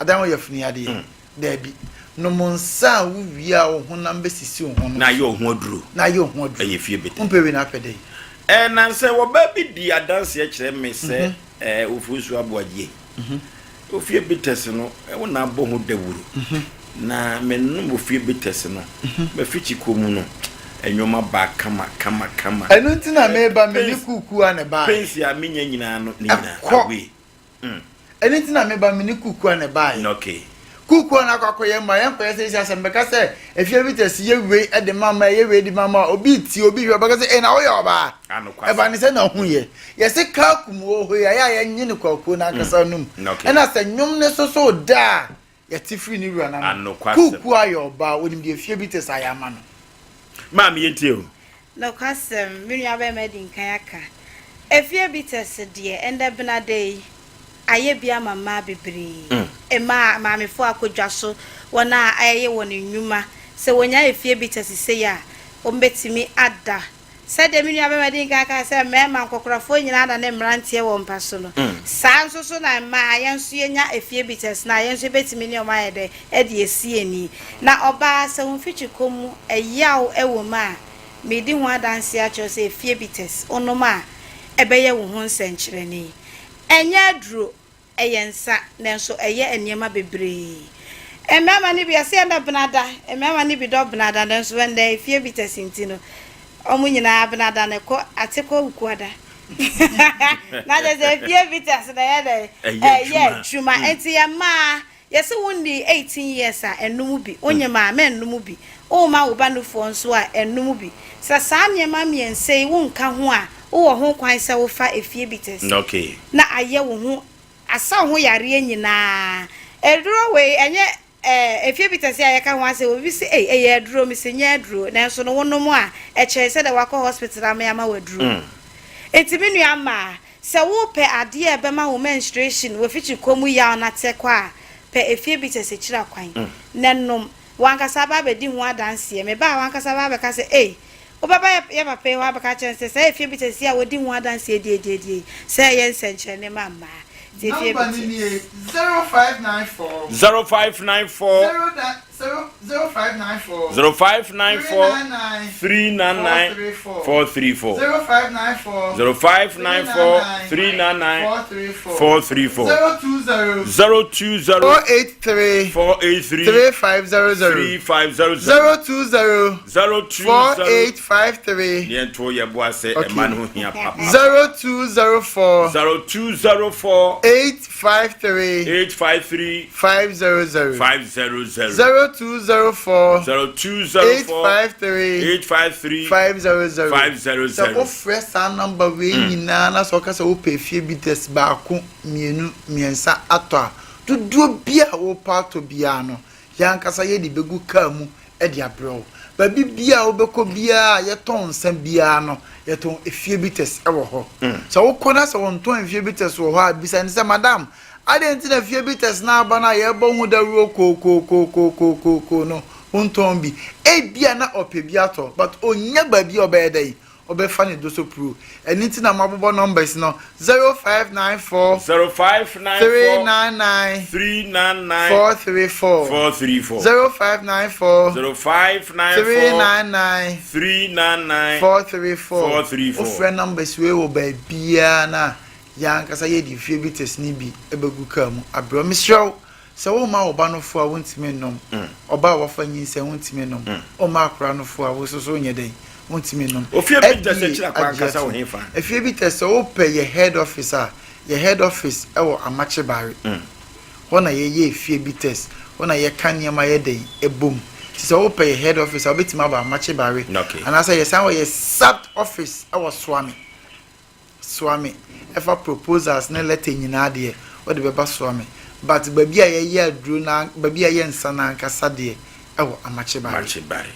Adan wo yafunu yadeɛ. Daabi. Nom nsa a wowie a wo honam bɛsisi wo ho no. Na ayɛ wo ho aduro. Na ayɛ wo ho aduro. Ɛyɛ fie bete. Wompɛ wei na apɛ dɛn? Ɛɛ nansɛ ɔbaa bi dii adanseɛ kyerɛ me sɛ ɛɛ Ofosu Aboagye. Ofie bitters no wo na abɔ ho dawuro. Na menom ofie bitters no, m'afikyikɔ mu no, nneɛma baa kama kama kama. Ɛno nti na meba me ne kuukuu a na ɛbaeɛ. Pains a menya nyinaa no, ne nyinaa Ɛkɔ. away. Mm. Ɛno nti na meba me ne kuukuu a na ɛbaeɛ. Okay. Kuukuu a na akɔ akɔyɛ mma yɛnkɔyɛ sɛ esi asɛm bɛka sɛ efie bitters yɛ wei de ma ma ɛyɛ wei de ma ma obi tie obi hwɛ ɔbɛka sɛ ee na woyɛ ɔbaa. Ɛba ne sɛ na ɔho yɛ. Yɛse Kalkum wɔ hɔ yi a, ɛyɛ a yɛnye no kwakuo no ankasa nom. Ɛna sɛ nnwom no so so da a, yɛte firi ne wura no ano. Kuuku ayɛ ɔbaa, ɔnim deɛ fie bi te sɛ ayɛ ama no. Maame yɛntie o. Nokwasɛm, me nua barima adi nkan aka. Efie bitters deɛ, ɛndɛ benada yi, ayɛ bi ama mmaa bebree. Mmaa, maamefoɔ akɔ dwa so, wɔn a ɛyɛ wɔn nnwuma. Sɛ wɔnya efie bitters sei a, wɔbɛtumi ada Sɛdeɛ me nuabarima dii nkan kaa sɛ mmarima nkɔkorafoɔ nyinaa da ne mmeranteɛ wɔ mpa so no, saa nso so na mmaa, yɛn nso yɛnya efie bitters no a, yɛn nso yɛbɛtumi ne wɔn ayɛ dɛn? Adi asi ani. Na ɔbaa, sɛ wo mfikyikɔ mu ɛyaw wɔ mu a, meredi ho adanseɛ akyerɛ wo sɛ efie bitters wonom a, ɛbɛyɛ wo ho nsɛnkyerɛnne. Ɛnyɛ aduro, Ɛyɛ nsa, nanso ɛyɛ nneɛma bebree. Mmarima no bi, ɛsɛ yɛn dɔ benada. Mmarima no bi dɔ benada, nanso ɛnnɛ efie bitters nti no, wɔn nyinaa benada no kɔ ate kɔ wukuada. Na kyerɛ sɛ efie bitters na ɛyɛ dɛ? Ɛyɛ adwuma. Nti yɛn mmaa, yɛse wonnii 18 years a, ɛnnom bi. Wonyem a, mɛnnom bi. Womma wo ba nufoɔ nso a, ɛnnom bi. Sɛ saa nneɛma mmiɛnsa yi wonka ho a, wowɔ ho kwan sɛ wofa efie bitters na ayɛ wo ho asa wo ho yareɛ nyinaa. Aduro wei ɛnyɛ eh, efie bitters yi a yɛka ho asɛm obi se ei ɛyɛ aduro, mese nyɛ aduro nanso no wonom a ɛkyɛn sɛdeɛ wakɔ hospital ama yɛama wo aduro. Nti me nua mmaa, sɛ wopɛ adeɛ a ɛbɛma wo menstruation, w'afikyikɔ mu yaw no ate kɔ a, pɛ efie bitters akyiri akwan na nom. W'ankasa aba abɛdi ho adanseɛ. Me ba a, w'ankasa aba abɛka sɛ, Ei, wobɛba yɛ yɛ papa yi hɔ abɛka akyerɛ no sɛ, saa efie bi te sɛ a wɔdi ho adanseɛ diediedie yi, sɛ ɛyɛ nsɛnkyerɛnne ma mmaa. Nti efie Number bi no te. nie, 0594. 0594. 0 0 0594. 0594. 399. 399. 434. 434. 0594. 0594. 399. 434. 434. 020. 020. 483. 483. 3500. 3500. 020. 020. 4853. Deɛ nto yɛ bo ase ɛma no ho hia papa. 0204. 0204. 853. 853. 500. 500. 0204. 0204. 853. 853. 500. 500. Sɛ wofrɛ saa nɔmba wei nyinaa na sɛ wɔka sɛ wopɛ efie bi tɛs baako, mmienu, mmiɛnsa atɔ a, dodoɔ bi a wopɛ atɔ biara no, yɛn ankasa yɛde bɛgu kaa mu de abrɛ wo. Baabi biara a wobɛkɔ biara a yɛtɔn nsa biara no, yɛtɔn efie bitters wɔ hɔ. Sɛ wokɔ na sɛ wɔntɔn efie bitters wɔ hɔ a, bisa no sɛ, Madam, adɛn nti na efie bitters no aba no a yɛrebɔ ho dawuro kookookookookookoo no, wontɔn bi? Ebia na ɔpɛ bi atɔ, but ɔnnya baabi a ɔbɛyɛ dɛn? Ɔbɛfa ne dosopuro. Ɛno nti na mabobɔ numbers no, 0594 0594 399 399 434 434 0594 0594 399 399 434 434. Wofrɛ numbers wei wɔ baabiara no a, yɛn ankasa yɛde fie bitters no bi bɛgu kaa mu abrɛ wo. Mesrɛ wo, Sɛ womma wo ba no fo a wontumi nnom, ɔba a wafa nyinsɛn wontumi nnom, womma akora no fo a wo nso so wonyɛ dɛn? Wontumi nnom. Ofie bi tɛ sɛ FDA kyerɛ kwan agye ankasa wɔ atom. hefa? Efie bi tɛ sɛ wopɛ yɛ head office a, yɛ head office wɔ Amakye Bare. Hɔ na yɛyɛ efie bi test, hɔ na yɛka nneɛma yɛ dɛn? Ɛbom. Nti sɛ wopɛ yɛ head office a wobɛtumi aba Amakye Bare Okay. anaasɛ yɛsan wɔ yɛ sub office wɔ Suame. Suame ɛfa proposals ne letter nyinaa deɛ wode bɛba Suame but baabi a yɛyɛ aduro no baabi a yɛyɛ nsa no ankasa deɛ ɛwɔ Amakye Bare. Amakye Bare.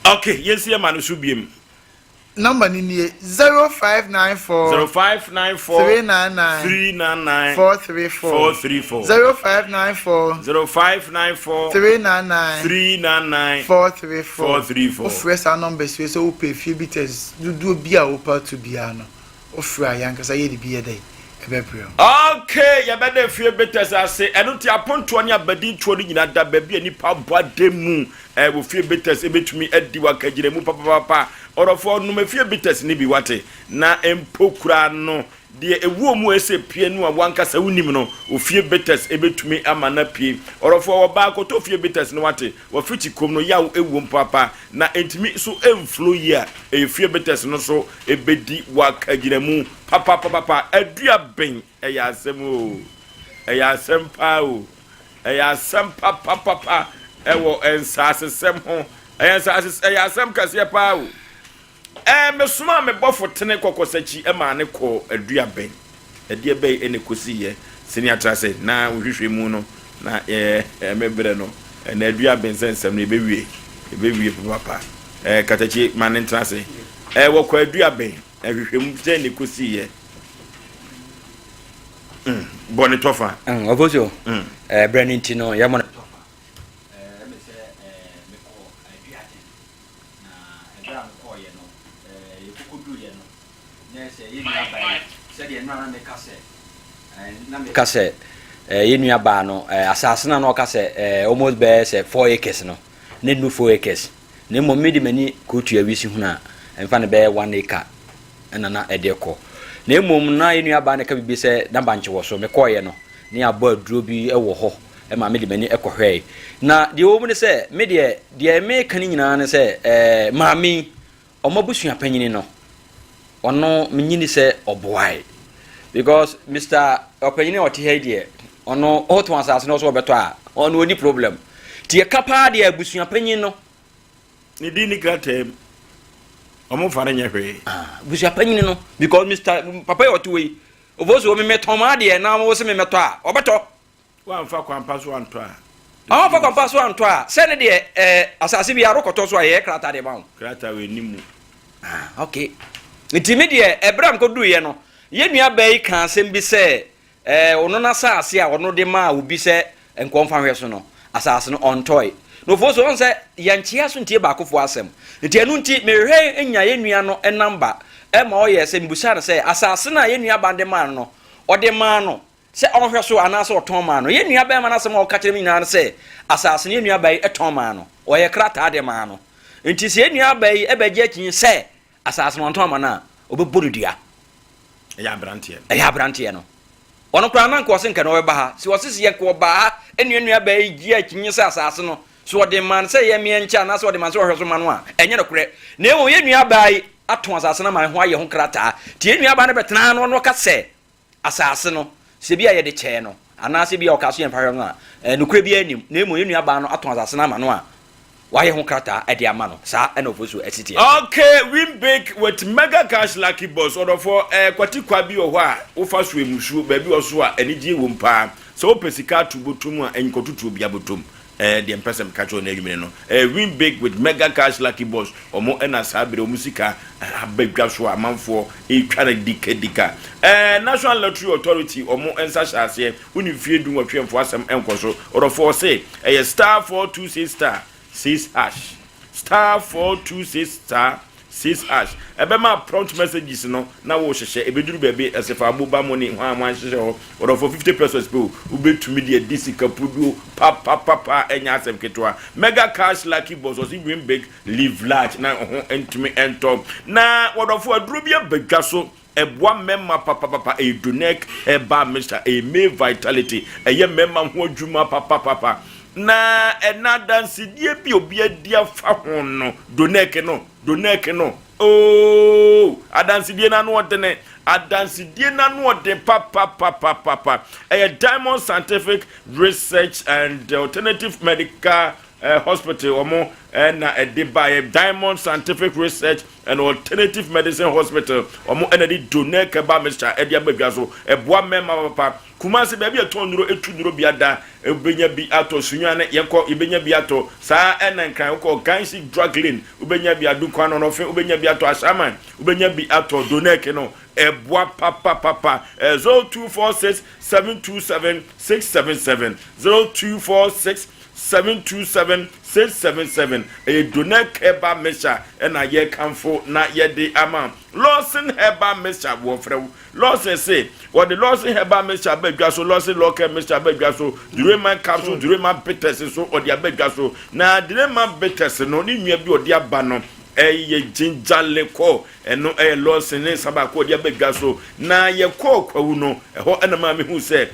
Okay, yɛnsi yɛ ma no so biem. Number no nie, 0594 0594 399 399 434 434 0594 0594 399 399 434 434. Wofrɛ saa numbers wei sɛ wopɛ efie bitters dodoɔ bi a wopɛ ato biara no, wofrɛ a yɛn ankasa yɛde bi yɛ dɛn? Ɛbɛbrɛ wo. Okay, yɛbɛda efie bitters ase. Ɛno nti apontoɔ ne abadintoɔ no nyinaa da baabi a nnipa bɔ ade mu. Eh, wɔ fie bitters ebetumi adi w'akagyinamu papapapa. Ɔdɔfoɔ, nom efie bitters no bi, wate? Na mpo koraa no, deɛ ɛwɔ mu a ɛsɛ pue no a w'ankasa wonim no, ofie bitters ebetumi ama no apue. Ɔdɔfoɔ, ɔbaa kɔtɔ fie bitters no, wate? W'afikyi kom no, yaw ɛwom paapa, na ɛntumi so ɛmflow yie a, ɛyɛ fie bitters no so ebedi w'akagyinamu papapapapa. Adua ben, ɛyɛ asɛm oo, ɛyɛ asɛm paa o. Ɛyɛ asɛm papapapa ɛwɔ nsaasesɛm ho. Ɛyɛ nsaase ɛyɛ asɛm kɛseɛ paa o. Ɛɛ mesomaa me bɔfo tene kɔkɔsakyi ɛmaa ne kɔɔ aduabɛn. Ɛdeɛ bɛyi ɛna ɛkɔsiiɛ sini atra sɛ na wohwehwɛ mu no na ɛɛ me berɛ no ɛna aduabɛn sɛ nsɛm no ɛbɛwie ɛbɛwie papapa. Ɛɛ katakyi ma ne ntena ase. Ɛɛ wɔkɔ aduabɛn ɛhwehwɛ mu sɛ na ɛkɔsiiɛ. Mm, bɔ ne tɔfa. Mm, ɔfo mm. Eh, berɛ no nti no yɛmmɔ ne tɔfa. Eh, ɛmɛ sɛ eh, mekɔ aduaten na ɛberɛ a mekɔɔyɛ no yɛkɔkɔduruiɛ no na sɛ yɛ nua baa yi sɛdeɛ no na meka sɛ na meka sɛ yɛ nua baa no asase no na ɔka sɛ almost bɛyɛ sɛ 4 acres no na ɛnu 4 acres na mmom mede m'ani kɔtua wisi hunu a ɛmfa no bɛyɛ 1 acre na na ɛde rekɔ. Na mmom na yɛn nuabaa no ka biribi sɛ na bankye wɔ so. Mekɔeɛ no, na yɛabɔ aduro bi wɔ hɔ ma mede m'ani kɔhwɛe. Na deɛ ɛwɔ mu ne sɛ, me deɛ, deɛ meka no nyinaa ne sɛ, ɛɛ, maame yi, wɔn abusua panyini no, ɔno menye ni sɛ ɔboae. Because Mr. ɔpanyini a ɔte ha yi deɛ, ɔno ɔtɔn asase no ɔsɛ ɔbɛtɔ a, ɔno ɔni problem. Nti yɛka paa deɛ abusua panyin no, Ne din ni krataa mu. Ɔmo nfa no nyɛ hwee. Ah, busua panyin no because Mr. Papa yi ɔte wɔ yi. Ofo so me metɔn ma adeɛ na wo se me mɛtɔ a, ɔbɛtɔ. Wamfa kwampa so antɔ a. Wamfa kwampa so antɔ a, sɛ ne deɛ eh, asase bi arokɔtɔ so a yɛyɛ krataa de ma wo. Krataa wɔ anim mu. Ah, okay. Nti me deɛ ɛberɛ a mekɔduruiɛ no, yɛn nua baa yi kaa asɛm bi sɛ Ɛɛ, ɔno n'asase a ɔno de maa obi sɛ nka ɔmfa nhwɛ so no, asase no, ɔntɔe. Na ofo so, ɔhu sɛ yɛnkyea so ntie baakofoɔ asɛm. Nti ɛno nti, mehwehwɛ nya yɛn nua no namba ma ɔyɛɛ sɛ mebisaa no sɛ, asase no a yɛn nua ba no de maa no no, ɔde maa no sɛ ɔnhwɛ so anaasɛ ɔtɔn maa no? Yɛn nua barima no asɛm a ɔka kyerɛ me nyinaa ne sɛ, asase no yɛn nua ba yi tɔn maa no. Ɔyɛ krataa de maa no. Nti sɛ yɛn nua ba yi bɛgye akyinnye sɛ asase no ɔntɔn ama no a, ɔbɛbɔ no dua. Ɛyɛ aberanteɛ no. Ɛyɛ aberanteɛ no. Ɔno koraa na nka ɔse nka na ɔbɛba ha. Sɛ ɔse sɛ yɛnka ɔbaa ha ɛne yɛn nua baa yi gye akyinnye sɛ asase no, sɛ ɔde maa no sɛ yɛ meɛ nkyɛ anaasɛ ɔde maa no sɛ ɔhwɛ so ma no a, ɛnyɛ nokorɛ. Na mmom yɛn nua baa yi atɔn asase no ama ho ayɛ ho krataa. Nti yɛn nua baa no bɛtena ha na ɔno ɔka sɛ asase no, sɛ bi a yɛde kyɛɛ no anaasɛ bi a ɔkaa so yɛmfa hwɛ no a, nokorɛ biara nnim. Na mmom yɛn nua baa no atɔn asase no ama no a, Wayɛ ho krataa de ama no. Saa na Ofosu asi teɛ. Ok win big with mega cash lucky boss ɔdɔfoɔ eh, kwati kwa bi wɔ hɔ a wofa so emusuo baabi wɔ so a anigyeɛ wom paa sɛ wopɛ sika ato bɔtɔ mu a nkɔtotoɔ bia bɔtɔ mu eh, deɛ mpɛ sɛ meka kyerɛ wo no anwumere no eh, win big with mega cash lucky boss wɔn ɛna saa bere wɔn sika eh, aba dwa so a amanfoɔ ɛretwa no dika dika eh, National Lottery Authority wɔn nsa hyɛ aseɛ Wonni mfeɛ dunwɔtwe mfo asɛm nkɔ so. Ɔdɔfoɔ ɔse ɛyɛ star 426 star 6 hash. Star 426 star 6 hash. Ɛbɛma prompt messages no na wohyehyɛ. Ɛbɛduru baabi ɛse fa mobile money hwan hwan hyehyɛ hɔ. Ɔdɔfoɔ 50 pesos pɛ o. Wobɛtumi de adi sika puduo papapapa ɛnyɛ asɛm ketewa. Mega cash lucky boss ɔse win big live large na ho ntumi ntɔ. Na wɔdɔfoɔ aduro bi aba dwa so Ɛboa mmarima papapapa, ɛyɛ Donec herbal mixture, ɛyɛ male vitality, ɛyɛ mmarima ho adwuma papapapa. Na ɛna adansedie bi a obi adi afa ho no, Donec no, Donec no, ooo, adansedie no ano ɔdene, adansedie no ano ɔden papapapapa. Ɛyɛ Diamond Scientific Research and Alternative Medical. Hospital wɔn na ɛde baeɛ. Diamond Scientific Research and Alternative Medicine Hospital wɔn na ɛde Donel Herbal Mixture ɛde aba dwa so. Ɛboa mmarima papa. Kumasi baabi a ɛtɔn nnuro etu nnuro bi ada wobɛnya bi atɔ. Sunyani yɛnkɔ yɛbɛnya bi atɔ. Saa ɛna Nkran wokɔ Ganshi Drug Lane wobɛnya bi. Adunkwan Nɔnɔfe wobɛnya bi atɔ. Ahyɛaman wobɛnya bi atɔ. Donel no ɛboa papapapa. 0246 727 677, 0246 727 677. Ɛyɛ Donel Herbal Mixture ɛna yɛkamfo na yɛde ama. Lawson Herbal Mixture, wɔfrɛ wo Lawson se wɔde Lawson Herbal Mixture aba dwa so, Lawson Local Mixture aba dwa so, Dureman capsule, Dureman bitters nso ɔde aba dwa so. Na Dureman bitters no ne nua bi ɔde aba no ɛyɛ ginger liquor. Ɛno ɛyɛ Lawson ne nsa baako ɔde aba dwa so. Na yɛkɔɔ Kwawu no, ɛhɔ ɛna maa mehu sɛ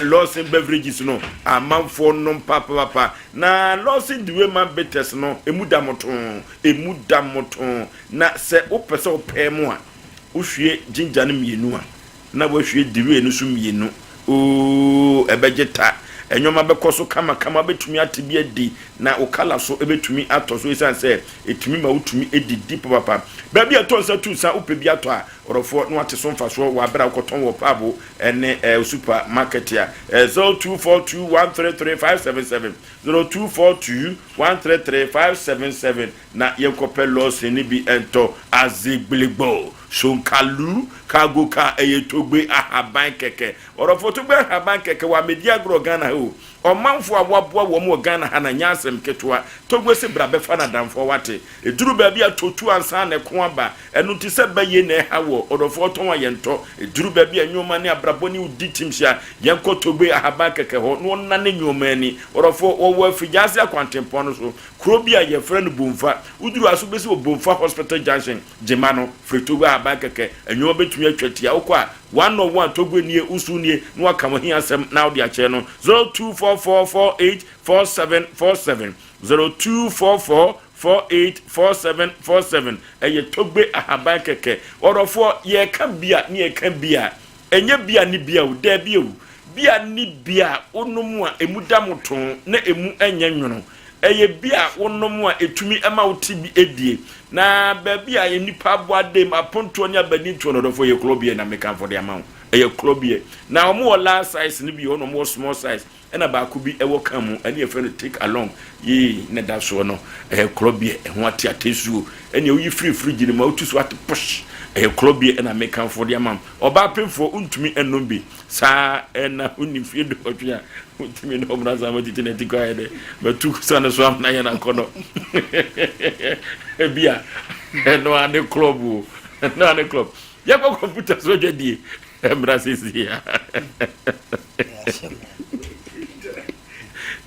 Lawson beverages no amanfoɔ nom papapapa. Na Lawson Dureman bitters no emu da motoo, emu da motoo. Na sɛ wopɛ sɛ wopɛɛ mu a, wohwie ginger no mmienu a, na woahwie dewee no so mmienu. Oo, ɛbɛgye ta. Nneɛma bɛkɔ so kamakama, wobɛtumi ate bi adi, na wo kala so bɛtumi atɔ so ɛsiane sɛ ɛtumi ma wotumi didi papapa. Baabi a ɛtɔ nsa tu nsa, wopɛ bi atɔ a, ɔdɔfoɔ na wate so mfasoɔ wɔ aberɛ a wokɔtɔn wɔ paabo ne super market a. 0242133577, 0242133577. Na yɛnkɔpɛ lɔɔsen no bi ntɔ. Azigbiligbo, Sonkalu, cargo car, ɛyɛ Togbe ahaban kɛkɛ. Ɔdɔfoɔ, Togbe ahaban kɛkɛ, wɔamɛdi agorɔ Ghana ha o. Ɔmanfoɔ a wɔaboa wɔn wɔ Ghana ha no, ɛnyɛ asɛm ketewa. Togbe se bra bɛfa no adamfoɔ, woate. Ɛduru baabi a, tɔ tuo ansa na ɛko aba. Ɛno nti sɛ bɛ yei na ɛha woɔ, ɔdɔfoɔ, tɔn a yɛntɔ. Ɛduru baabi a nnoɔma ne abrabɔ ne wo di tim hyia, yɛnkɔ Togbe ahaban kɛkɛ hɔ na wɔnnane nnoɔma ani. Ɔdɔfoɔ, wɔwɔ Afigyaase akwantempɔn no so. Kuro bi a yɛfrɛ no Bomfa. Woduru ha so wobɛsi wɔ Bomfa Hospital Junction, Gyema no, firi Togo ahaban kɛkɛ, anwuma bɛtumi atwa tia. Wokɔ a, one on one, Togo nie, Usu nie, na waka w'ahiasɛm na wode akyerɛ no. 0244484747, 0244484747, ɛyɛ Togbe ahaban kɛkɛ. Ɔdɔfoɔ, yɛreka bia ne yɛreka bia, Ɛnyɛ bia ne bia o, daabi o. Bia ne bia a wonom a emu da motoo na emu nyɛ nwono. Ɛyɛ bia a wonom a etumi ma wo te bi die. Na baabi a nnipa abɔ adam, apontoɔ ne abanintoɔ no, ɔdɔfoɔ, ɛyɛ kuro beer na mekamfo de ama wo. Ɛyɛ kuro beer. Na wɔn wɔ large size no bi wɔ hɔ na wɔn wɔ small size. Ɛna baako bi wɔ kan mu, ɛne yɛfrɛ no take along, yei na ɛda soɔ no, ɛyɛ korɔbeɛ, ɛho ate atesuo, ɛnea woyi firi fridge no mu a wotu so ate push, ɛyɛ korɔbeɛ ɛna mekamfo de ama wo. Ɔbaa pemfoɔ wontumi nnom bi saa, ɛna wonni fie dunwɔtwe a wontumi ne ɔbena saa matiti na ati kɔ ayɛ dɛ matu sa no so amena yɛ no akɔnɔ ebi a ɛno ara ne club o, ɛno ara ne club. Yɛkɔ kɔmputa so adwadie mmra seesei a.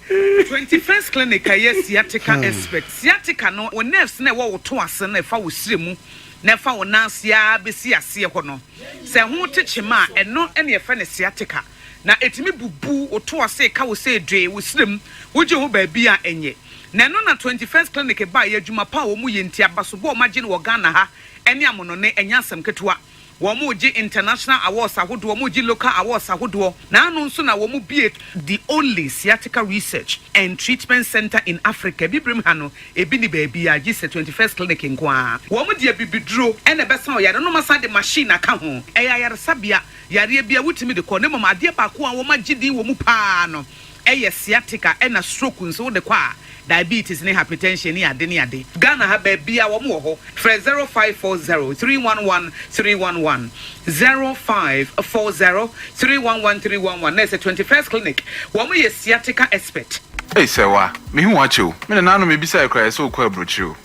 21st Clinic a ɛyɛ sciatica expert. Sciatica no, wo nerves no a ɛwɔ wo to ase no a ɛfa wo srɛ mu na ɛfa wo nan ase ara bɛsi aseɛ hɔ no, sɛ ɛho te kyema a, ɛno na yɛfrɛ no sciatica. Na ɛtumi bubu wo to ase, ka wo sɛ dwee, wo srɛ mu, wogye ho baabi a ɛnyɛ. Na ɛno na 21st Clinic baeɛ, adwuma pa a wɔyɛ nti, abasobɔ a wɔagye no wɔ Ghana ha ne amonɔne, ɛnyɛ asɛm ketewa. Wɔregye international awards ahodoɔ, wɔregye local awards ahodoɔ. Naano nso na wɔbue the only sciatica research and treatment centre in Africa. Abibirem ha no, ebi nni baabiara gye sɛ 21st Clinic nko ara. Wɔde abibiduro na ɛbɛsa ɔyare no, na wɔasan de machine aka ho. Ɛyɛ ayaresabea, yareɛ biara wotumi de kɔ, na mmom adeɛ baako a wɔagye din wɔ mu pa ara no yɛ sciatica ɛna stroke nso wode kɔ a, diabetes ne hypertension ne ade ne ade. Ghana ha baabiaa wɔn wɔ hɔ, frɛ 0540 311 311, 0540 311 311 na ɛsɛ 21st clinic, wɔn yɛ sciatica expert. Ei Sɛwa, mehu wo akyɛ o. Me nananom mebisae koraa yɛ sɛ wokɔ aburokyire o.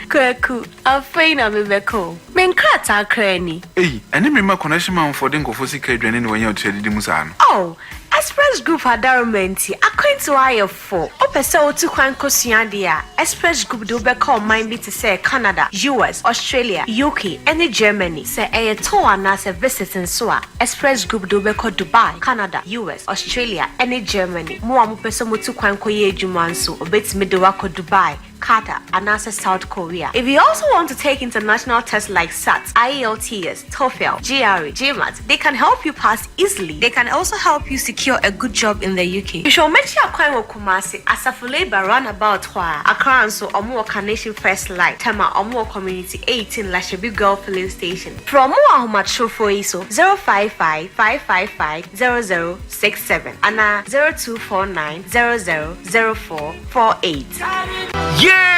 Kwaku, afei na mebɛka o. Me nkrataa koraa ni. Ei, ɛne me mma connection manfoɔ de nkurɔfoɔ sika adwane na wanya otua didi mu saa no. Oh, Express Group adaworoma nti, akwantuo ayɛ fo. Wopɛ sɛ wotu kwan kɔsua adeɛ a, Express Group de wo bɛkɔ ɔman bi te sɛ Canada, US, Australia, UK, ne Germany. Sɛ ɛyɛ tour anaasɛ visit nso a, Express Group de wo bɛkɔ Dubai, Canada, US, Australia, ne Germany. Mo a mopɛ sɛ motu kwan kɔyɛ adwuma nso, wɔbɛtumi de wo akɔ Dubai, Qatar, anaasɛ South Korea. If you also want to take international tests like SAT, IELTS, TOEFL, GRE, GMAT, they can help you pass easily. They can also help you secure a good job in the UK. Hwehwɛ wɔn akyi. akyiri akwan wɔ Kumasi, Asafo Labour Runabout hɔ ara. Accra nso, wɔn wɔ Carnation First Light, Tema, wɔn wɔ Community 18 Lashibi Girl Filling Station. Frɛ wɔn wɔ ahomatrofoɔ yi so, 055 555 0067 anaa 0249 00 0448. Yeah!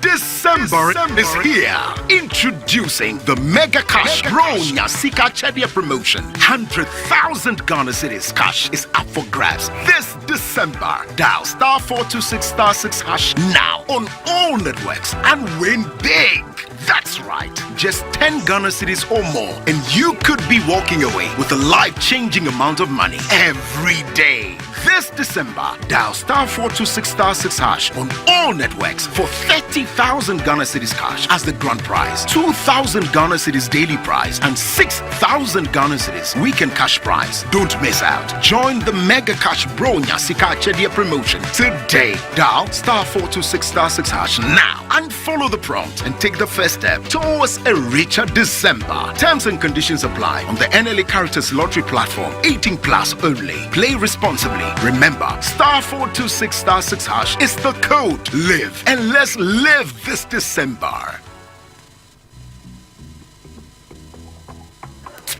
December is here. Introducing the Mega Cash Bronya Sika Chedia promotion. 100,000 Ghana Cedis cash is up for grabs this December. Dial star 426 star 6 hash now on all networks and win big. That's right, just 10 Ghana cedis or more, and you could be walking away with a life changing amount of money every day. This December, dial star 426 star 6 hash on all networks for 30,000 Ghana cedis cash as the grand prize, 2,000 Ghana cedis daily prize, and 6,000 Ghana cedis weekend cash prize. Don't miss out. Join the Mega Cash Bro Nyasika Chedia promotion today. Dial star 426 star 6 hash now and follow the prompt and take the first step towards a richer December. Terms and conditions apply on the NLA Caritas Lottery platform. 18 plus only. Play responsibly. Remember, star 426 star 6 hash is the code. Live and let's live this December.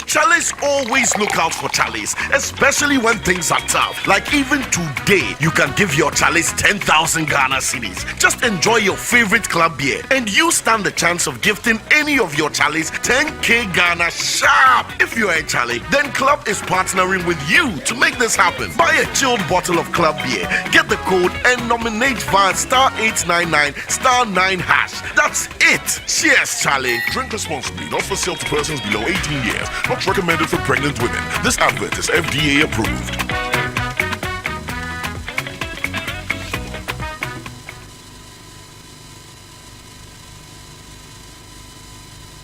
Chalice always look out for Chalice, especially when things are tough. Like even today, you can give your Chalice 10,000 Ghana cedis. Just enjoy your favorite club beer, and you stand the chance of gifting any of your Chalice 10k Ghana sharp. If you're a Charlie, then Club is partnering with you to make this happen. Buy a chilled bottle of Club beer, get the code, and nominate via star 899 star 9 hash. That's it. Cheers, Charlie. Drink responsibly, not for sale to persons below 18 years. Not recommended for pregnant women. This advert is FDA approved.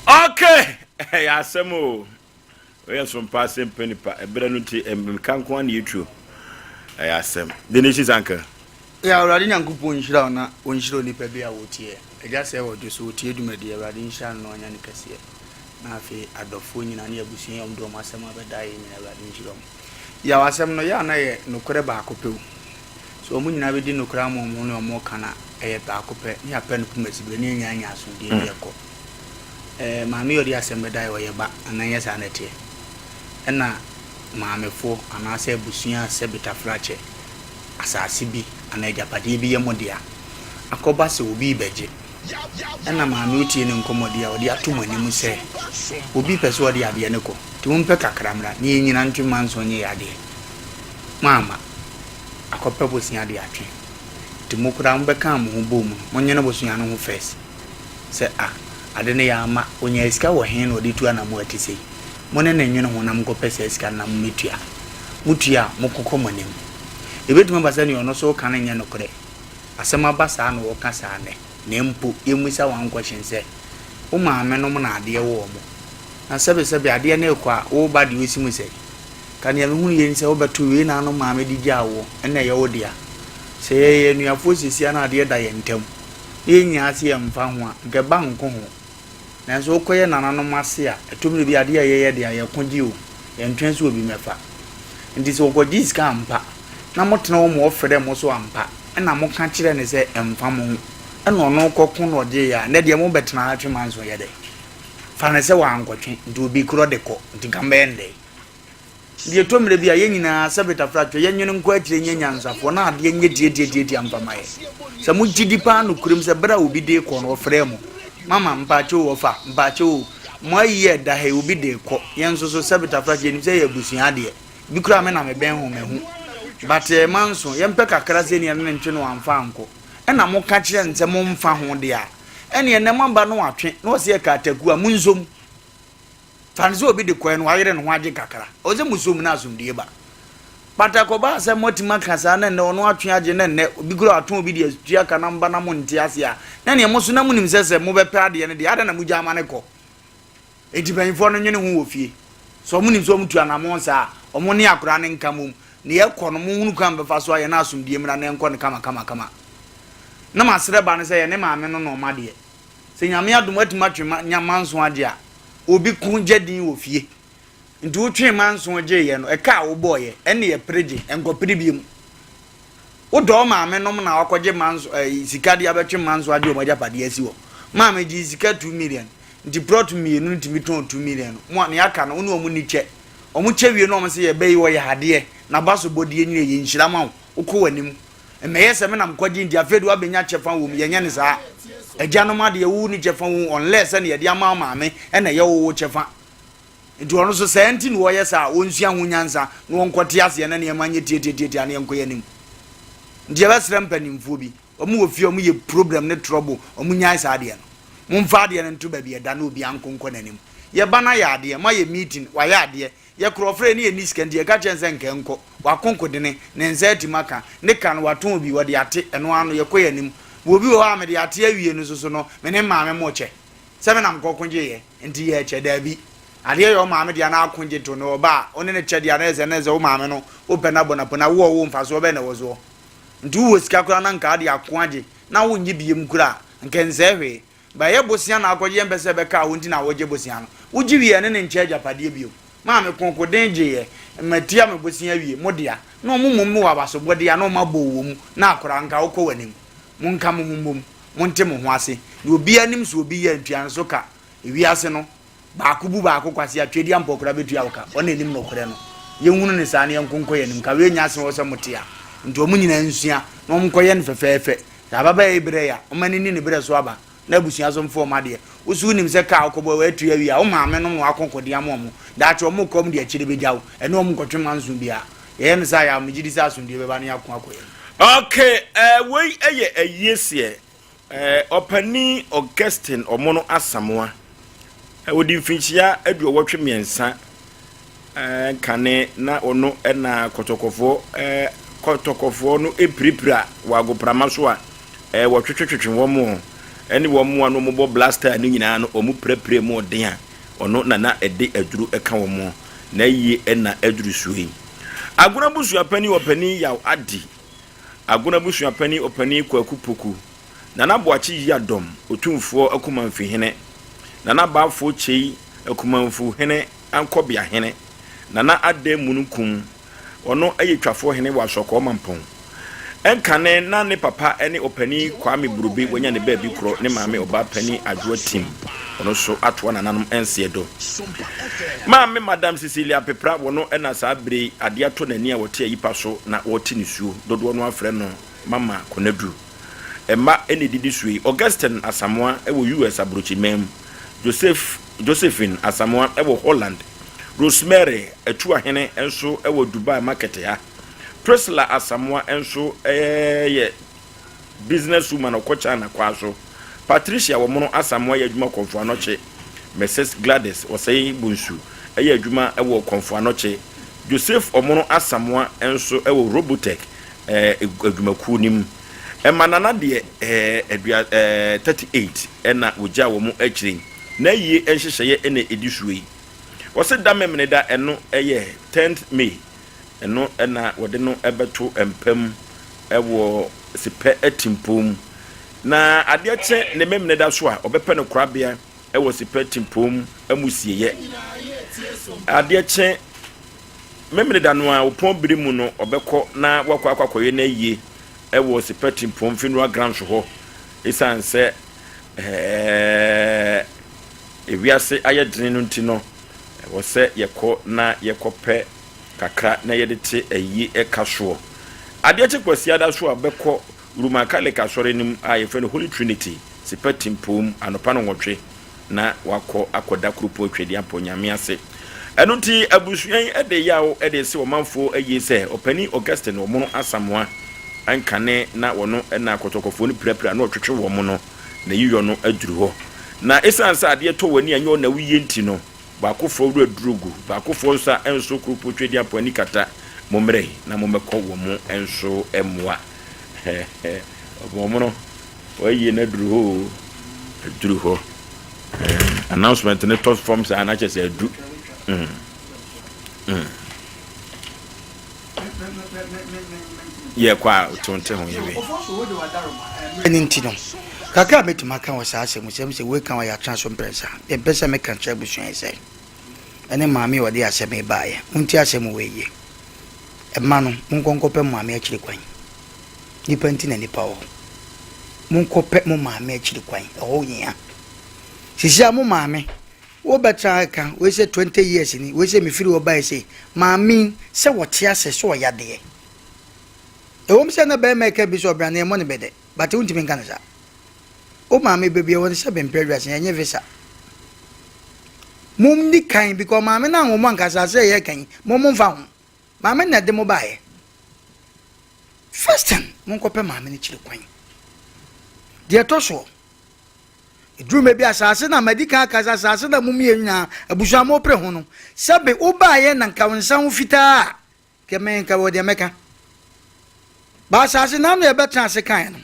Okay, ɛyɛ asɛm o. Oyɛ so mpa asɛm pɛ nipa. Ɛberɛ no nti mmirika nko ara na yɛtuo. Ɛyɛ asɛm. The Nation's Anchor. Yeah, Awurade Nyankopɔn nhyira wo na ɔnhyira onipa bi a woteɛ. Agya sɛ ɔdwo so ɔtie dwumadie, Awurade nhyira no na ɔnyɛ no kɛseɛ. Na afei adɔfoɔ nyinaa ne abusua yi a wɔde wɔn asɛm abɛda yɛn nyinaa Awurade nhyira wɔn. Yaw asɛm no yɛ a na ɛyɛ nokorɛ baako pɛ o. Sɛ wɔn nyinaa bɛdi nokorɛ ama wɔn ho ne wɔn reka no a, ɛyɛ baako pɛ ne yɛapɛ no poma siberɛ ne yɛn nyinaa anya asomdwoeɛ ne yɛkɔ. Ɛɛ maame yi a ɔde asɛm bɛda yɛ ɔyɛ ba anaa ɛnyɛ saa na ɛteɛ? Ɛna maamefoɔ anaasɛ abusua a sɛbe tafrakyɛ asase bi anaa agyapadeɛ bi yɛ mo dea akɔba sɛ obi rebɛgye. Ɛna maame otie ne nkɔmmɔdi a ɔde ato mo anim sɛ obi pɛ sɛ ɔde adeɛ no kɔ nti mompɛ kakra mmra na yɛnnyina ntwe manso nyɛ yɛn adeɛ. Moamma. Akɔpɛ bosea de atwe. Nti mo koraa mobɛkaa mo ho bɔɔ mu no monyene bosea no ho first sɛ ah ade no yɛamma. Ɔnyaa sika wɔ he na ɔde tu anamɔ a ɛte sei? Mo ne no nnwene ho na monkɔpɛ saa sika no na mommɛtua. Motua a, mokokɔ mo anim. Ɛbɛtumi aba sɛ nea ɔno nso reka no nyɛ nokorɛ. Asɛm aba saa na ɔreka saa nnɛ. Na mpo, yɛmmisa one question sɛ, Wo maamenom na adeɛ wɔ wɔn? Na sɛbesɛbe adeɛ no rekɔ a, wo ba deɛ ɔsi mu sɛn? Ka nea mehunuiɛ ne sɛ wobɛto wei na ano maame de gyaa woɔ, ɛnna ɛyɛ wo dea. Sɛ yɛyɛ anuafoɔ seesei a na adeɛ da yɛn ntam, na yɛn nyinaa se yɛmfa ho a, nka ɛba nko ho. Nanso wokɔyɛ nananom ase a, ɛtɔ mmere bi a adeɛ a yɛyɛ de a, yɛko gye o, yɛntwɛn sɛ obi mmɛfa. Enti sɛ ɔkɔgye sika ampa, na motena hɔ ma ɔfrɛ mo so ampa, ɛnna moka kyerɛ no sɛ ɛmfa mo ho, ɛnna ɔno kɔko na ɔgyeeɛ a, nnɛ deɛ mobɛtena ha atwe manso yɛ dɛn? Fa no sɛ wankɔtwe, nti obi korɔ de kɔ, nti nka mobɛyɛ no dɛn? Deɛ ɛtɔ mmerɛ bi a, yɛn nyinaa, sɛ betafra twɛ, yɛnnwene nkɔ akyire nyɛ nyansafoɔ na adeɛ nyɛ tiatiatiatia mfa ma yɛn. Sɛ mogye di paa nokorɛm sɛ berɛ a obi de rekɔ no, ɔfrɛɛ mo, Mama, mpaakyɛw o, ɔfa, mpaakyɛw o, mo ayi a ɛda ha yi, obi de rekɔ. Yɛn nso so, sɛ betafra twɛ, yɛnim sɛ ɛyɛ abusua adeɛ. Bi koraa me na mebɛn ho, mahu. But ɛma nso, yɛmpɛ kakra sɛ nea ne ntwe no wamfa ankɔ. Ɛna moka kyerɛ no sɛ momfa ho deɛ a, ɛneɛ nnɛ moaba na watwe, na ɔse ɛka ataku a, monsom. Fa no sɛ obi de kɔe no, wayere ne ho agye kakra. Ɛwɔ sɛ muso mu na asomdwoe ba. But ɛkɔbaa sɛ moatumi aka saa na nnɛ ɔno atwe agye na nnɛ obi koraa atɔn obi de atua ka na moba na monte ase a, na neɛ mo so na monim sɛ sɛ mobɛpɛ adeɛ no deɛ, adɛn na mogya ama no kɔ? Enti mpanyimfoɔ no nwene ho wɔ fie. Sɛ wɔnim sɛ wɔtu anammɔn saa a, wɔn ne akwadaa no nka mmom. Nea ɛkɔ no, monhunu kwan a mobɛfa so ayɛ na asomdwoe mmra na ɛnkɔ no kamakamakama. Na masrɛ ba no sɛ yɛne maame no na ɔma deɛ. Sɛ Nyame adom watumi atwe ma nya manso agye a, obi ko gya din wɔ fie. Nti wotwee manso gyeeɛ no, ɛka a wobɔeɛ, ɛnne yɛ pere gye, ɛnkɔpere biom. Wodɔ wo maame nom na wakɔgye manso ɛɛ sika de abɛtwe manso agye wɔn agyapadeɛ asi hɔ. Maame gyee sika 2 million nti plot mmienu no tumi tɔn 2 million no. Mo a nea aka no wo ne wɔn nni kyɛ. Wɔn kyɛ wie na wɔn se yɛbɛ yi wɔyɛ adeɛ na abasobɔdeɛ nyina yɛ nhyira ma wo. Wokɔ w'anim. Mmɛyɛ sɛ me na mekɔgye nti afei de woabɛnya kyɛfa wɔ mu. Yɛnyɛ no saa. Agyanom adeɛ wo wonni kyɛfa wɔ mu unless sɛ nea yɛde ama wo maame na ɛyɛ wo wo kyɛfa. Nti ɔno nso saa nti na ɔyɛ saa a, ɔnsua ho nyansa na ɔnkɔte aseɛ na nneɛma nyɛ tiatiatiatia na yɛnkɔ yɛn anim. Nti yɛbɛsrɛ mpanimfoɔ bi, wɔn wɔ fie a wɔyɛ problem ne trouble, wɔn nyae saa adeɛ no. Momfa adeɛ no nto baabi ɛda na obiara nko nkɔ n'anim. Yɛba no ayɛ adeɛ, moayɛ meeting, wayɛ adeɛ, yɛkorɔ ɔfrɛ yɛn ne yɛnni sika nti yɛka kyerɛ no sɛ nka ɛnkɔ, wakonkodene, ne nsa atim aka, ne ka no watɔn bi, wɔde ate, ɛno ara no yɛkɔ yɛn anim. Ma obi wɔ hɔ a mede ate awie no nso so no, me ne maame mokyɛ. Sɛ me na mekɔko gyeeɛ nti yɛrekyɛ? Daabi. Adeɛ yɛ wo maame dea na ako gye to no, ɔba a, wo ne no kyɛ deɛ a na ɛsɛ na ɛsɛ wo maame no wopɛ no abɔ no apon na wo a ɔwɔ mfasoɔ bɛn na ɛwɔ soɔ? Nti wowɔ sika koraa na nka wode ako agye na wonnye biem koraa a, nka ɛnsɛe hwee. But ɛyɛ bosea na akɔgye yɛmpɛ sɛ ɛbɛka wo nti na wogye bosea no. Wogye wie a ɛne no nkyɛ agyapadeɛ bio. Maame ko den gyeeɛ, matua me bosea awie, mo dea. Na wɔn mmom wɔ abasobɔdeɛ a na wɔabɔ wɔ mu na akwadaa nka wokɔ w'anim. Monka mo ho mmom. Monte mo ho ase. Na obiara nim sɛ obi yɛ ntua no so ka. Ewiase no, baako bu baako kwasea, Tweaduampɔw koraa bɛtua wo ka. Ɔno na ɛnim nokorɛ no. Yɛnhunu no saa na yɛnko nkɔ yɛn anim. Ka wei nyɛ asɛm a ɛwɔ sɛ mote a. Nti wɔn nyinaa nsua na wɔnkɔyɛ no fɛfɛɛfɛ. Sɛ ababaa yi brɛ a, wɔmma no nni ne berɛ so aba na abusua so mfa wɔn adeɛ. Wo nso wonim sɛ kaa a wokɔbɔ atua awie a, wo maamenom na wɔakɔ kɔde ama wɔn. Daakye wɔrekɔ wɔn de akyire bɛgya wo. Ɛne wɔn nkɔtwe manso biara. Yɛyɛ no saa a, megye di sɛ asomdwoeɛ bɛba na yɛako akɔ yɛn anim. Ok eh, wei yɛ ayieseɛ eh, Ɔpanin Augustine Ɔmono Asamoah eh, ɔdi mfinhyia 83 eh, nkane na ɔno na kɔtɔkɔfoɔ eh, kɔtɔkɔfoɔ no pirapira wɔ agoprama so a eh, wɔtwetwetwetwe wɔn mo ɛne wɔn mo a na wɔbɔ blaster no nyinaa no wɔn pirapira mu ɔden a ɔno na na ɛde aduro ka wɔn mo na ayie na aduru soɔ yi. Agona abusua panin Ɔpanin Yaw Adi, Agona abusua panin Ɔpanin Kwaku Poku, Nana Boakye Yiadom, Otumfoɔ Akumanfi Hene, Nana Baafoɔ Kyei, Akumanfu Hene Ankɔbea Hene, Nana Adeh Mununkum, ɔno yɛ Twafoɔ Hene wɔ Asɔkɔɔ Mampɔn. Ɛnkane na ne papa ne Ɔpanin Kwame Burobe wanya ne baabi korɔ, ne maame Ɔbaapanin Adwoa Tim, ɔno nso atoa nananom nseɛ do. Maame Madam Cecilia Pepra wɔ no na saa bere yi adeɛ atɔ n'ani a ɔte ayipa so na ɔrete nisuo, dodoɔ no ara frɛ no Mama Konadu. Mma na ɛdidi soɔ yi, Augustine Asamoah wɔ US aburokyiman mu, Joseph Josephine Asamoah wɔ Holland, Rosemary Atuahene nso wɔ Dubai market ha, Priscilla Asamoah nso yɛ Business woman ɔkɔ China kwaa so. Patricia Wɔmono Asamoah yɛ adwuma Kɔmfo Anɔkye. Mrs Gladys Osei Bonsu yɛ adwuma wɔ Kɔmfo Anɔkye. Joseph Ɔmono Asamoah nso wɔ Robotech adwumakuo no mu. Ɛma Nana deɛ adua 38 na wɔgyaa wɔn akyire. N'ayie nhyehyɛeɛ na ɛdi soɔ yi. Wɔse da Memeneda ɛno yɛ 10th May Ɛno na wɔde no bɛto mpa mu wɔ Sepɛ atirimpɔw mu. Na adeɛ kye ne Memeneda so a, wɔbɛpɛ no korabea wɔ Sepɛ atirimpɔw mu amusieeɛ. Adeɛ kye Memeneda no a, opɔn bere mu no, ɔbɛkɔ na wakɔ akɔ akɔyɛ n'ayie wɔ Sepɛ atirimpɔw funeral grounds hɔ. Esiane sɛ ɛɛ ewiase ayɛ dene no nti no, ɛwɔ sɛ yɛkɔ na yɛkɔpɛ kakra na yɛde te ayie ɛka soɔ. Adeɛ kye Kwasiada so a bɛkɔ Roman Catholic asɔre no mu a yɛfrɛ no Holy Trinity, Sepa Timpom, anɔpa nnɔnwɔtwe na wakɔ akɔda Kuropɔn Tweaduampɔn Nyame ase. Ɛno nti abusua yi de yaw de rese ɔmanfoɔ ayie sɛ Ɔpanin Augustine Ɔmono Asamoah nkane na wɔno na kɔtɔkɔfoɔ no pirapira na ɔtwetwe wɔn no n'ayiyɔ no aduru hɔ. Na ɛsiane sɛ adeɛ tɔ w'ani a ɛnyɛ wo na woyie nti no, Baakofoɔ werɛ duro gu baakofoɔ nsa nso kuropo Tweaduampɔn ani kata. Mommrɛ na mommɛkɔ wɔn mo nso mmoa. Ɔbɔnmono, wɔayie no aduru hɔ o, aduru hɔ. Announcement no tɔ fam saa na kyerɛ sɛ adu. Mm. Mm. Yɛkɔ a tonte ho yɛwie. Ɛno nti no, kakra a mɛtumi aka wɔ saa asɛm sɛm sɛ wei ka wɔ yɛatena so mprɛnsa. Deɛ mpɛ sɛ meka kyerɛ abusua yi sɛ, ɛne maame a ɔde asɛm yi baeɛ, montie asɛm wei yie. Mma no, monkɔ nkɔpɛ mo maame akyiri kwan. Nnipa nti na nnipa wɔ hɔ. Monkɔpɛ mo maame akyiri kwan, ɛhɔ hia. Sisi a mo maame, wobɛtra aka wei sɛ 20 years ni, wei sɛ mefiri hɔ bae sei, maame yi, sɛ wɔte ase, sɛ ɔyɛ adeɛ. Ɛwom sɛ na bɛrima ɛka bi sɛ ɔbra no yɛmmɔ no bɛdɛ, but wontumi nka no saa. Wo maame baabi a ɛwɔ no sɛ bɛmpɛ aduasa, ɛnyɛ visa. Momni kan because maame no anwo mo anka asase a yɛreka yi, mo momfa ho. Maame no na ɛde mo baeɛ. First thing, monkɔpɛ maame no kyiri kwan. Deɛ ɛtɔ soɔ, ɛduru mɛ bi asase no a madi kan aka sɛ asase no a mo mmienu nyinaa abusua mopere ho no, sɛbe wobaeɛ na nka wo nsa ho fitaa a, kɛ me nka wɔ deɛ mɛka. Ba asase no ano yɛbɛtena ase kaeɛ no,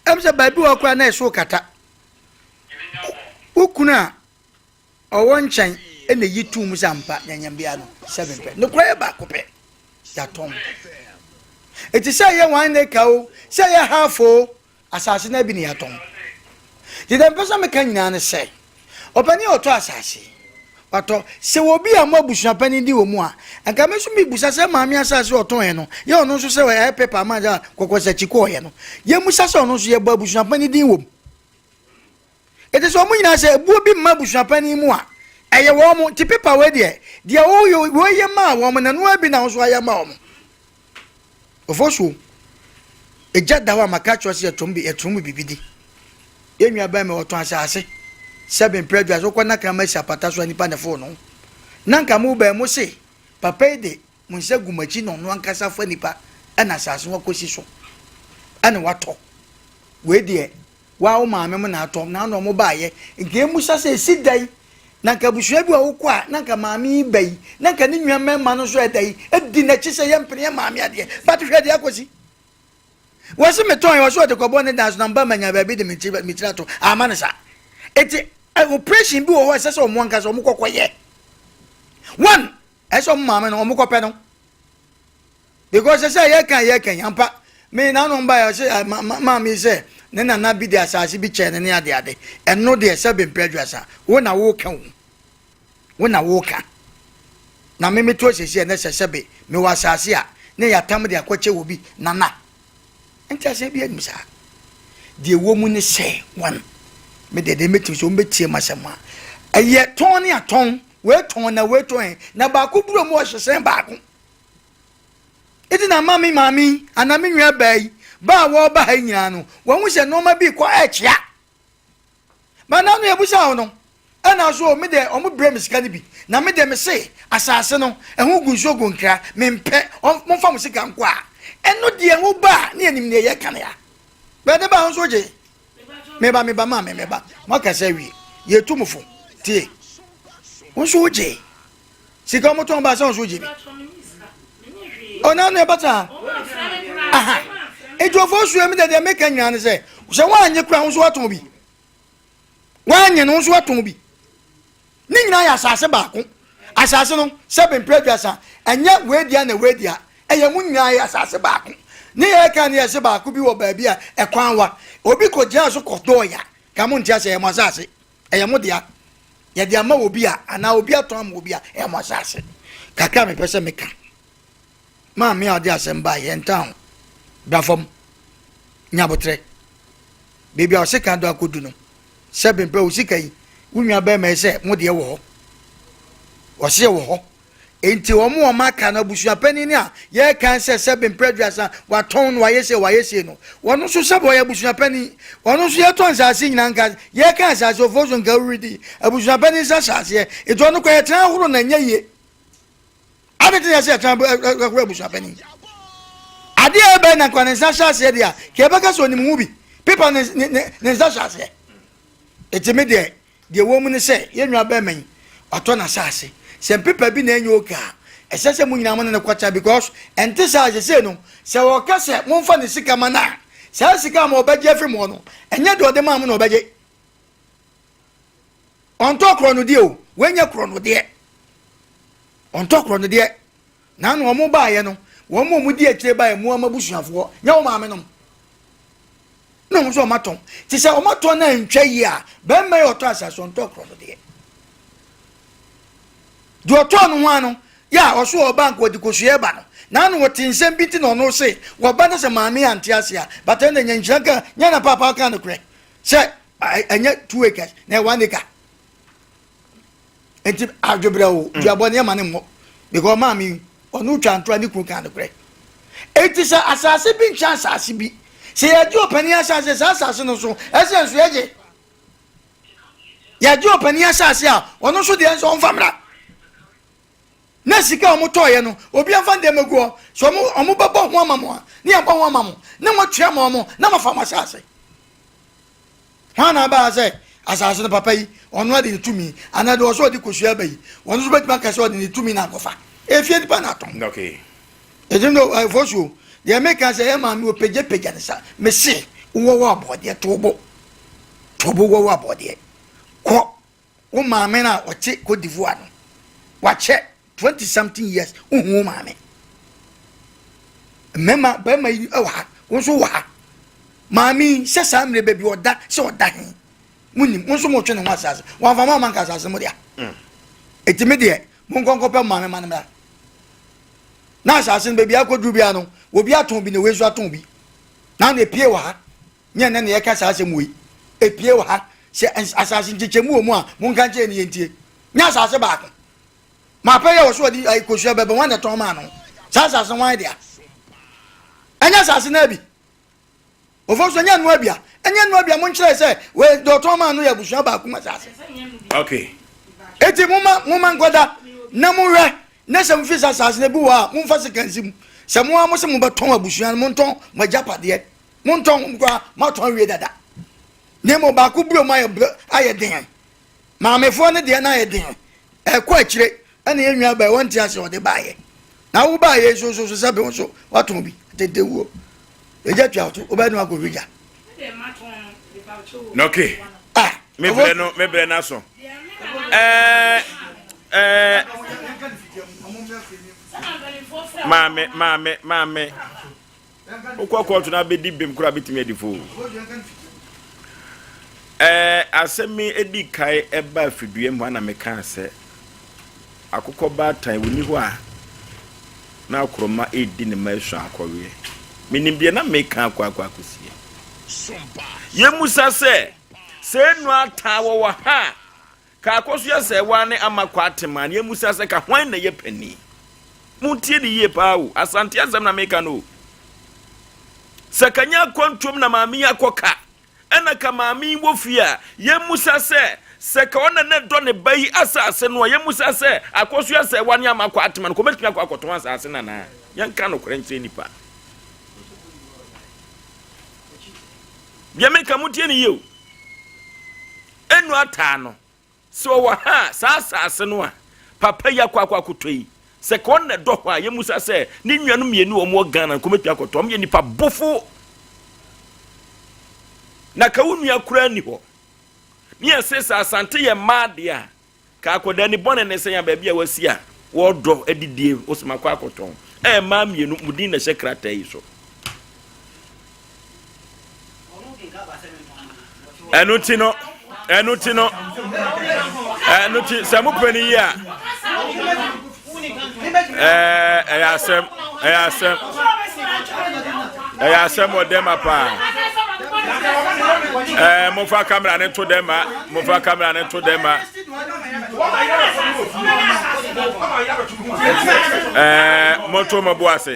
ɛm sɛ baabi wɔ koraa na ɛso kata. Wo kunu a Ɔwɔ nkyɛn na eyi too mu sɛ ampa nyanyambea no seven pɛ. Nokorɛ yɛ baako pɛ. Yɛatɔn. Eti sɛ ɛyɛ one acre o, sɛ ɛyɛ half o, asase no bi na yɛatɔn. Nti deɛ mepɛ sɛ meka nyinaa ne sɛ, ɔpanin a ɔtɔ asase yi, watɔ. Sɛ obi a mo abusua panin di wɔ mu a, nka me nso mebusa sɛ maame asase a ɔtɔn no, yɛ ɔno nso sɛ ɛyɛ paper ama sɛ kɔkɔsakyi kɔɔyɛ no, yɛmmusa sɛ ɔno nso yɛbɔ abusua panin din wɔ mu. Enti sɛ wɔn nyinaa sɛ ebuo bi mma abusua panin mu a, ɛyɛ wɔn mo. Nti pepa wei deɛ, deɛ woi yɛ maa wɔn no, ɛno ara bi na wo nso ayɛ ama wɔn. Ofosuo, egya da hɔ a maka akyerɛ sɛ yɛtom bi, yɛtom mu biribi di. Yɛn nua bɛn mi wɔtɔn asase sɛbe mpere aduasa wokɔ na kraman si apata so a nipa na ɛfoo no. Na nka mo bɛn mo se papa yi de mo nsa gu mo akyi na ɔno ankasa fa nipa ɛna asase ho akɔsi so ɛna watɔ. Wei deɛ Woa wo maame mo na atɔ na na ɔmo baayɛ nka emusa sɛ esi dɛn na nka abusua bi a wokɔ a na nka maame yi ba yi na nka ne nua mmarima no nso ɛda yi edi n'akyi sɛ yɛmpene yɛ maame adeɛ but hwɛ deɛ akɔsi wɔsi metɔn yɛ wɔsi ɔde kɔbɔ ne dan so na mba manya baabi de me tiri ato ama no saa eti operation bi wɔ hɔ ɛsɛ sɛ ɔmo ankasa ɔmo kɔkɔ yɛ one ɛsɛ ɔmo maame no ɔmo kɔpɛ no. Because sɛ yɛka yɛka yi ampa me nanom ba yɛ sɛ maame yi sɛ ne nana bi de asase bi kyɛɛ no ne ade ade ɛno deɛ sɛ bempɛ aduasa wo na woka wo wo na woka na me meto asiesie ɛnɛ sɛ sɛbe mewɔ asase a ne yɛatam de akɔkyɛ wɔ bi nana nti asɛ bi anim saa deɛ wɔ mu ne sɛ one me deɛ deɛ mɛtumi sɛ wɔmbɛtie m'asɛm a ɛyɛ tɔn ne atɔn wei tɔn na wei tɔn na baako buro mu ɔhyesɛn baako Enti na ama me maame yi anaa me nua baa yi ba a wɔreba ha yi nyinaa no, wɔahu sɛ nneɛma bi rekɔ ɛrekyea. Ba na no yɛbusa wo no, ɛna so me deɛ wɔn brɛ me sika no bi, na me deɛ me se asase no ɛho gu nsuo gu nkra, mempɛ, momfa mo sika nkɔ a, ɛno deɛ ho ba a ne yɛnim deɛ yɛka no ya. Bɛde ba ho nso gye. Meba meba maame meba, moakasa awie, yɛtu mo fo, tie. Wo nso wogye. Sika ɔmo tɔn ba sɛ ɔnso gye bi. Ɔna no ɛbɛta. Aha. Nti ɔfɔ sua mi deɛ meka nyinaa ne sɛ sɛ woanye kora wo nso watɔn bi. Woanye no nso watɔn bi. Ne nyinaa yɛ asase baako. Asase no sɛ bempere aduasa ɛnyɛ wei dea na wei dea. Ɛyɛ mo nyinaa yɛ asase baako. Ne yɛ ka ne yɛse baako bi wɔ baabi a ɛkwan wa. Obi kɔ gyina so kɔ dɔɔ ya. Ka mo nte ase ɛyɛ mo asase. Ɛyɛ mo dea. Yɛde ama obi a anaa obi atɔn ama obi a ɛyɛ mo asase. Kakra a mepɛ sɛ meka. Maame a ɔde asɛm baa yɛn ntan ho. Bra fam. Nya abotrɛ. Baabi a ɔseka do akɔdu no, sɛ bempɛ wo sika yi, wo nua bɛrima yi sɛ mo deɛ wɔ hɔ. Ɔseɛ wɔ hɔ. Enti wɔn a wɔaka no, abusua panin a yɛreka sɛ sɛbe mprɛ aduasa watɔn no wayɛ sei wayɛ sei no, wɔn nso sɛbe ɔyɛ abusua panin, wɔn nso yɛtɔ nsaase nyinaa nka yɛreka nsaase ofoɔ so nka woredi abusua panin nsa hyɛ aseɛ, enti ɔno kɔ yɛtena ahoro na ɛnyɛ yie. Ade te sɛ yɛtena ahoro abusua panin. Adeɛ a ɛbɛn na nka ne nsa hyɛ aseɛ deɛ a, ka yɛbɛka sɛ ɔnim ho bi, pepa ne ne nsa hyɛ aseɛ. Enti me deɛ Deɛ ɛwɔ mu ne sɛ, yɛn nuabarima yi, watɔ n'asase. Sɛ mpepa bi na ɛnyɛ okay a, ɛsɛ sɛ mo nyinaa mo ne no kɔtena because ɛnte saa a, seesei no, sɛ ɔka sɛ momfa ne sika ma no a, saa sika a ma ɔbɛgye afiri mo hɔ no, ɛnyɛ deɛ ɔde maa mo na ɔbɛgye. Ɔntɔ korɔnodeɛ o, wei nyɛ korɔnodeɛ. Ɔntɔ korɔnodeɛ. Na ano wɔn baeɛ no, wɔn a wɔdi akyire baeɛ, mo ara mo abusuafoɔ, nyɛ wo maame nom. Na wɔn nso wɔn atɔn. Te sɛ wɔn atɔn na ntwa yie a, bɛrima yi ɔtɔ asase ɔntɔ korɔ no deɛ. Deɛ ɔtɔn no ho ano, yɛ a ɔso wɔ bank ɔde kosua ɛba no. Naano wɔte nsɛm bi nti na ɔno se wɔba na sɛ maame ante ase a, but ɛnna nya nhyira nka nya na paapa ka nokorɛ sɛ ɛnyɛ 2 acres na ɛyɛ 1 acre. Nti adwebrɛ o, mm. duabɔ ne ɛma ne mmɔ because maame ɔno twa ntora ne kunu ka nokorɛ. Enti sɛ asase bi nkyɛn asase bi, sɛ yɛgye ɔpanin asase saa asase no so ɛsɛ nso yɛgye. Yɛgye ɔpanin asase a ɔno nso deɛ nso ɔmfa mmra. Na sika a wɔtɔeɛ no, obiara mfa ne deɛ mmɛgu hɔ. Sɛ wɔn wɔbɛbɔ ho ama mo a, ne yɛabɔ ho ama mo, na moatua ama wɔn, na moafa mo asase. Hwan na abaa sɛ asase no papa yi, ɔno ade ne tumi, anaa deɛ ɔsɛ ɔde kosua aba yi, ɔno nso bɛtumi aka sɛ ɔde ne tumi na akɔfa. Efie nipa na atɔn. Okay. Ɛti no ɛfɔ deɛ meka sɛ yɛ maame ɔpagyapagya ne sa mese wowɔ wɔ abɔdeɛ to bo to bo wɔ wɔ abɔdeɛ kɔ Wo maame no a ɔte Cote d'Ivoire no, wakyɛ 20 something years, wohu wo maame. Mmarima, barima yi wɔ ha, wo nso wɔ ha. Maame yi, sɛ saa mmerɛ baabi ɔda, sɛ ɔda he, monim, mo nso motwe ne ho asase. Wamfa mo amma nka asase mo dea. Mm. Eti me deɛ, monkɔ nkɔpɛ maame ma no mmra. Na asase no baabi akɔduru biara no, obi atɔn bi na wei nso atɔn bi. Na na epie wɔ ha. Nyɛ nnɛ na yɛka saa asɛm wei. Epue wɔ ha. Sɛ asase nkyekyɛmu wɔ mu a, monka nkyerɛ ne yɛntie. Nyɛ asase baako. Maapɛ yɛ wɔ so wɔde ayi kosua bɛbɛ wɔn na ɛtɔn maa no. Saa asase no wɔn dea. Ɛnyɛ asase no abi. Ofo so ɛnyɛ nnoa bia. Ɛnyɛ nnoa bia monkyerɛ sɛ wei deɛ ɔtɔn maa no yɛ abusua baako mu asase. Okay. Eti moma moma nkɔda na monhwɛ na sɛ mofi sɛ asase no ebi wɔ a momfa sika nsi mu. Sɛ mo ara mo sɛ mobɛtɔn abusua no montɔn mo agyapadeɛ. Montɔn ho koraa, moatɔn awie dada. Na mmom baako buro mu ayɛ brɛ ayɛ den. Maamefoɔ no deɛ no ayɛ den. Ɛkɔ akyire ɛna yɛn nua baa wɔnte ase ɔde baayɛ. Na wo baayɛ nso nso so sɛ bi nso watɔn bi tete wuo. Egya tua to wobɛyɛ no akɔhwɛ gya. Okay. Ah, me brɛ no me brɛ no aso. Ɛɛ ɛɛ maame maame maame. Wokɔ kɔɔto na abɛdi bem koraa bɛtumi adi fo. Ɛɛ asɛm yi edi kae ɛba afidua mu ana mekaa sɛ akokɔ baatan wɔni hɔ a na akorɔma redi ne mma asu akɔweɛ. Menim deɛ na meka akɔ akɔ akɔsie. Yɛmmusa sɛ, sɛ enu ataa wɔwɔ ha a, Ka Akosua Sɛɛwaa ne Ama Kwartemaa ne amusa sɛ ka hwan na ɛyɛ panin? Montie ne yie paa o, Asante asɛm na meka no o. Sɛ ka nyɛ akwantuom na maame yi akɔ ka, ɛna ka maame yi wɔ fie a, yɛmmusa sɛ, sɛ ka ɔna na ɛdɔ ne ba yi asase no a, yɛmmusa sɛ Akosua Sɛɛwaa ne Ama Kwartemaa no, kɔbɛtumi akɔ akɔtɔn asase no anaa? Yɛnka nokorɛ nkyerɛ nnipa. Deɛ meka montie ne yie o. Enu ataa no, sɛ ɔwɔ ha a, saa asase no a papa yi akɔ akɔ akɔtɔ yi, sɛ ka ɔno na ɛdɔ hɔ a, yɛmmusa sɛ ne nuanom mmienu a wɔwɔ Ghana no, kɔmɛtumi akɔtɔ. Wɔn yɛ nipa bofo. Na ka wo nua koraa ni hɔ. Ne yɛse sɛ Asante yɛ mmaa deɛ a, Ka akwadaa ni bɔne ne sɛn a baabi a wasi a wɔdɔ adidie wosɛ makɔ akɔtɔn ɛyɛ mmaa mmienu mo din na ɛhyɛ krataa yi so ɛno ti no ɛno ti no ɛno ti sɛ mo pɛ ne yie a ɛɛ ɛyɛ asɛm ɛyɛ asɛm ɛyɛ asɛm wɔ dɛm paa ɛɛ mofa kamera ne to dɛm a mofa kamera ne to dɛm a ɛɛ moto mo bo ase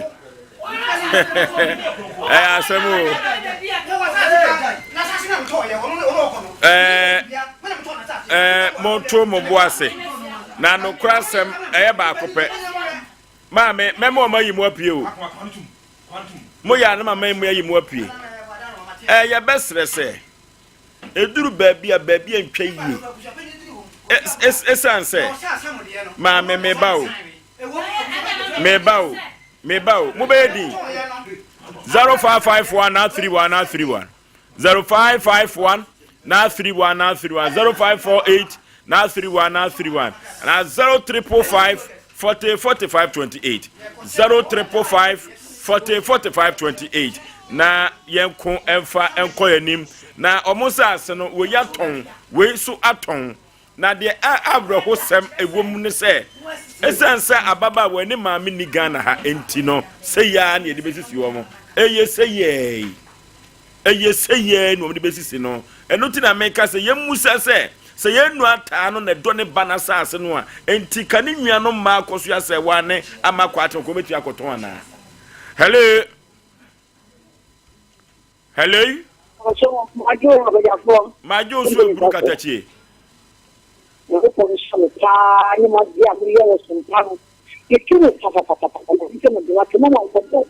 ɛyɛ asɛm o ɛɛ ɛɛ moto mo bo ase na nokora asɛm ɛyɛ baako pɛ maame mɛma ɔma yi mu apue o mo yɛ anam ama mu ayi mu apue ɛɛ yɛbɛsrɛ sɛ eduru baabi a baabi a ntwa yie ɛsan sɛ maame meba o meba o meba o mobɛyɛ din 0551 na 31 na 31 0551 na 31 na 31 0548 na 31 na 31 na 0355 40 45 28 0355 40 45 28 na yɛnko ɛmfa ɛnkɔ yɛn anim na wɔn nsaase no wei atɔn wei nso atɔn. Na deɛ a awerɛhosɛm ɛwɔ mu ne sɛ, ɛsiane sɛ ababaawa ne maame nni Ghana ha nti no, sɛi ara na yɛde bɛsisi wɔn. Ɛyɛ sɛiɛi. Ɛyɛ sɛiɛi na wɔde bɛsisi no. Ɛno nti na meka sɛ yɛmmusa sɛ, sɛ yɛn nua taa no na ɛdɔ ne ba no asase no a, enti ka ne nuanom mmaa kɔ so asɛ wɔn ama kɔ atɛn kɔ bɛtumi akɔtɔn anaa? Hello? Hello? Madwo abadwafoɔ. Madwo so eburu katakyie. Nyankopɔn nhyira mo paa ne mo adeɛ a moyɛ wɔ sompa no. Yɛtu mo papapapapa na sɛ mo de wate mo ma nkɔbɔ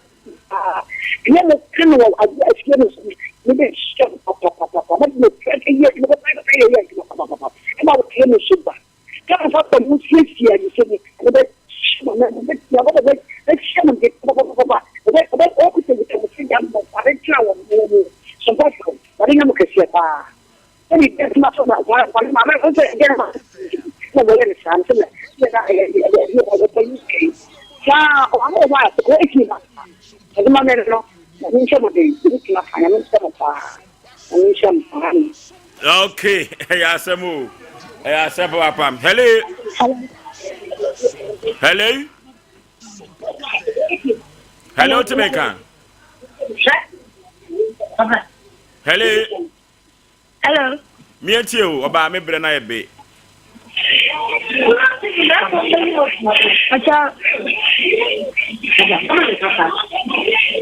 paa. Ɛnyɛ mo ka no wɔ adeɛ afie no so ne bɛ hyira mo papapapapa. Mo de mo pɛ yɛ adwuma papa yɛ yɛ adwuma papapapa. Ɛma wo tie mo so ba. Ghanafoɔ apɛ mo siesie adesɛm yi na bɛ hyɛ mo nan bɛ Nyankopɔn bɛ bɛ hyɛ mo den papapapapa ɔbɛ ɔbɛ ɔkuta kuta mo sɛ gya mo ade tra wɔn mo mu so mpɔfo ɔde nya mo kɛseɛ paa ɛne bɛ tuma so na wɔn wɔn maame wɔn sɛ ɛgɛ ma na wɔyɛ ne saa sɛ na sɛ na ɛyɛ ɛyɛ ɛyɛ ɔbɛ pɛ yi kɛyi saa ɔmo ɔmo a wɔn eti ma ɛde ma mɛ no na ne nhyɛ mo den ne tuma fa na ne nhyɛ mo paa na ne nhyɛ mo paa. Okay, ɛyɛ asɛm o. Ɛyɛ asɛm papaapa. Hello. Hello. Hello, tumi ka. Hello. Hello. Mie tie o, ɔbaa me brɛ na yɛ be.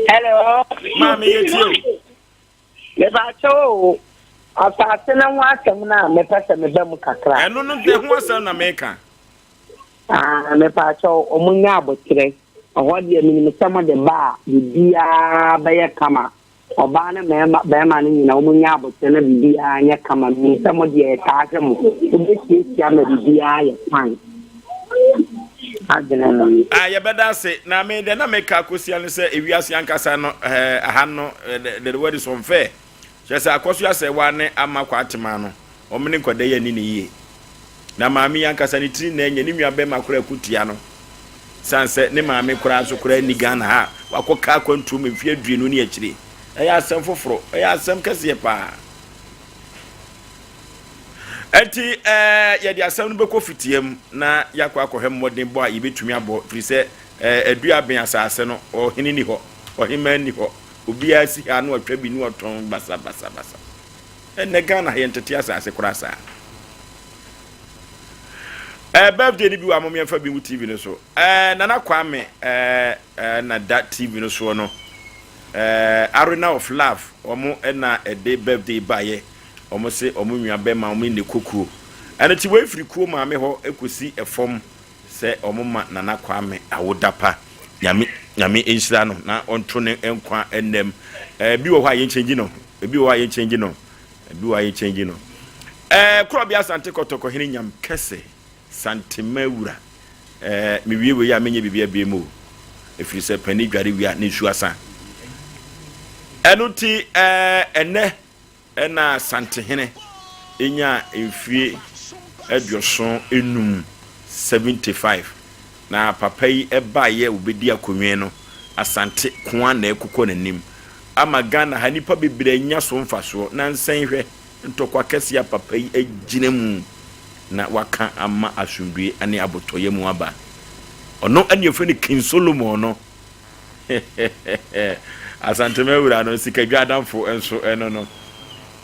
Hello. Maame yɛ tie o. Mepakyɛw oo, asase no ho asɛm no a mepɛ sɛ meba mu kakra. Ɛno no deɛ ho asɛm na meka. Ah, mepakyɛw, ɔmo nya aboterɛ. Ɛhɔ deɛ menim sɛ mo de ba a, biribiara bɛyɛ kama. Ɔbaa ne mɛɛma, bɛɛma no nyinaa ɔmo nya aboterɛ na biribiara nyɛ kama. Menim sɛ mo deɛ yɛtaa hwɛ mo. Mobɛsiesie ama biribiara ayɛ fine. Adwene no. Ah, yɛbɛda ase. Na me deɛ na meka akɔsia no sɛ ewiase ankasa no eh, aha no eh, the, the word is unfair. Kyerɛ sɛ akɔso asɛwa ne ama kɔ atema no, wɔn ne nkwadaa yi ani ne yie. Na maame yi ankasa ne tiri na ɛnyɛ ne nua bɛrima koraa ɛko tia no. San sɛ ne maame koraa nso koraa nni Ghana ha, wakɔ kaa akwantuo mu mfeɛ aduonu ne akyire. Ɛyɛ asɛm foforɔ, ɛyɛ asɛm kɛseɛ paa. Enti eh, yɛde asɛm no bɛkɔ fitia mu na yɛakɔ akɔhwɛ mmɔdenbɔ a yɛbɛtumi abɔ, ɛfiri sɛ eh, adua aben asase no, ɔhene ni hɔ, ɔhemmaa ni hɔ, obiara si ha na ɔtwa bi na ɔtɔn basabasabasa. Ɛnnɛ Ghana ha yɛntete asase koraa saa. Eh, birthday no bi wɔ a momeɛmfa bi ngu TV no so. Eh, Nana Kwame eh, eh, na da TV no soɔ no. Eh, Arena of Love, wɔn na ɛde birthday baeɛ. Wɔn se wɔn nua bɛma wɔn ne kɔ kuo. Ɛno nti wei firi kuo maame hɔ kɔsi fam sɛ wɔn ma Nana Kwame awoda pa. Nyame Nyame nhyira no na ɔnto ne nkwa nnam. Ebi wɔ hɔ a yɛn change no. Ebi wɔ hɔ a yɛn change no. Ebi wɔ hɔ a yɛn change no. Ɛɛ Korɔbea Asante Kɔtɔkɔ Hene Nyam Kɛse Santema Wura. Ɛɛ mewie wei a menyɛ biribi abiem o. Ɛfiri sɛ panin dware wie a ne nsuo asa. Ɛno nti ɛɛ ɛnɛ Ɛna Asantehene nyaa mfie aduɔson num, 75, na papa yi baeɛ wɔbɛdi akonwen no, Asante ko ara na ɛkokɔ n'anim ama Ghana ha nnipa bebree anya so mfasoɔ. Nansa yi hwɛ ntɔkwa kɛseɛ a papa yi agyina mu na waka ama asomdwoeɛ ne abotɔyam aba. Ɔno ne yɛfrɛ no King Solomon no. Asantema wura no, sikadwa adamfo nso ɛno no.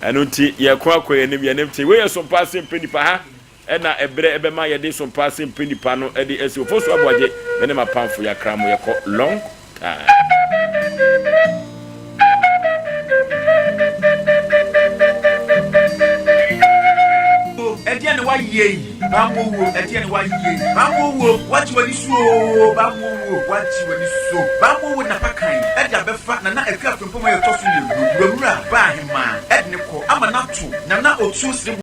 Ɛno nti yɛko akɔ yɛn anim, yɛn anim te. Wei yɛ sompa ase mpɛ nipa ha ɛna ɛbrɛ ɛbɛma yɛde sompa ase mpɛ nipa no ɛde asi ofo so aboagye me ne m'apamfo yɛakra mo yɛkɔ long time. Ɛdeɛn na woayɛ yi? Bammɔ wuo, ɛdeɛn na woayɛ yi? Bammɔ wuo, woagye w'ani so oo, bammɔ wuo, woagye w'ani so. Bammɔ wuo n'apakan de abɛfa Nana Akua Frimpong a ɔtɔ so mmienu, Wurawura Baa Ahemaa de ne kɔ ama no ato Nana Otuo Siribu.